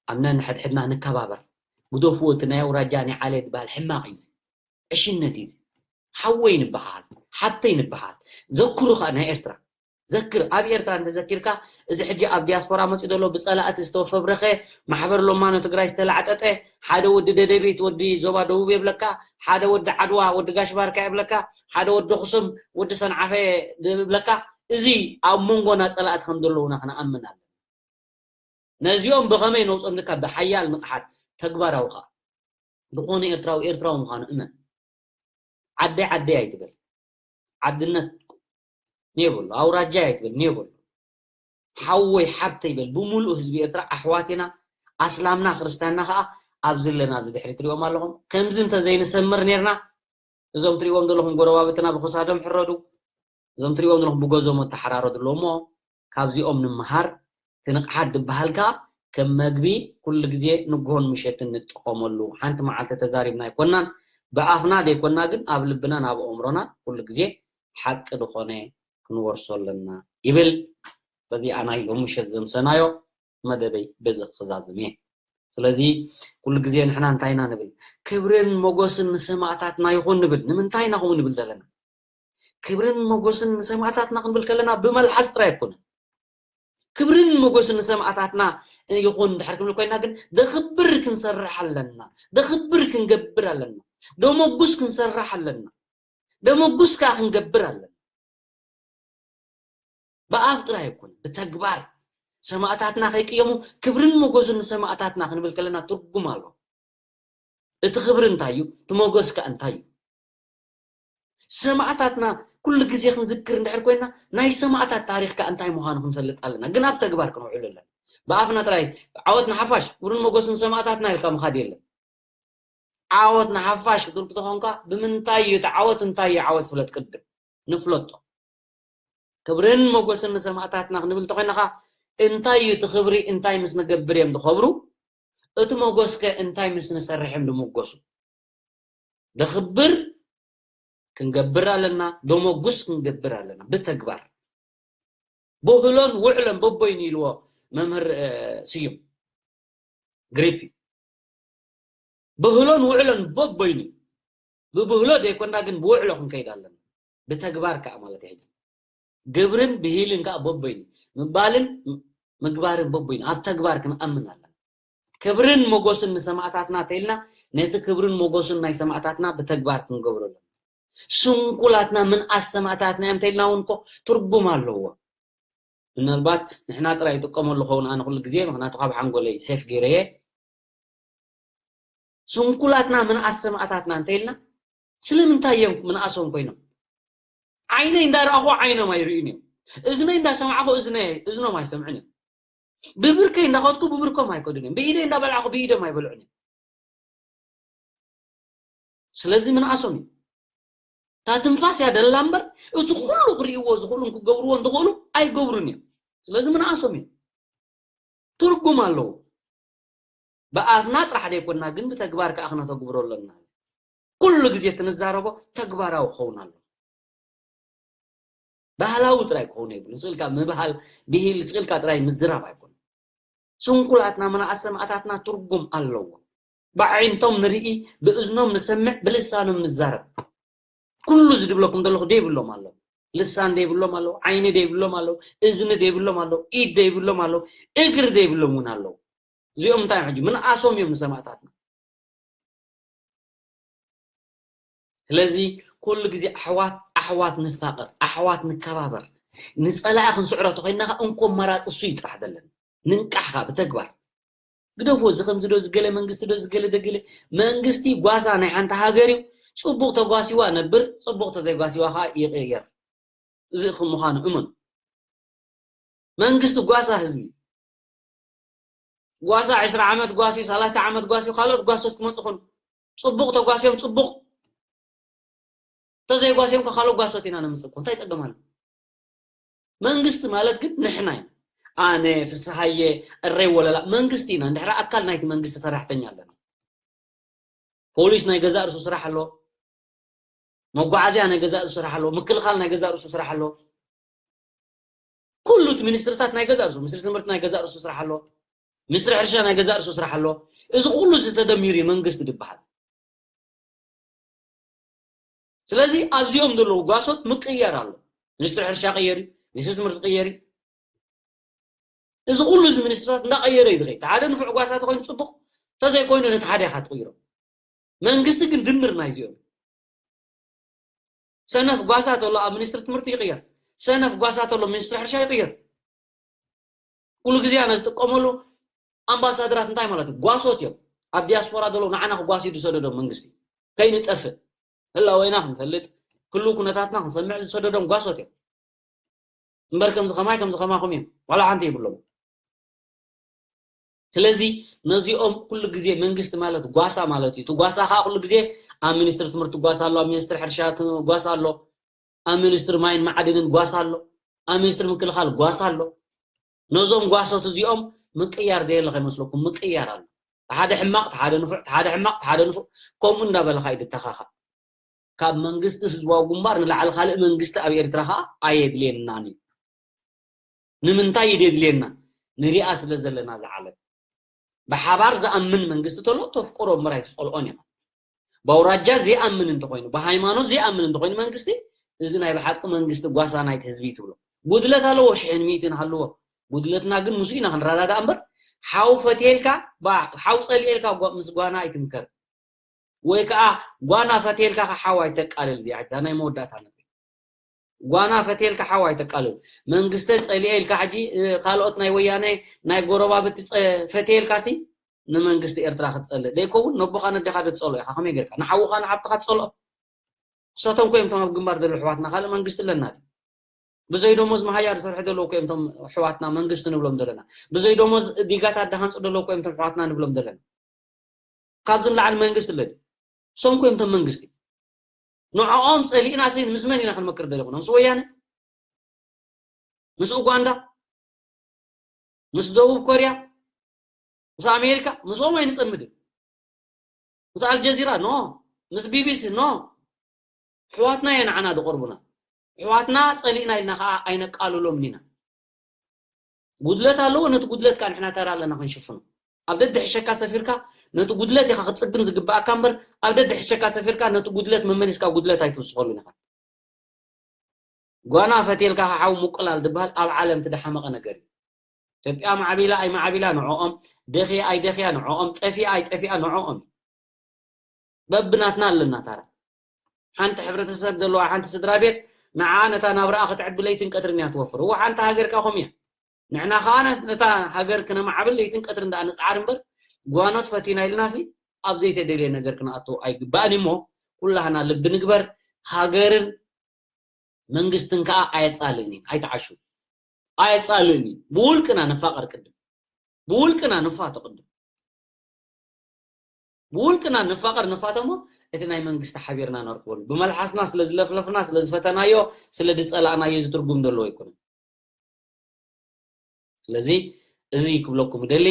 ኣብ ነንሕድሕድና ንከባበር። ግደፍዎ፣ እቲ ናይ ኣውራጃ ናይ ዓሌት ዝበሃል ሕማቕ እዩ እዚ። ዕሽነት እዩ እዚ። ሓወይ ንበሃል፣ ሓብተይ ንበሃል። ዘክሩ ከዓ ናይ ኤርትራ። ዘክር፣ ኣብ ኤርትራ እንተዘኪርካ፣ እዚ ሕጂ ኣብ ዲያስፖራ መፂኡ ዘሎ ብፀላእቲ ዝተፈብረኸ ማሕበር ሎማኖ ትግራይ ዝተላዕጠጠ፣ ሓደ ወዲ ደደቢት፣ ወዲ ዞባ ደቡብ የብለካ፣ ሓደ ወዲ ዓድዋ፣ ወዲ ጋሽ ባርካ የብለካ፣ ሓደ ወዲ ኣኽሱም፣ ወዲ ሰንዓፈ የብለካ፣ እዚ ኣብ መንጎና ጸላእቲ ከም ዘለዉና ክንኣምን ኣለና። ነዚኦም ብኸመይ ነውጾም ድካ? ብሓያል ንቕሓት ተግባራዊ ከኣ ዝኾነ ኤርትራዊ ኤርትራዊ ምዃኑ እመን። ዓደይ ዓደይ ኣይትበል። ዓድነት ኔበሉ፣ ኣውራጃይ ኣይትበል፣ ኔበሉ። ሓወይ ሓብተይ በል። ብምሉእ ህዝቢ ኤርትራ ኣሕዋት ኢና። ኣስላምና ክርስትያንና ከኣ ኣብዚ ኣለና፣ ኣብዚ ድሕሪ ትሪኦም ኣለኹም። ከምዚ እንተዘይንሰምር ኔርና፣ እዞም ትሪእዎም ዘለኹም ጎረባብትና ብኽሳዶም ሕረዱ። እዞም ትሪእዎም ዘለኹም ብገዞም ኣተሓራረዱ ኣለዉ እሞ፣ ካብዚኦም ንምሃር። እቲ ንቕሓት ዝበሃል ከኣ ከም መግቢ ኩሉ ግዜ ንግሆን ምሸትን ንጥቀመሉ። ሓንቲ መዓልቲ ተዛሪብና ኣይኮናን፣ ብኣፍና ዘይኮና ግን ኣብ ልብናን ኣብ ኣእምሮናን ኩሉ ግዜ ሓቂ ዝኾነ ክንወርሶ ኣለና ይብል። በዚኣ ናይ ሎሚ ምሸት ዘምሰናዮ መደበይ በዚ ክዛዝም እየ። ስለዚ ኩሉ ግዜ ንሕና እንታይ ኢና ንብል? ክብርን ሞጎስን ንሰማእታትና ይኹን ንብል። ንምንታይ ኢና ከምኡ ንብል ዘለና? ክብርን ሞጎስን ንሰማእታትና ክንብል ከለና ብመልሓስ ጥራይ ኣይኮነን። ክብርን ሞጎስን ንሰማእታትና ይኹን እንድሕር ክንብል ኮይና ግን ደኽብር ክንሰርሕ ኣለና። ደኽብር ክንገብር ኣለና። ደመጉስ ክንሰርሕ ኣለና። ደመጉስ ከኣ ክንገብር ኣለና። ብኣፍ ጥራይ ኣይኮነን፣ ብተግባር። ሰማእታትና ከይቅየሙ ክብርን ሞጎስን ንሰማእታትና ክንብል ከለና ትርጉም ኣለዎ። እቲ ክብሪ እንታይ እዩ? እቲ ሞጎስ ከ እንታይ እዩ? ሰማእታትና ኩሉ ግዜ ክንዝክር እንድሕር ኮይና ናይ ሰማእታት ታሪኽ ከ እንታይ ምዃኑ ክንፈልጥ ኣለና። ግን ኣብ ተግባር ክነውዕሎ ኣለና። ብኣፍና ጥራይ ዓወት ንሓፋሽ፣ ክብርን ሞጎስን ሰማእታትና ኢልካ ምኻድ የለን። ዓወት ንሓፋሽ ክትብል ተኾንካ ብምንታይ እዩ እቲ ዓወት? እንታይ እዩ ዓወት? ፍለጥ ቅድም። ንፍለጦ። ክብርን ሞጎስን ንሰማእታትና ክንብል ተኾይና ኸኣ እንታይ እዩ እቲ ክብሪ? እንታይ ምስ ንገብር እዮም ዝኸብሩ? እቲ ሞጎስ ከ እንታይ ምስ ንሰርሕ እዮም ዝምጎሱ? ደኽብር ክንገብር ኣለና፣ ደመጉስ ክንገብር ኣለና ብተግባር። ብህሎን ውዕሎን በቦይኑ ኢልዎ መምህር ስዩም ግሪፒ። ብህሎን ውዕሎን በቦይኑ፣ ብብህሎ ዘይኮና ግን ብውዕሎ ክንከይድ ኣለና። ብተግባር ከኣ ማለት እዩ። ግብርን ብሂልን ከኣ በቦይኑ፣ ምባልን ምግባርን በቦይኑ ኣብ ተግባር ክንኣምን ኣለና። ክብርን ሞጎስን ንሰማእታትና ተይልና ነቲ ክብርን ሞጎስን ናይ ሰማእታትና ብተግባር ክንገብሮ ኣለና። ስንኩላትና ምንኣስ ሰማእታትና እዮም ተይልና እውን እኮ ትርጉም ኣለዎ። ምናልባት ንሕና ጥራይ ይጥቀመሉ ኸውን ኣነ ኩሉ ግዜ፣ ምክንያቱ ካብ ሓንጎለይ ሴፍ ገይረየ። ስንኩላትና ምንኣስ ሰማእታትና እንተይልና ስለምንታይ እዮም ምንኣሶም ኮይኖም? ዓይነይ እንዳረኣኹ ዓይኖም ኣይርእዩን እዮም። እዝነይ እንዳሰማዕኹ እዝነይ እዝኖም ኣይሰምዑን እዮም። ብብርከይ እንዳኸድኩ ብብርኮም ኣይከዱን እዮም። ብኢደይ እንዳበላዕኹ ብኢዶም ኣይበልዑን እዮም። ስለዚ ምንኣሶም እዩ። እታ ትንፋስ እያ ደላ እምበር እቲ ኩሉ ክርእይዎ ዝኽእሉን ክገብርዎን ዝኽእሉ ኣይገብሩን እዮም። ስለዚ ምንኣሶም እዩ። ትርጉም ኣለዎ። ብኣፍና ጥራሕ ዘይኮና ግን ብተግባር ከዓ ክነተግብሮ ኣለና። ኩሉ ግዜ ትንዛረቦ ተግባራዊ ክኸውን ኣለዎ። ባህላዊ ጥራይ ክኸውን የብሉን። ስእልካ ምብሃል ብሂል ስእልካ ጥራይ ምዝራብ ኣይኮነን። ስንኩላትና መናእሰማእታትና ትርጉም ኣለዎ። ብዓይንቶም ንርኢ፣ ብእዝኖም ንሰምዕ፣ ብልሳኖም ንዛረብ። ኩሉ እዚ ድብለኩም ዘለኹ ደይብሎም ኣለዉ። ልሳን ደይብሎም ኣለዉ፣ ዓይኒ ደይብሎም ኣለዉ፣ እዝኒ ደይብሎም ኣለዉ፣ ኢድ ደይብሎም ኣለዉ፣ እግሪ ደይብሎም እውን ኣለዉ። እዚኦም እንታይ እዮም ሕጂ? ምንኣሶም እዮም ንሰማእታትና። ስለዚ ኩሉ ግዜ ኣሕዋት ኣሕዋት ንፋቐር፣ ኣሕዋት ንከባበር። ንጸላኢ ክንስዕሮ ተኾይንና ኸኣ እንኮ ኣማራጺ እሱ እዩ ጥራሕ ዘለና። ንንቃሕ ኸኣ ብተግባር። ግደፎ፣ እዚ ከምዚ ዶ ዝገለ መንግስቲ ዶ ዝገለ ደገለ። መንግስቲ ጓሳ ናይ ሓንቲ ሃገር እዩ። ጽቡቕ ተጓሲዋ ነብር፣ ጽቡቕ ተዘይጓሲዋ ኸኣ ይቕየር። እዚ ከም ምዃኑ እመኑ። መንግስቲ ጓሳ ህዝቢ። ጓሳ ዕስራ ዓመት ጓስዩ፣ ሰላሳ ዓመት ጓስዩ፣ ካልኦት ጓሶት ክመጹ ኹን። ጽቡቕ ተጓስዮም ጽቡቕ። ተዘይጓስዮም ከ ካልኦት ጓሶት ኢና ነምጽእ እኮ። እንታይ ጸገም ኣሎ? መንግስቲ ማለት ግን ንሕና ኢና። ኣነ፣ ፍስሃየ፣ እረይ ወለላ መንግስቲ ኢና። እንድሕር ኣካል ናይቲ መንግስቲ ሰራሕተኛ ኣለና። ፖሊስ ናይ ገዛእ ርእሱ ስራሕ ኣለዎ። መጓዓዝያ ናይ ገዛእ ርእሱ ስራሕ ኣለዎ። ምክልኻል ናይ ገዛእ ርእሱ ስራሕ ኣለዎ። ኩሉ እቲ ሚኒስትርታት ናይ ገዛእ ርእሱ፣ ሚኒስትሪ ትምህርቲ ናይ ገዛእ ርእሱ ስራሕ ኣለዎ። ሚኒስትሪ ሕርሻ ናይ ገዛእ ርእሱ ስራሕ ኣለዎ። እዚ ኩሉ እዚ ተደሚሩ እዩ መንግስቲ ዝበሃል። ስለዚ ኣብዚኦም ዘለዉ ጓሶት ምቅያር ኣሎ። ሚኒስትሪ ሕርሻ ቀየር እዩ፣ ሚኒስትሪ ትምህርቲ ቀየር እዩ። እዚ ኩሉ እዚ ሚኒስትርታት እንዳቀየረ እዩ ዝኸይድ። ሓደ ንፉዕ ጓሳ ተኮይኑ ጽቡቕ፣ ተዘይኮይኑ ነቲ ሓደ ኢኻ ትቕይሮ። መንግስቲ ግን ድምር ናይዚኦም። ሰነፍ ጓሳ ተሎ ኣብ ሚኒስትሪ ትምህርቲ ይቕየር፣ ሰነፍ ጓሳ ተሎ ሚኒስትሪ ሕርሻ ይቕየር። ኩሉ ግዜ ኣነ ዝጥቀመሉ ኣምባሳደራት እንታይ ማለት እዩ? ጓሶት እዮም። ኣብ ዲያስፖራ ዘለዉ ንዓና ክጓስዩ ዝሰደዶም መንግስቲ ከይንጠፍእ ህላወና ክንፈልጥ ክሉ ኩነታትና ክንሰምዕ ዝሰደዶም ጓሶት እዮም። እምበር ከምዚ ከማይ ከምዚ ከማኹም እዮም ዋላ ሓንቲ ይብሎም። ስለዚ ነዚኦም ኩሉ ግዜ መንግስቲ ማለት ጓሳ ማለት እዩ። እቲ ጓሳ ከዓ ኩሉ ግዜ ኣብ ሚኒስትሪ ትምህርቲ ጓሳ ኣሎ፣ ኣብ ሚኒስትሪ ሕርሻ ጓሳ ኣሎ፣ ኣብ ሚኒስትሪ ማይን ማዕድንን ጓሳ ኣሎ፣ ኣብ ሚኒስትሪ ምክልኻል ጓሳ ኣሎ። ነዞም ጓሶት እዚኦም ምቅያር ዘየለ ከይመስለኩም ምቅያር ኣሎ። ሓደ ሕማቕ ሓደ ንፉዕ ሓደ ሕማቕ ሓደ ንፉዕ ከምኡ እንዳበልካ እዩ ድተኻኻ። ካብ መንግስቲ ህዝባዊ ግንባር ንላዕሊ ካልእ መንግስቲ ኣብ ኤርትራ ከዓ ኣየድልየናን እዩ። ንምንታይ እዩ የድልየና? ንሪኣ ስለ ዘለና ዝዓለም ብሓባር ዝኣምን መንግስቲ ተሎ ተፍቅሮ እምበር ኣይትፀልኦን ኢኻ። ብኣውራጃ ዘይኣምን እንተኮይኑ ብሃይማኖት ዘይኣምን እንተኮይኑ መንግስቲ እዚ ናይ ብሓቂ መንግስቲ ጓሳ ናይቲ ህዝቢ እዩ ትብሎ። ጉድለት ኣለዎ ሽሕን ሚእትን ሃልዎ። ጉድለትና ግን ምስኡ ኢና ክንረዳዳእ እምበር ሓው ፈትየልካ ሓው ፀሊኤልካ ምስ ጓና ኣይትምከር። ወይ ከዓ ጓና ፈትየልካ ሓው ኣይተቃልል። እዚኣ ናይ መወዳእታ ነጥቢ። ጓና ፈትየልካ ሓው ኣይተቃልል። መንግስተ ፀሊኤ ኢልካ ሕጂ ካልኦት ናይ ወያነ ናይ ጎረባብቲ ፈትየልካ ሲ ንመንግስቲ ኤርትራ ክትፀልእ ደይከውን ነቦኻ ነዴኻ ዶ ትፀልኦ ኢኻ? ከመይ ጌርካ ንሓውኻ ንሓብትኻ ትፀልኦ? ንሳቶም ኮ እዮም እቶም ኣብ ግንባር ዘለዉ ኣሕዋትና ካልእ መንግስቲ ኣለና ድዩ? ብዘይ ደሞዝ መሃያ ዝሰርሑ ዘለዉ ኮ እዮም እቶም ኣሕዋትና መንግስቲ ንብሎም ዘለና። ብዘይ ደሞዝ ዲጋታት ዝሃንፁ ዘለዉ ኮ እዮም እቶም ኣሕዋትና ንብሎም ዘለና። ካብዚ ንላዕሊ መንግስቲ ኣለድ ሶም ኮይምቶም መንግስቲ ንዕኦም ፀሊእና ሲ ምስ መን ኢና ክንመክር ደለኹ ምስ ወያነ ምስ ኡጋንዳ ምስ ደቡብ ኮርያ ምስ ኣሜሪካ ምስኦም ኣይንፀምድን ምስ ኣልጀዚራ ኖ ምስ ቢቢሲ ኖ ኣሕዋትና እየ ንዓና ዝቐርቡና ኣሕዋትና ፀሊእና ኢልና ከዓ ኣይነቃልሎምን ኢና ጉድለት ኣለዎ ነቲ ጉድለት ከዓ ንሕና ተራ ኣለና ክንሽፍኖ ኣብ ደድሕሸካ ሰፊርካ ነቲ ጉድለት ኢኻ ክትፅግን ዝግባኣካ እምበር ኣብ ደድሕሸካ ሰፊርካ ነቲ ጉድለት መመሊስካ ጉድለት ኣይትውስኸሉን ኢኻ ጓና ፈትየልካ ሓው ምቁላል ዝበሃል ኣብ ዓለም እቲ ደሓመቐ ነገር እዩ ኢትዮጵያ ማዕቢላ ኣይማዕቢላ ንዕኦም ደኽያ ኣይደኽያ ንዕኦም ጠፊኣ ኣይጠፊኣ ንዕኦም እዩ በብናትና ኣለና ታራ ሓንቲ ሕብረተሰብ ዘለዋ ሓንቲ ስድራ ቤት ንዓ ነታ ናብራኣ ክትዕቢ ለይትን ቀትርን እያ ትወፍር እዋ ሓንቲ ሃገር ካኹም እያ ንሕና ከዓ ነታ ሃገር ክነማዕብል ለይትን ቀትርን ደኣ ንፅዓር እምበር ጓኖት ፈቲና ኢልናሲ ኣብ ዘይተደልየ ነገር ክንኣቱ ኣይግባእን እሞ ኩላህና ልቢ ንግበር ሃገርን መንግስትን ከዓ ኣየፃልእን እዩ ኣይተዓሹ ኣየፃልእን እዩ ብውልቅና ንፋቀር ቅድም ብውልቅና ንፋቶ ቅድም ብውልቅና ንፋቀር ንፋተሞ እቲ ናይ መንግስቲ ሓቢርና ነርክበሉ ብመልሓስና ስለ ዝለፍለፍና ስለ ዝፈተናዮ ስለ ዝፀላእናዮ ዝትርጉም ዘለዎ ኣይኮነን ስለዚ እዚ ክብለኩም ደሊ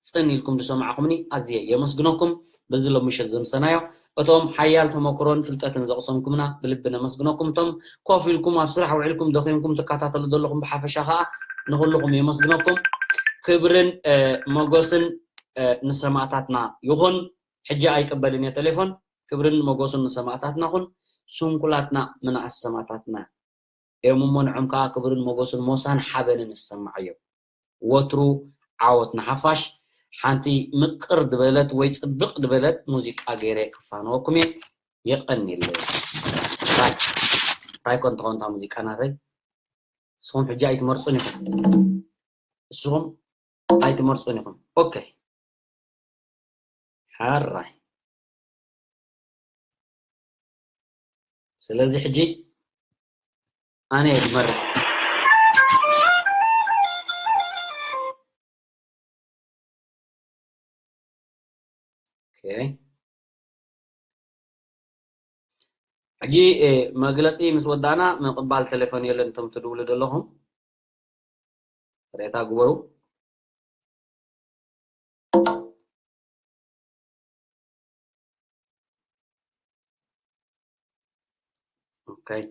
ፅን ኢልኩም ዝሰማዕኹምኒ ኣዝየ የመስግነኩም በዚ ሎምሸት ዘምሰናዮ እቶም ሓያል ተመክሮን ፍልጠትን ዘቕሰምኩምና ብልቢ ነመስግነኩም እቶም ኮፍ ኢልኩም ኣብ ስራሕ ውዒልኩም ደኺምኩም ትከታተሉ ዘለኹም ብሓፈሻ ከዓ ንኩልኹም የመስግነኩም ክብርን ሞጎስን ንሰማእታትና ይኹን ሕጂ ኣይቅበልን እየ ቴሌፎን ክብርን ሞጎስን ንሰማእታትና ኹን ስንኩላትና ምንኣስ ሰማእታትና እዮም እሞ ንዖም ከዓ ክብርን ሞጎስን ሞሳን ሓበንን ይሰማዓዮም ወትሩ ዓወት ንሓፋሽ ሓንቲ ምቅር ዝበለት ወይ ፅብቅ ዝበለት ሙዚቃ ገይረ ክፋነወኩም እየ የቀኒል እንታይ ኮን ትኸውን እታ ሙዚቃ ናተይ ንስኹም ሕጂ ኣይትመርፁን ኢኹም ንስኹም ኣይትመርፁን ኢኹም ኦኬ ሓራይ ስለዚ ሕጂ ኣነ እየ ዝመርፅ ሕጂ መግለፂ ምስ ወዳእና ምቕባል ቴሌፎን የለን እቶም ትድውሉ ዘለኹም ሬታ ግበሩ Okay.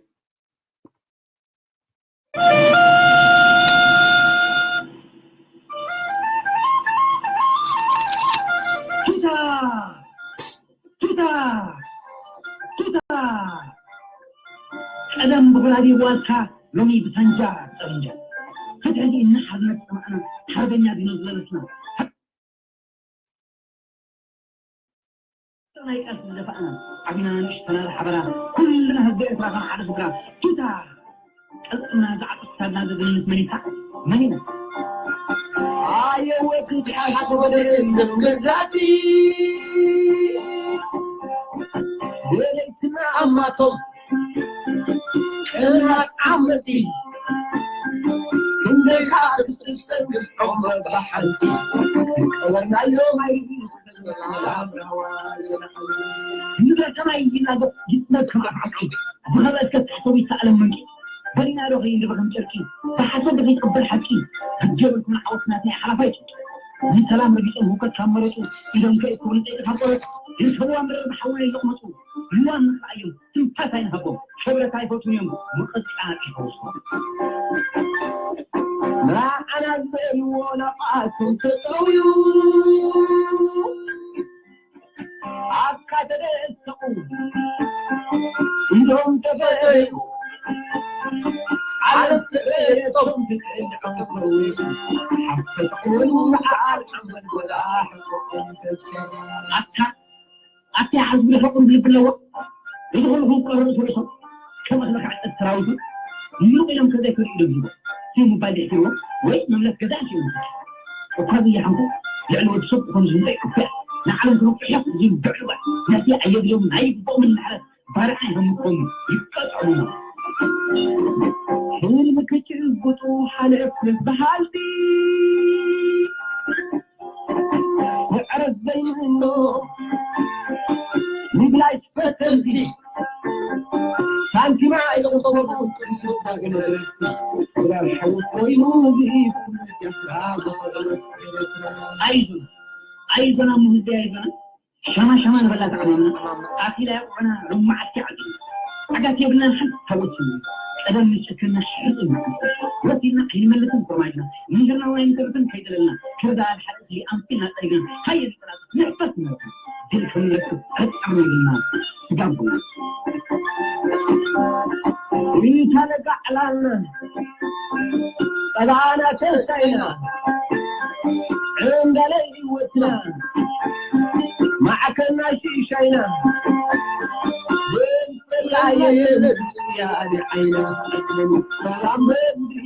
ቱታ ቱታ ቱታ ቀደም ብኩላዲ ዋልካ ሎሚ ብሳንጃ ጠበንጃ ፍትሒ ዲና ሓርነት ሰማዕና ሓርበኛ ዲኖ ዝበለስና ናይ ቃልሲ ዝደፋእና ዓቢና ንእሽተና ዝሓበራ ኩልና ህዝቢ ኤርትራ ከም ሓደ ስድራ ቱታ ቀልጥና ዝዓጥሳና ዘዘይነት መኒታ መኒና ኣየወት ሓስቦ ዝም ገዛቲ ወለይትና ኣማቶም ቅናት ዓመቲ ክንደይ ከዓ ዝጸግፍ ዑመር ብሓንቲ ቀበርናዮ ማይ ንብረተና ይናገር ይጽነት ከም ኣፍዓስኪ ዝኸበእከ ትሕተዊ ሰኣለም መንቂ በሪና ዶ ከይንድበኸም ጨርቂ ብሓሰብ ከይትቕበል ሓቂ ሕጂ የብልኩም ዓወት ናትና ሓላፋይ ጭርቂ ንሰላም ረጊጾም ህውከት ካብ መረጡ ኢዶም ከእክቡ ንጠይቂ ካብ ቆረጡ ይርከብዋ ምድር ብሓውና ይለቕመጡ ልዋም ንኽኣዮም ትንፋስ ኣይንሃቦም ሸብረታ ኣይፈትውን እዮም ምቕጫ ይፈውስዎም ንዓና ዝበልዎ ናብኣቶም ተጠውዩ ኣካ ተደሰቑ ኢሎም ተፈለዩ ዓለም ተፈለየቶም ትክእል ዓወት ሓፈተወሉ ንዓል ሓመል ወላ ሕቆም ተብሰራ ኣካ ኣቲ ሓዝቢ ሕቁን ብልቢ ኣለዎ እዚ ኩሉ ክውቀሩ ርእሱ ርእሶም ከም ኣኽለ ክዕጠት ሰራዊቱ ምሉቕ ኢሎም ከዘይክርኢ ኢሎም ዝቦ ሲም ሙባይል ድሕትርዎ ወይ መምለስ ገዛ ሲም እኳ ዝያሓንኩ ልዕሊ ወዲ ሰብ ክኾኑ ዝምፀ ይቅፍዕ ንዓለም ክነቁሕ እዮም ዝብዕልዋ ነቲ ኣየድልዮም ናይ ግቦምን ምሕረት ባርዓ ይህምኮም ይቀጠሉ ሕልሚ ክጭብጡ ሓለፍ በሃልቲ ምዕረት ዘይንእኖ ምብላይ ፈተንቲ ሳንቲማ ኢሎም ዝኸበሩ ጥንሱ ዳግመ ገለልቲ ስጋብ ሓዊ ኮይኑ ዝኢት ኩሉ ጃፍራ ዘኸበረ ኣይዞና ኣይዞና ሙህዚ ኣይዞና ሸማ ሸማ ንበላ ተዓሚምና ኣኪላ ያቁዕና ሎማዓቲ ዓዲ ዓጋት የብልናን ሓንቲ ታቦት ስሙ ቀደም ንጭክና ሕርጥ ወሲድና ኣይንመልስን ኮማጅና ምንድርና ወይ ንተርፍን ከይጥለልና ክርዳ ኣልሓጥቲ ኣምሲልና ጠሪግና ሃየ ንጠላጥ ንሕፈስ ንረክብ ድል ክንረክብ ዕጣም የብልና ስጋብ ቡና እንታ ነጋዕላልና ጠባና ተንሳኢና ዕንዳለ ህይወትና ማዕከና ሽሻይና ብንፅላየ የለብፅያ ኣነ ዓይና ሰላም በንድሪ